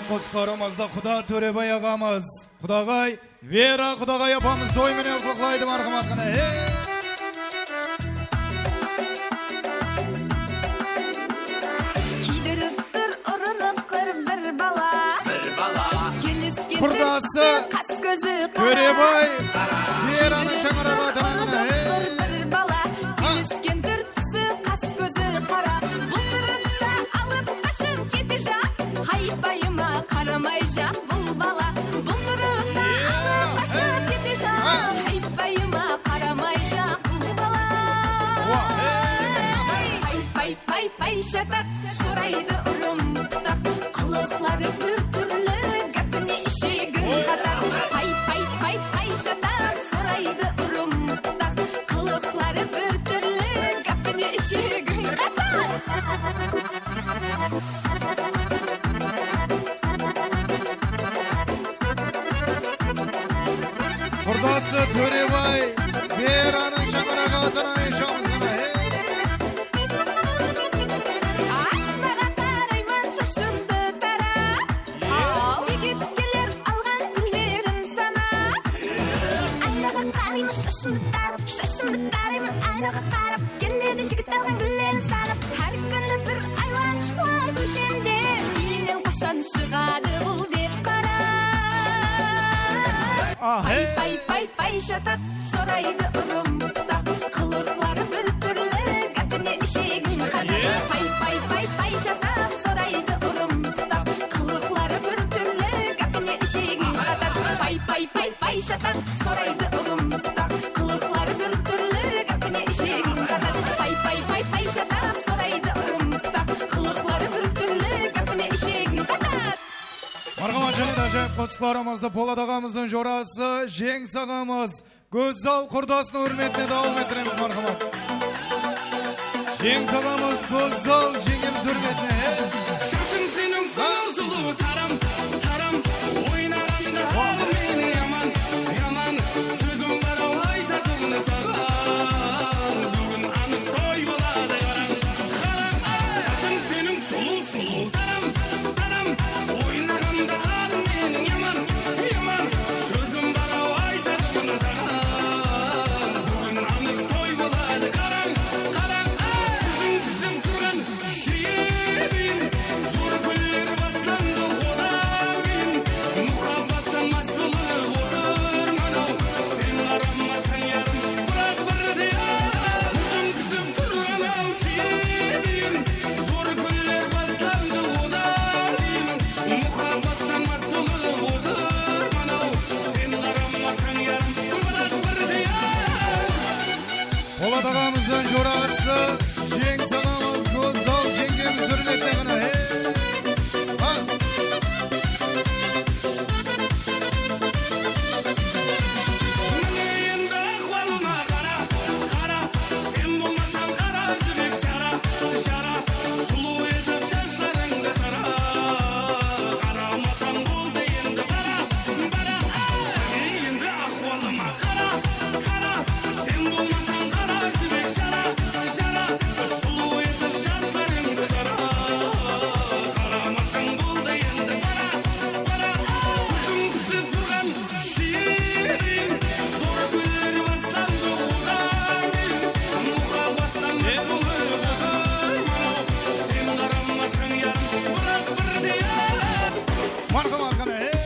Qosıqlarımızdı Quda Tórebay aǵamız, Qudaǵay, Vera Qudaǵay apamız toy menen qutlaqlaydı, marhamat qana. Hey! Kiydirip bir urınıp qır bir bala. Bir bala. Kelisken Qurdası túrtpisi, qas kózi qara. Tórebay, Veranıń shańaraǵı atına mine. Hey! Bir bala. Ha. Kelisken túrtpisi, qas kózi qara. Bul turısta alıp qashıp ketejaq. Haypayıma qaramayjaq bul bala. Bul turısta alıp qashıp ketejaq. Haypayıma qaramayjaq bul bala. Pay, pay, pay, pay, shataq, soraydı urım tutaq. Qılıqları bir túrli, gápine ishegin qataq. Pay, pay, pay, pay, shataq, soraydı urım tutaq. Qılıqları bir túrli, gápine ishegin qataq. Qurdası Tórebay, Veranıń shańaraǵı atına eshawımız qana, hey! Aynaǵa qarayman shashımdı tarap. Al. Jigit keler alǵan gúllerin sanap. Aynaǵa qarayman shashımdı tarap, shashımdı tarayman aynaǵa qarap. Keledi jigit alǵan gúllerin sanap. Hár kúni bir aylanshıqlar kóshemde. Úyinen qashan shıǵadı bul dep qarap. Pay, pay, pay, pay, shataq, soraydı urım tutaq. Qılıqları bir túrli, gápine ishegin qataq. Pay, pay, pay, pay, shataq, soraydı urım tutaq. Qılıqları bir túrli, gápine ishegin qataq. Pay, pay, pay, pay, shataq, soraydı urım tutaq. Qılıqları bir túrli, gápine ishegin qataq. Pay, pay, pay, pay, shataq, soraydı urım tutaq. Qılıqları bir túrli, gápine ishegin qataq. Marhamat, jáne de ájayıp qosıqlarımızdı Polat aǵamızdıń jorası Jeńis aǵamız Gózzal Qurdasınıń húrmetine dawam ettiremiz, marhamat. Jeńis aǵamız Gózzal jeńemiz húrmetine. Shashıń seniń sulıw-sulıw taram, taram, oynaǵanda halıń meniń yaman, yaman. Sózim bar-aw aytatuǵın saǵan, búgin anıq toy boladı, qarań, qarań, ay. Shashıń seniń sulıw-sulıw taram, taram, oynaǵanda halıń meniń yaman, yaman. Sózim bar-aw aytatuǵın saǵan, búgin anıq toy boladı, qarań, qarań, ay. Júziń pisip turǵan shirin, zor kúnler baslandı odan keyin. Muhabbattan más bolıp otırman-aw, sen qaramasań yarım, biraq birde-aq. Júziń pisip turǵan-aw shirin, zor kúnler baslandı odan keyin. Muhabbattan más bolıp otırman-aw, sen qaramasań yarım, biraq birde-aq. Polat aǵamızdıń jorası Jeńis aǵamız, Gózzal jeńemiz húrmetine qana. Hey! Ha! Mine endi ahwalıma qara, qara, sen bolmasań qara júrek jara, jara, sulıw etip shashlarıńdı tara. Qaramasań boldı endi bara, bara, ay, endi ahwalıma qara, qara, sen bolmasań qara júrek jara, jara, sulıw etip shashlarıńdı tara. Qaramasań boldı endi bara, bara, ay. Júziń pisip turǵan shirin, zor kúnler baslandı odan keyin. Muhabbattan más bolıp otırman-aw, sen qaramasań yarım, biraq birde-aq. Marhamat qana, ey!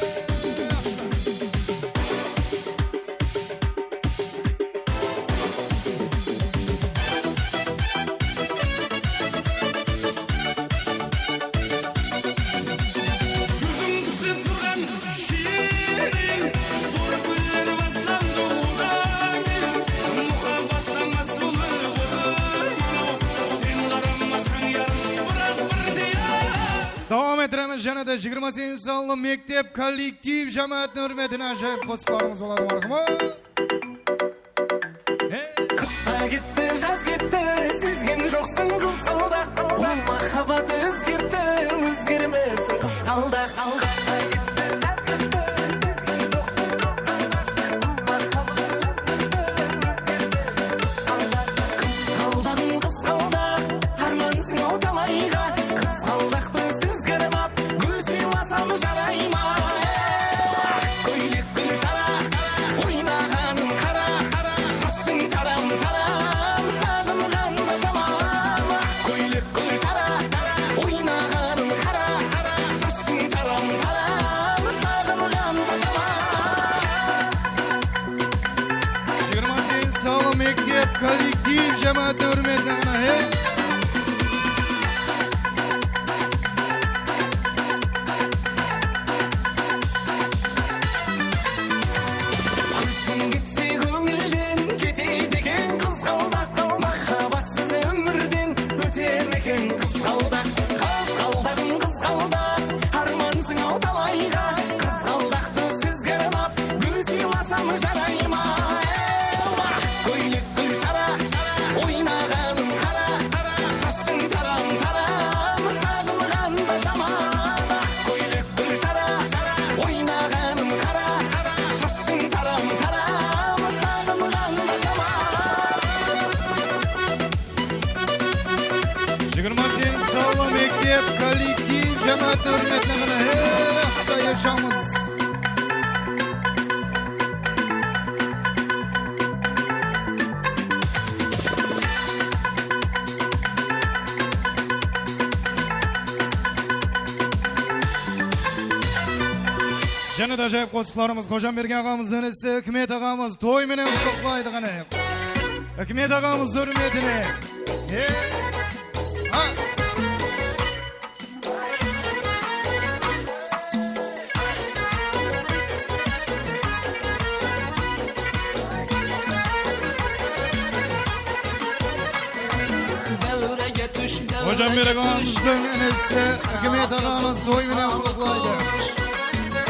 Júziń pisip turǵan shirin, zor kúnler baslandı odan keyin. Muhabbattan más bolıp otırman-aw, sen qaramasań yarım, biraq birde-aq. Dawam ettiremiz, jáne de jigirma segizinshi sanlı mektep kollektiv jámáátiniń húrmetine ájayıp qosıqlarımız boladı, marhamat. Qıs ta ketti, jaz ketti, sezgen joqsıń qızǵaldaq. Bul muhabbat ózgertti, ózgermepsiń qızǵaldaq. Qızǵaldaǵım qızǵaldaq, ármansıń-aw talayǵa. Qızǵaldaqtı sizge arnap, gúl sıylasam jara. Kollektiv jámááttiń húrmetine ǵana, he? Kúzgiń ketse kóńilden, keteydi eken qızǵaldaq. Mahabbatsız ómirden ótermeken qızǵaldaq. Qızǵaldaǵım qızǵaldaq, ármansıń-aw talayǵa. Qızǵaldaqtı sizge arnap, gúl sıylasam jaray ma? Aq kóylek gúlshara, oynaǵanıń qara, shashıń taram-taram, saǵınǵanda jaman. Aq kóylek gúlshara, oynaǵanıń qara, shashıń taram-taram, saǵınǵanda jaman. Jigirma segiz sanlı mektep kollektiv jámááttiń húrmetine ǵana, he, sayı jamız. Jáne de ájayıp qosıqlarımız, Xojanbergen aǵamızdıń inisi Hikmet aǵamız toy menen qutlıqlaydı, qáne. Hikmet aǵamız húrmetine. E, ha. Xojanbergen aǵamızdıń inisi Hikmet aǵamız toy menen qutlıqlaydı.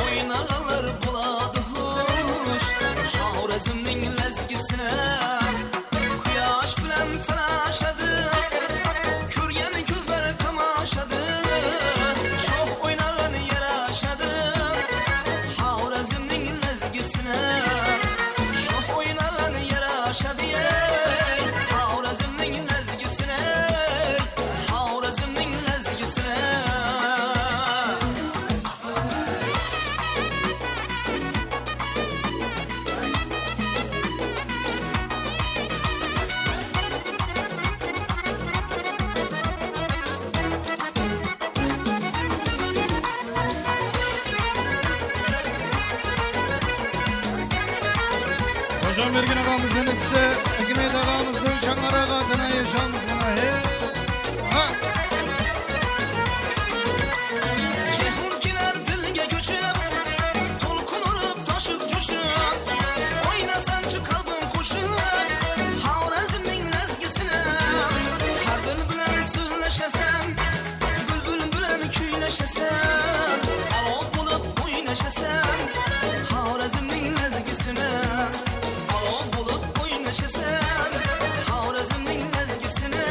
Oynaǵanlar boladı xosh, Xorezmniń lázgisine. Quyash bilan tanashadı, kórgen kózler tamashadı. Shox oynaǵan yarashadı, Xorezmniń lázgisine. Shox oynaǵan yarashadı, ey, Xorezmniń lázgisine, Xorezmniń lázgisine. Xojanbergen aǵamızdıń inisi Hikmet aǵamızdıń shańaraǵı atına eshamız ǵana, he. Ha! Ceyhun keler dilge kóship, tolqın urıp, toshıp, joshıp, oynasańshı qalbıń qoshıp, Xorezmniń lázgisine. Hár dil bilan sózlesheseń, búlbil bilan kuylesheseń, alov bolıp oynashaseń Xorezmniń lázgisine. Alov bolıp oynashaseń Xorezmniń lázgisine,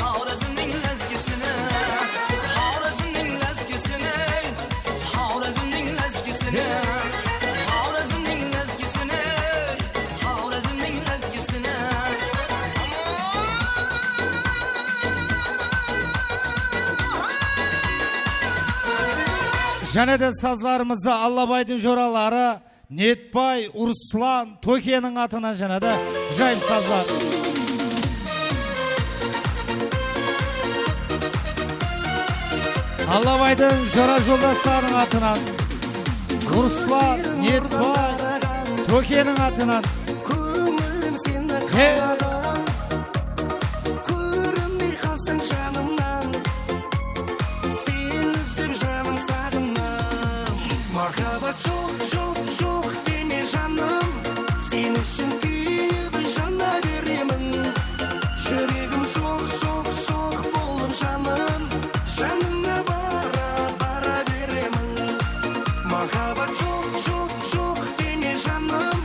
Xorezmniń lázgisine, Xorezmniń lázgisine, Xorezmniń lázgisine, Xorezmniń lázgisine, Xorezmniń lázgisine. Jáne de sazlarımızdı Allabaydıń joraları Netbay, Ruslan, Tókeniń atınan jáne de ájayıp sazlar. Allabaydıń jora joldaslarınıń atınan Ruslan, Netbay, Tókeniń atınan. Kóńilim seni qalaǵan, kórinbey qalsań janımnan. Seni izlep janım saǵınam. Mahabbat joq, joq, joq deme janım. Sen ushın kúyip jana beremen. Júregim soq, soq, soq bolıp janım. Janıńa bara, bara beremen. Mahabbat joq, joq, joq deme janım.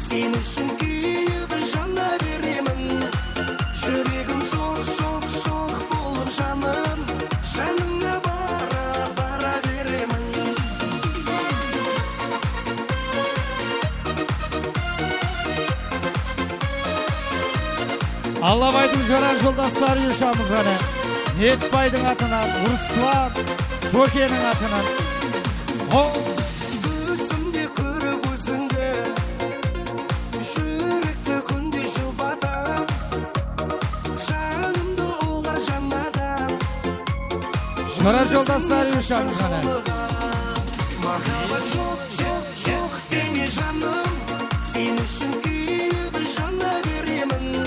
Sen ushın kúyip jana beremen. Júregim soq, soq, soq bolıp janım. Janıńa bara, bara beremen. Allabaydıń jora joldasları eshamız ǵana. Netbaydıń atınan, Ruslan, Tókeniń atınan. Ho! Túsimde kórip ózińdi, júrekti kúnde jubatam. Janımdı ular jannatam. Jora joldasları eshamız ǵana. Mahabbat joq, joq, joq deme janım. Sen ushın kúyip jana beremen.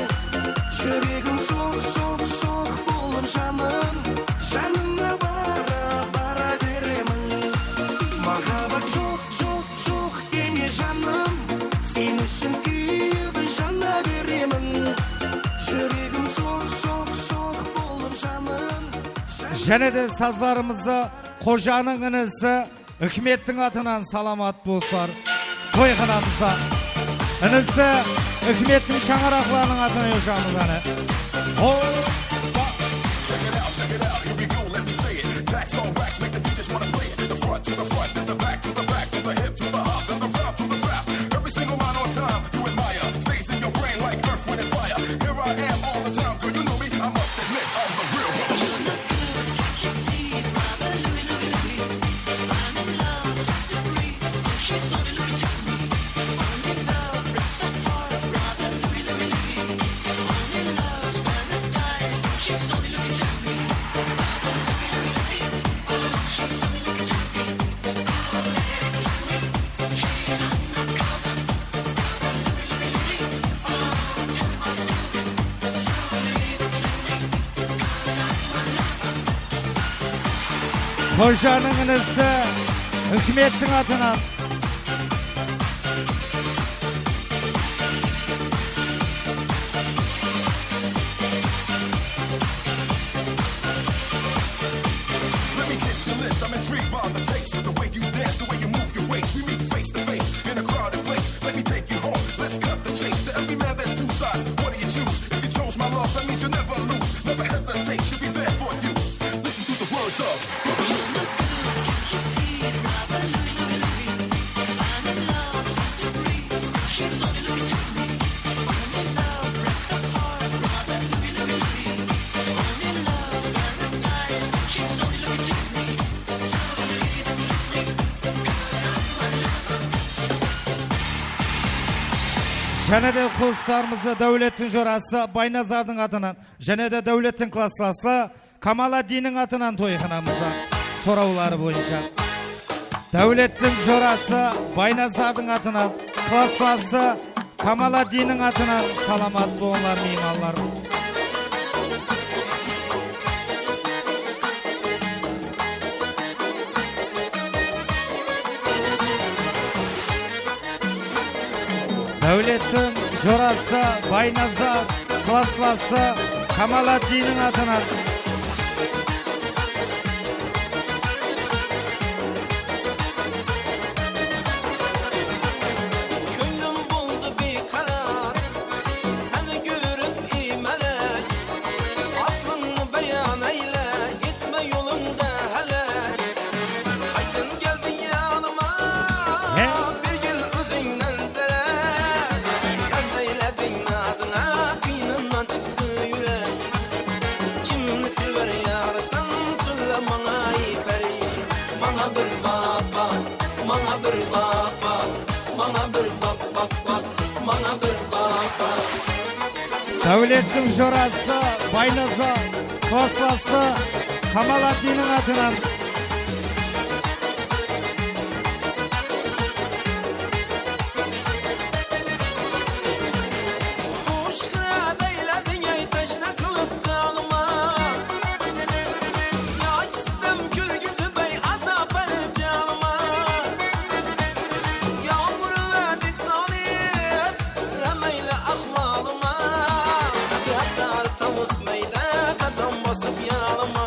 Jáne de sazlarımızdı Xojanıń inisi Hikmettiń atınan salamat, doslar. Toyxanamızda inisi Hikmettiń shańaraqlarınıń atınan joyamız, áne. Hoppa! Check it out, check it out, here we go, let me say it. Tax on wax, make the D Js wanna play it. The front to the front, then the back to the back, to the hip to the hop, then the rap to the rap. Every single line on time, you admire. Stays in your brain like earth, wind, and fire. Here I am all the time, girl, you know me. I must admit, I'm the real Babaloo. Xojanıń inisi Hikmettiń atınan. Let me kiss your lips. I'm intrigued by the taste, the way you dance, the way you move your waist. We meet face to face in a crowded place. Let me take you home. Let's cut the chase. To every man, there's two sides. What do you choose? If you chose my love, that means you'll never lose. Never hesitate, she'll be there for you. Listen to the words of Jáne de qosıqlarımızdı Dáwlettiń jorası Baynazardıń atınan, jáne de Dáwlettiń klasslası Kamaladdinniń atınan toyxanamızda sorawları boyınsha. Dáwlettiń jorası Baynazardıń atınan, klasslası Kamaladdinniń atınan salamat bolıńlar, miymanlar. Dáwlettiń jorası Baynazar, klasslası Kamaladdinniń atınan. Kóńlim boldı biykarar, seni kórip iymálek. Aslıńdı bayan eyle, etme jolıńdı hálek. Qaydan keldiń janıma, he? Bir kel ózińnen derek. Qayda eylediń nazıńa, qıyınınan shıqtı júrek. Kimdi sever jarısań, sóyle mańa, ey pári. Mańa bir baq, baq, mańa bir baq, baq, mańa bir baq, baq, baq, mańa bir baq, baq. Dáwlettiń jorası Baynazar, klasslası Kamaladdinniń atınan. Quwıshqıra eylediń, ey, tashna qılıp qalma. Ya kissem kórgizip, ey, azap berip janıma. Yawmır wádek salıp, Rámeyli ahwalıma, yatar tawısmaydı qadam basıp yalıma.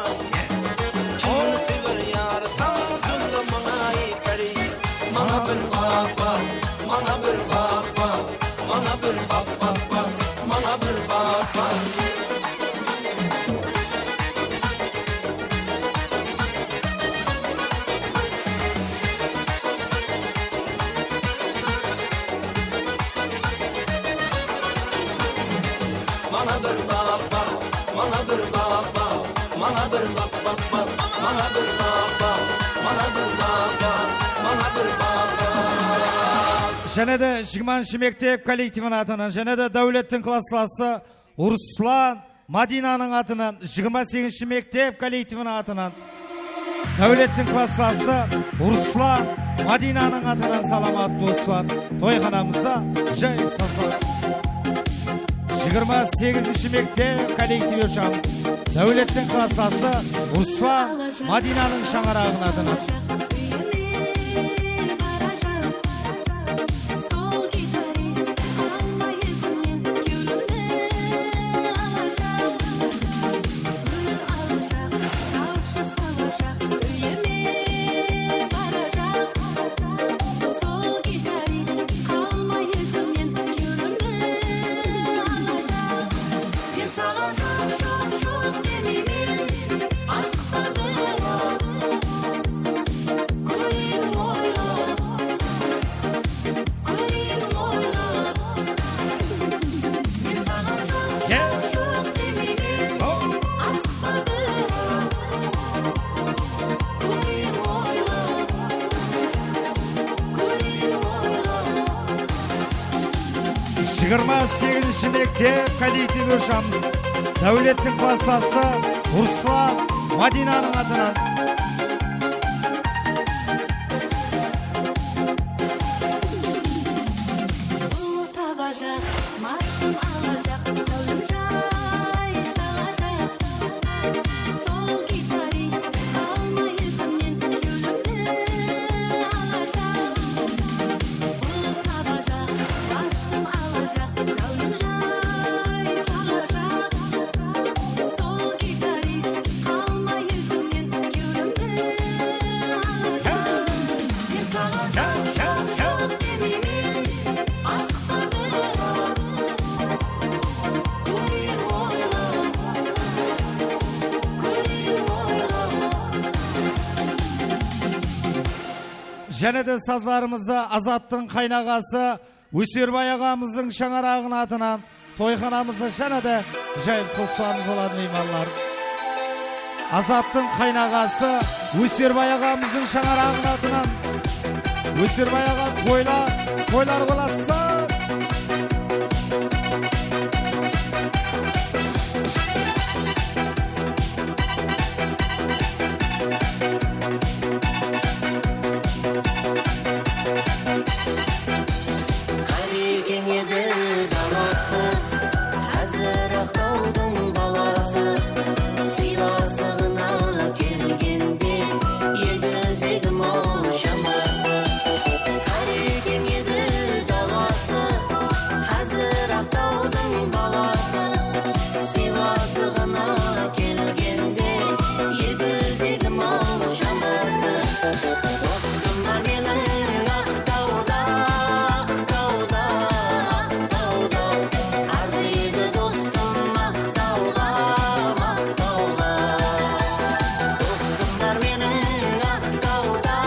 Kimdi sever jarısań, sóyle mańa, ey pári. Mańa bir baq, baq, mańa bir baq, baq, mańa bir baq, baq, baq, mańa bir baq, baq. Mańa bir baq, baq, mańa bir baq, baq, mańa bir baq, baq, baq, mańa bir baq, baq, mańa bir baq, baq, mańa bir baq, baq. Jáne de jigirmanshı mektep kollektiviniń atınan, jáne de Dáwlettiń klasslası Ruslan Madinanıń atınan, jigirma segizinshi mektep kollektiviniń atınan, Dáwlettiń klasslası Ruslan Madinanıń atınan salamat, doslar. Toyxanamızda jay sasa. Jigirma segizinshi mektep kollektivi joyamız. Dáwlettiń klasslası Ruslan Madinanıń shańaraǵınıń atınan. Jigirma segizinshi mektep kollektivi ushamiz. Dáwlettiń klassası Ruslan Madinanıń atınan. Bul tabajaq, marshım alajaq, záwlim jay salajaq. Sol gitarist qalmay izimnen kewlimdi alajaq. Bul tabajaq, marshım alajaq, záwlim jay salajaq. Sol gitarist qalmay izimnen kewlimdi alajaq. Men saǵan joq, joq, joq demeymen. Jáne de sazlarımızdı Azattıń qaynaǵası Óserbay aǵamızdıń shańaraǵınıń atınan toyxanamızda jáne de jayıp qosılarımız boladı, miymanlar. Azattıń qaynaǵası Óserbay aǵamızdıń shańaraǵınıń atınan. Óserbay aǵa, toylar, toylar bolasın! Qarekeń edi dalası, házir Aqtawdıń balası. Sıylasıǵına kelgende, egizegim-aw shaması. Qarekeń edi dalası, házir Aqtawdıń balası. Sıylasıǵına kelgende, egizegim-aw shaması. Dostım bar meniń Aqtawda, Aqtawda, Aqtawda. Arzıydı dostım Aqtawǵa, Aqtawǵa. Dostım bar meniń Aqtawda,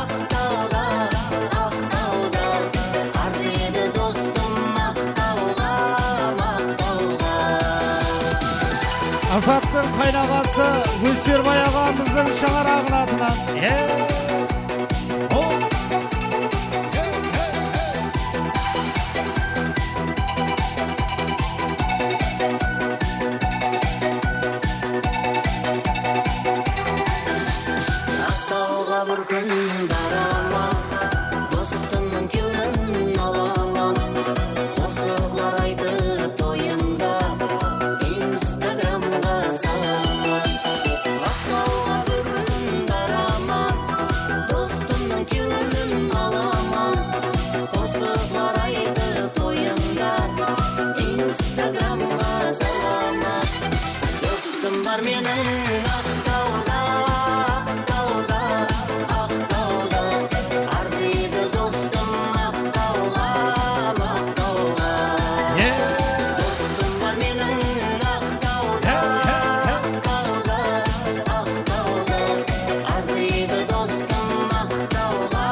Aqtawda, Aqtawda. Arzıydı dostım Aqtawǵa, Aqtawǵa. Azattıń qaynaǵası Óserbay aǵamızdıń shańaraǵınıń atınan. E! Ho! Aqtawǵa bir kún baraman, dostımnıń kewlin alaman. Qosıqlar aytıp toyında Instagramǵa salaman. Aqtawǵa bir kún baraman, dostımnıń kewlin alaman. Qosıqlar aytıp toyında Instagramǵa salaman. Dostım bar meniń Aqtawda, Aqtawda, Aqtawda. Arzıydı dostım Aqtawǵa, Aqtawǵa. Dostım bar meniń Aqtawda, Aqtawda, Aqtawda. Arzıydı dostım Aqtawǵa,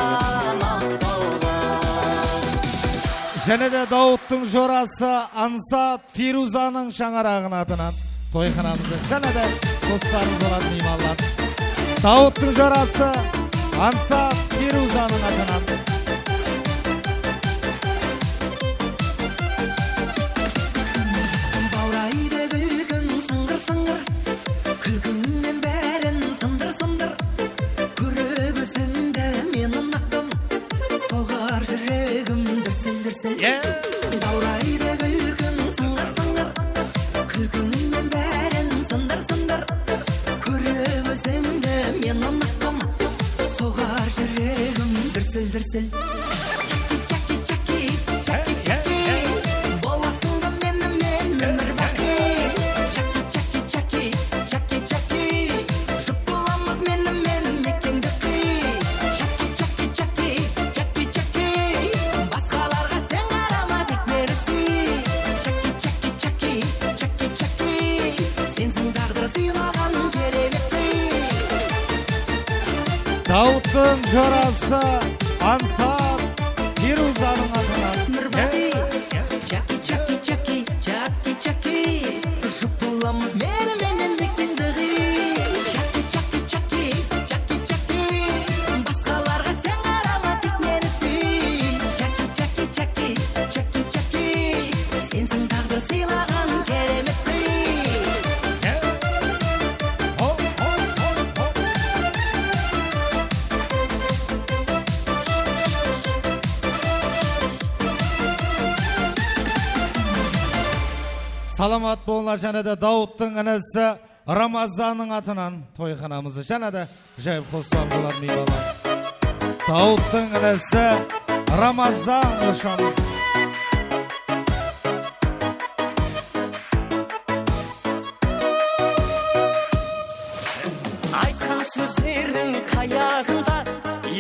Aqtawǵa. Jáne de Dawıttıń jorası Ansat Firuzanıń shańaraǵınıń atınan toyxanamızda jáne de qosılarımız boladı, miymanlar. Dawıttıń jorası Ansat Firuzanıń atınan. Bawıraydı kúlkiń sıńǵır-sıńǵır, kúlkińnen bárin sındır-sındır. Kórip ózimdi men unattım, soǵar júregim dúrsil-dúrsil. Bawıraydı kúlkiń sıńǵır-sıńǵır, kúlkińnen bárin sındır-sındır. Kórip ózimdi men unattım, soǵar júregim dúrsil-dúrsil. Chaki, chaki, chaki, chaki, chaki. Bolasıń ba meni menen ómir baqıy. Chaki, chaki, chaki, chaki, chaki. Jup bolamız meni menen ekende qıy. Chaki, chaki, chaki, chaki, chaki. Basqalarǵa sen qarama, tek meni súy. Chaki, chaki, chaki, chaki, chaki. Sensiń táǵdir sıylaǵan keremetseń. Dawıttıń jorası Ansat Firuzanıń atınan. Ómir baqıy. Chaki, chaki, chaki, chaki, chaki. Jup bolamız meni menen ekende qıy. Chaki, chaki, chaki, chaki, chaki. Basqalarǵa sen qarama, tek meni súy. Chaki, chaki, chaki, chaki, chaki. Salamat bolıńlar, jáne de Dawıttıń inisi Ramazannıń atınan toyxanamızdı jáne de jayıp qossam bolar, miymanlar. Dawıttıń inisi Ramazan Yoshamız. Aytqan sózleriń qayaǵında,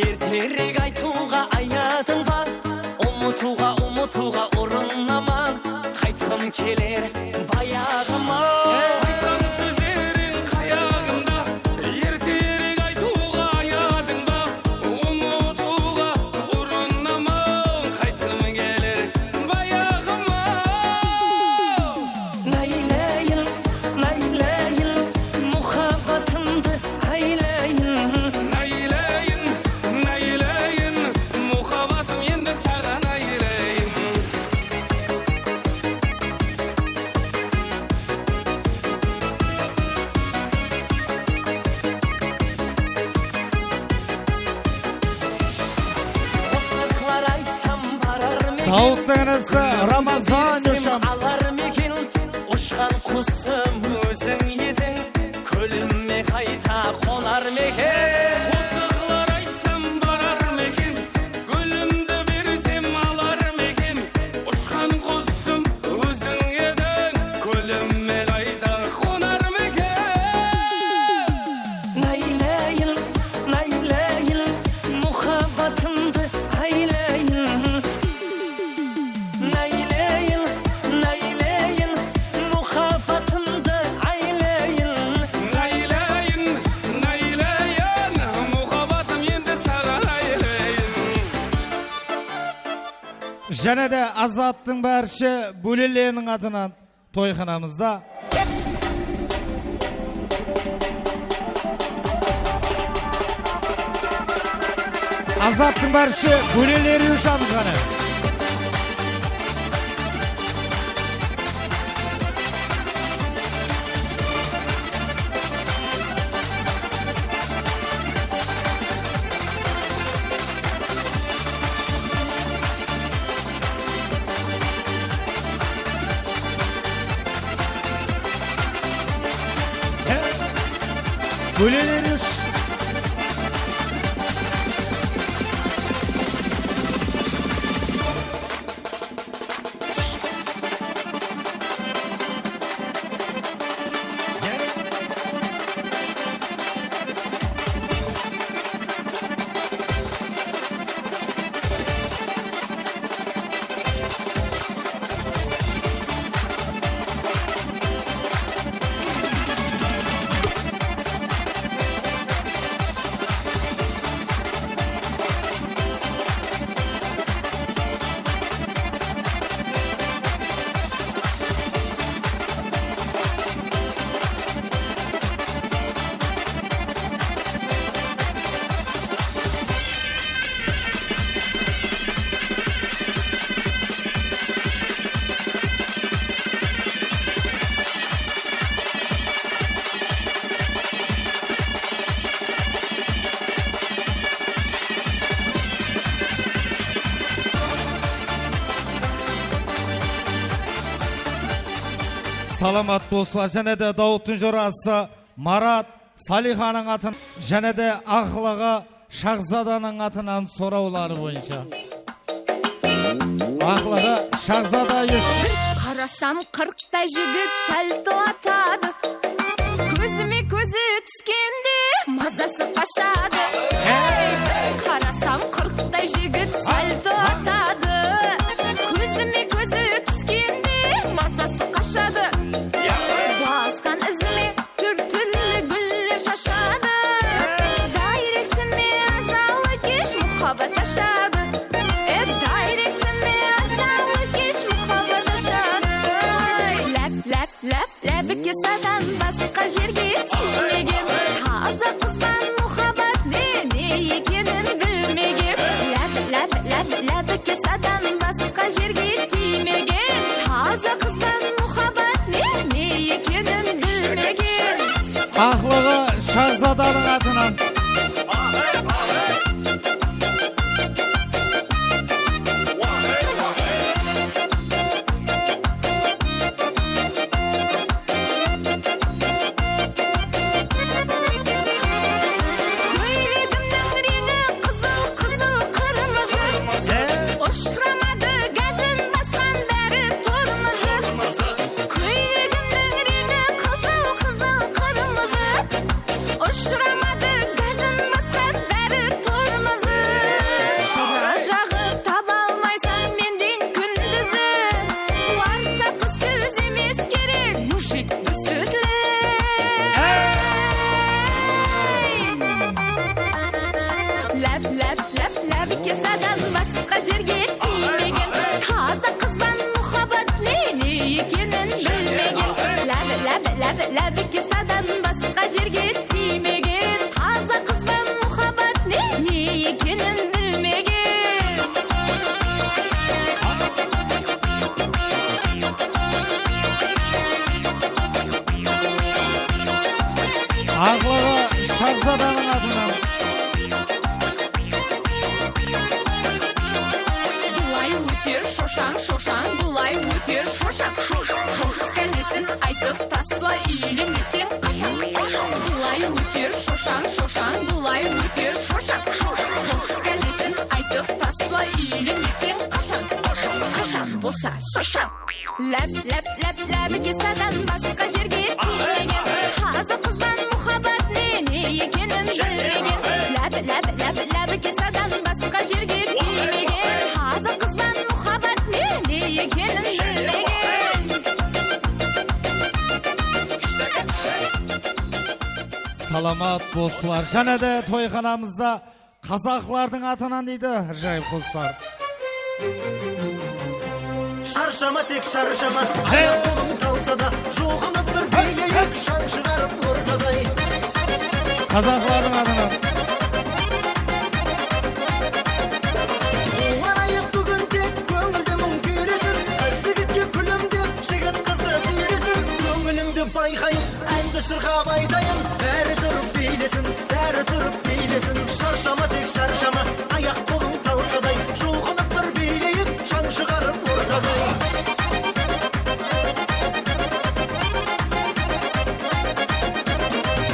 erterek aytıwǵa ayadıń ba? Umıtıwǵa, umıtıwǵa urınaman, qaytqım keler bayaǵıma. Aytqan sózleriń qayaǵında, erterek aytıwǵa ayadıń ba? Umıtıwǵa urınaman, qaytqım keler bayaǵıma. Naylayin, naylayin, muhabbatımdı aylayin. Naylayin, naylayin, muhabbatım endi saǵan aylayin. Qosıqlar aytsam barar ma eken? Dawıttıń inisi Ramazan Yoshamız. Alar ma eken? Ushqan qusım óziń ediń, kówlime qayta qonar ma eken? Qosıqlar aytsam barar ma eken? Kówlimdi bersem alar ma eken? Ushqan qusım óziń ediń, kówlime qayta qonar ma eken? Naylayin, naylayin, muhabbatımdı aylayin. Naylayin, naylayin, muhabbatımdı aylayin. Naylayin, naylayin, muhabbatım endi saǵan aylayin. Jáne de Azattıń bárshe bóleleriniń atınan toyxanamızda. Azattıń bárshe bóleleri ushın ǵana. Bóleleri ushın. Salamat doslar, jáne de Dawıttıń jorası Marat Salixanıń atın, jáne de aqlıǵı Shahzadanıń atınan sorawları boyınsha. Aqlıǵı Shahzada Yush. Qarasam, qırqtay jigit salto atadı. Kózime kózi túskende mazası qashadı. Hey! Qarasam, qırqtay jigit salto atadı. Kózime kózi túskende mazası qashadı. Basqan izime túr-túrli gúller shashadı. Dayrektime azalı kesh muhabbat ashadı. E, dayrektime azalı kesh muhabbat ashadı. Láp, láp, láp, lápkesadan basqa jerge tiymegen. Taza qızban muhabbat ne, ne ekenin bilmegen. Láp, láp, láp, lápkesadan basqa jerge tiymegen. Taza qızban muhabbat ne, ne ekenin bilmegen. Aqlıǵı Shahzadanıń atınan. Basqa jerge tiymegen, taza qızban muhabbat ne, ne ekenin bilmegen. Lábi, lábi, lábi, lábi kesadan basqa jerge tiymegen, taza qızban muhabbat ne, ne ekenin bilmegen. Aqlıǵı Shahzadanıń atınan. Bılay óter shoshań, shoshań, bılay óter shoshań. Qız kálesin aytıp tasla, úylenbeseń qashań? Bılay óter shoshań, shoshań, bılay óter shoshań. Qız kálesin aytıp tasla, úylenbeseń qashań? Qashań bolsa soshań. Láb, láb, láb, lábi kesadan basqa jerge tiymegen. Taza qızban muhabbat ne, ne ekenin bilmegen. Láb, láb, láb, lábi kesadan basqa jerge tiymegen. Taza qızban muhabbat ne, ne ekenin bilmegen. Salamat doslar. Jáne de toyxanamızda Qazaqlardıń atınan deydi, ájayıp qosıqlar. Sharshama, tek sharshama, ayaq-qolıń talsa da, julqınıp bir biyleyik, shań shıǵarıp ortaday. Qazaqlardıń atınan. Quwanayıq búgin tek, kóńildi muń kúyresin, qız jigitke kúlimdep, jigit qızdı súyresin, kóńilińdi bayqayın. Ándi shırqap aytayın, bári turıp biylesin, bári turıp biylesin. Sharshama, tek sharshama, ayaq-qolıń talsaday, julqınıp bir biyleyik, shań shıǵarıp ortaday.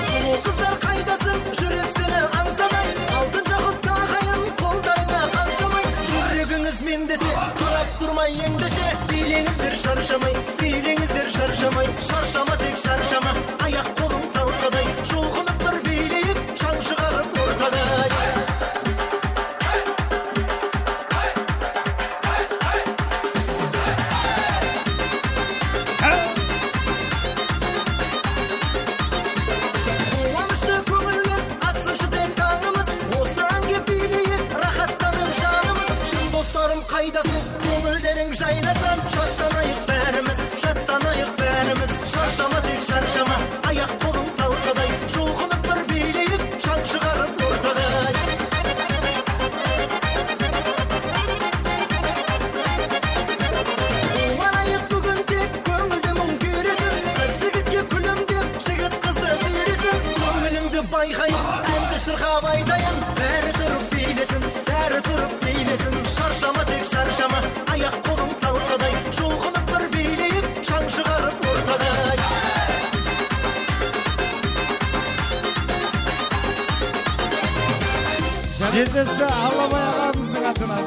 Sulıw qızlar qaydasıń, júrek seni ańsamay, altın jaqut taǵayın, qoldarıńa qanshamay, júregińiz men dese, turap turmay endeshe, biyleńizler sharshamay. Biyleńizler sharshamay, sharshama, tek sharshama, ayaq-qolıń talsaday, julqınıp bir biyleyik, shań shıǵarıp ortaday. Quwanıshlı kóńiller atsınshı tek tańımız, osı áńge biyleyik, raxatlanıp janımız, shın doslarım qaydasıń? Kóńilleriń jaynasın, jattanayıq bárimiz, jattanayıq bárimiz. Sharshama, tek sharshama, ayaq-qolıń talsaday, julqınıp bir biyleyik, shań shıǵarıp ortaday. Quwanayıq búgin tek, kóńildi muń kúyresin, qız jigitke kúlimdep, jigit qızdı súyresin, kóńilińdi bayqayın, ándi shırqap aytayın, bári turıp biylesin. Bári turıp biylesin, sharshama, tek sharshama, ayaq-qolıń talsaday, julqınıp bir biyleyik, shań shıǵarıp ortaday. Jetisi Allabay aǵamızdıń atınan.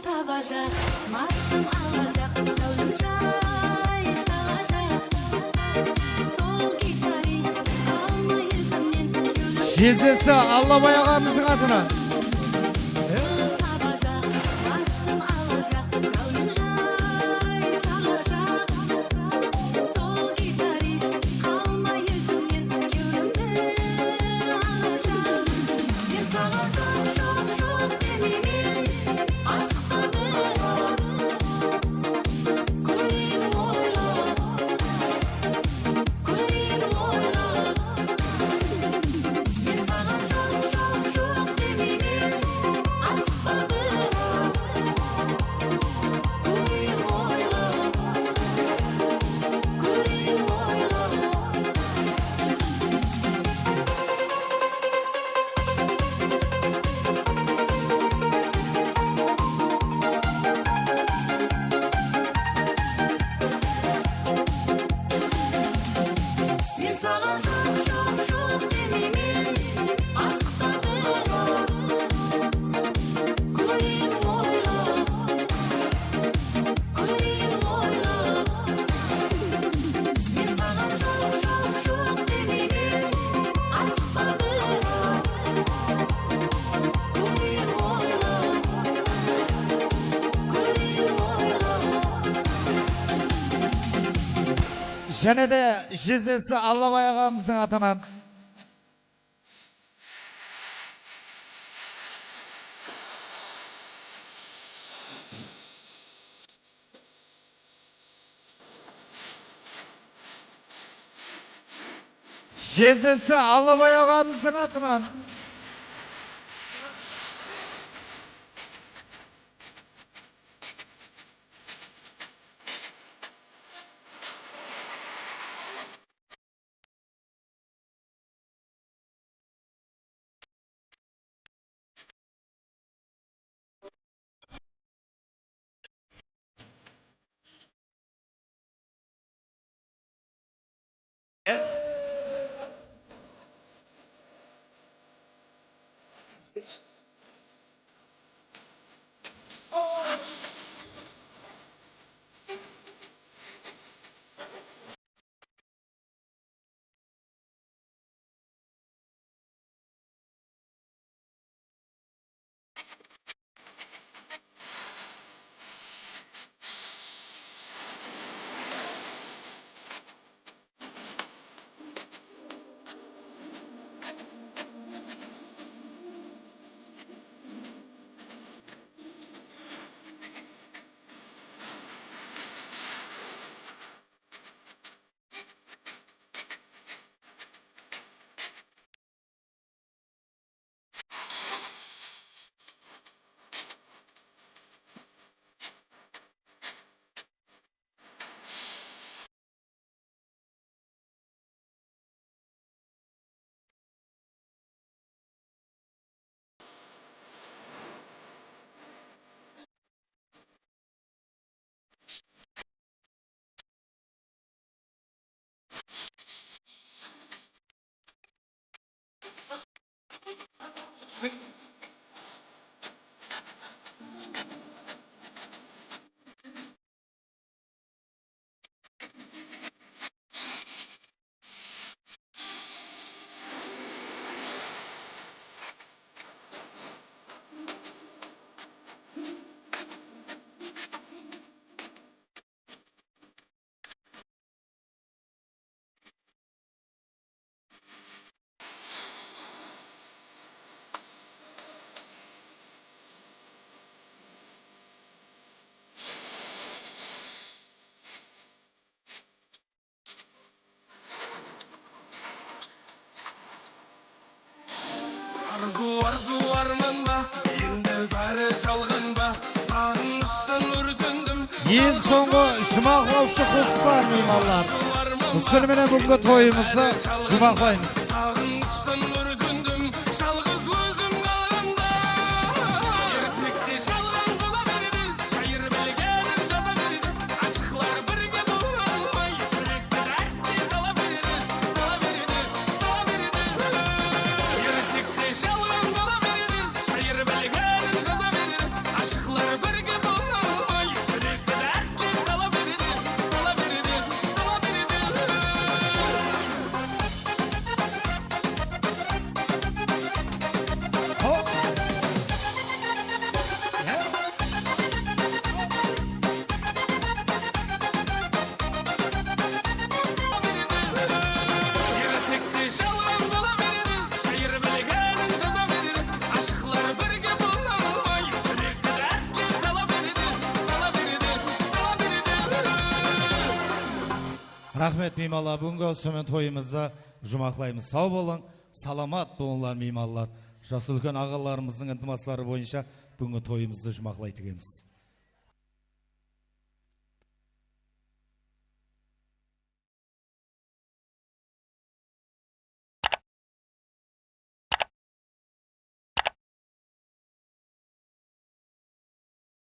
Tabajaq, marshım alajaq, záwlim jay salajaq. Sol gitarist qalmay izimnen, kewlim Jetisi Allabay aǵamızdıń atınan. Tabajaq, marshım alajaq, záwlim jay salajaq. Sol gitarist qalmay izimnen, kewlimdi alajaq. Men saǵan joq, joq, joq demeymen. Jáne de jezesi Allabay aǵamızdıń atınan. Jezesi Allabay aǵamızdıń atınan. Arzıw, arzıw, arman ba? Endi bári jalǵan ba? Saǵınıshtan órtendim. Eń sońǵı juwmaqlawshı qosıqlar, miymanlar. Usını menen búgingi toyımızdı juwmaqlaymız. Saǵınıshtan órtendim, jalǵız ózim qalǵanda. Ertekte jalǵan bola beredi, shayır bilgenin jaza beredi. Ashıqlar birge bola almay, júrekti dártke sala beredi, sala beredi, sala beredi. Ertekte jalǵan bola beredi, shayır bilgenin jaza beredi. Ashıqlar birge bola almay, júrekti dártke sala beredi, sala beredi, sala beredi. Hop! Ertekte jalǵan bola beredi, shayır bilgenin jaza beredi. Ashıqlar birge bola almay, júrekti dártke sala beredi, sala beredi, sala beredi. Raxmet, miymanlar, búgingi usınıń menen toyımızdı juwmaqlaymız. Saw bolıń, salamat bolıńlar, miymanlar. Jası úlken aǵalarımızdıń iltimasları boyınsha búgingi toyımızdı juwmaqlaydı ekenbiz.